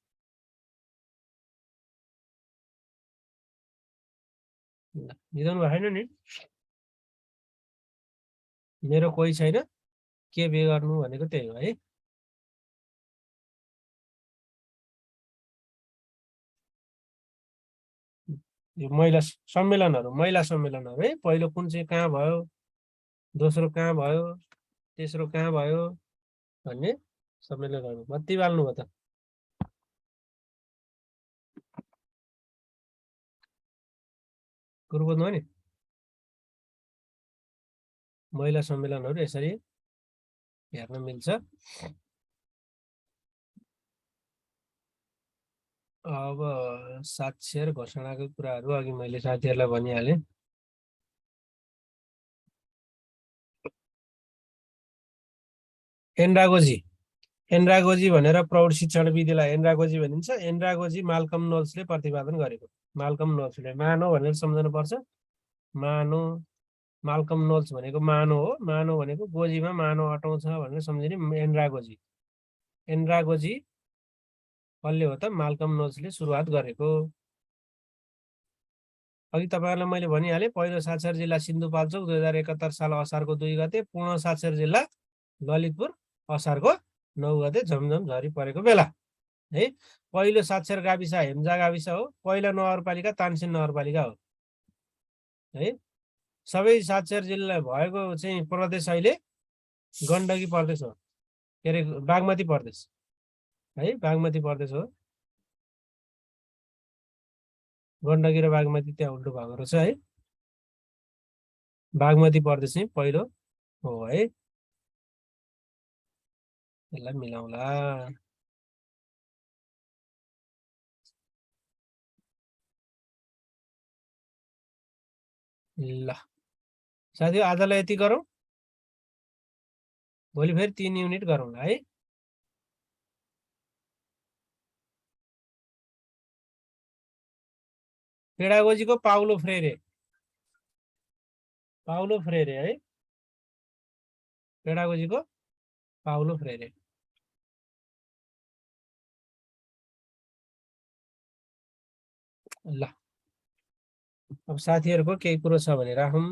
निदाउनु भयो छैन नि? मेरो कोही छैन के बे गर्नु भनेको त्यही हो है। यो महिला सम्मेलनहरू है। पहिलो कुन चाहिँ कहाँ भयो, दोस्रो कहाँ भयो, तेस्रो कहाँ भयो भन्ने सम्मेलनहरू। बत्ती बाल्नु भयो त। कुरो बुझ्नु हो नि? महिला सम्मेलनहरू यसरी हेर्न मिल्छ। अब साक्षर घोषणाको कुराहरू अघि मैले साथीहरूलाई भनिहालेँ। एन्ड्रागोजी एन्ड्रागोजी भनेर प्रौढ शिक्षण विधिलाई एन्ड्रागोजी भनिन्छ। एन्ड्रागोजी माल्कम नोल्सले प्रतिपादन गरेको। माल्कम नोल्सले, मानो भनेर सम्झनु पर्छ। मानो, माल्कम नोल्स भनेको मानो हो। मानो भनेको गोजीमा मानो अटाउँछ भनेर सम्झिने एन्ड्रागोजी। एन्ड्रागोजी कसले हो त? माल्कम नोल्सले सुरुवात गरेको। अघि तपाईँहरूलाई मैले भनिहालेँ, पहिलो साक्षर जिल्ला सिन्धुपाल्चोक 2071 साल असारको 2 गते, पूर्ण साक्षर जिल्ला ललितपुर असारको 9 गते, झमझम झरी परेको बेला है। पहिलो साक्षर गाविस हेम्जा गाविस हो। पहिलो नगरपालिका तानसेन नगरपालिका हो है। सबै साक्षर जिल्ला भएको चाहिँ प्रदेश अहिले गण्डकी प्रदेश हो, के अरे बागमती प्रदेश है। बागमती प्रदेश हो। गण्डकी र बागमती त्यहाँ उल्टो भएको रहेछ है। बागमती प्रदेश चाहिँ पहिलो हो है। यसलाई मिलाउँला। ल साथी, आजलाई यति गरौँ। भोलि फेरि 3 युनिट गरौँला है। पेडागोजीको पाउलो फ्रेरे, पाउलो फ्रेरे है। पेडागोजीको पाउलो फ्रेरे। ल अब साथीहरूको केही कुरो छ भने राखौँ।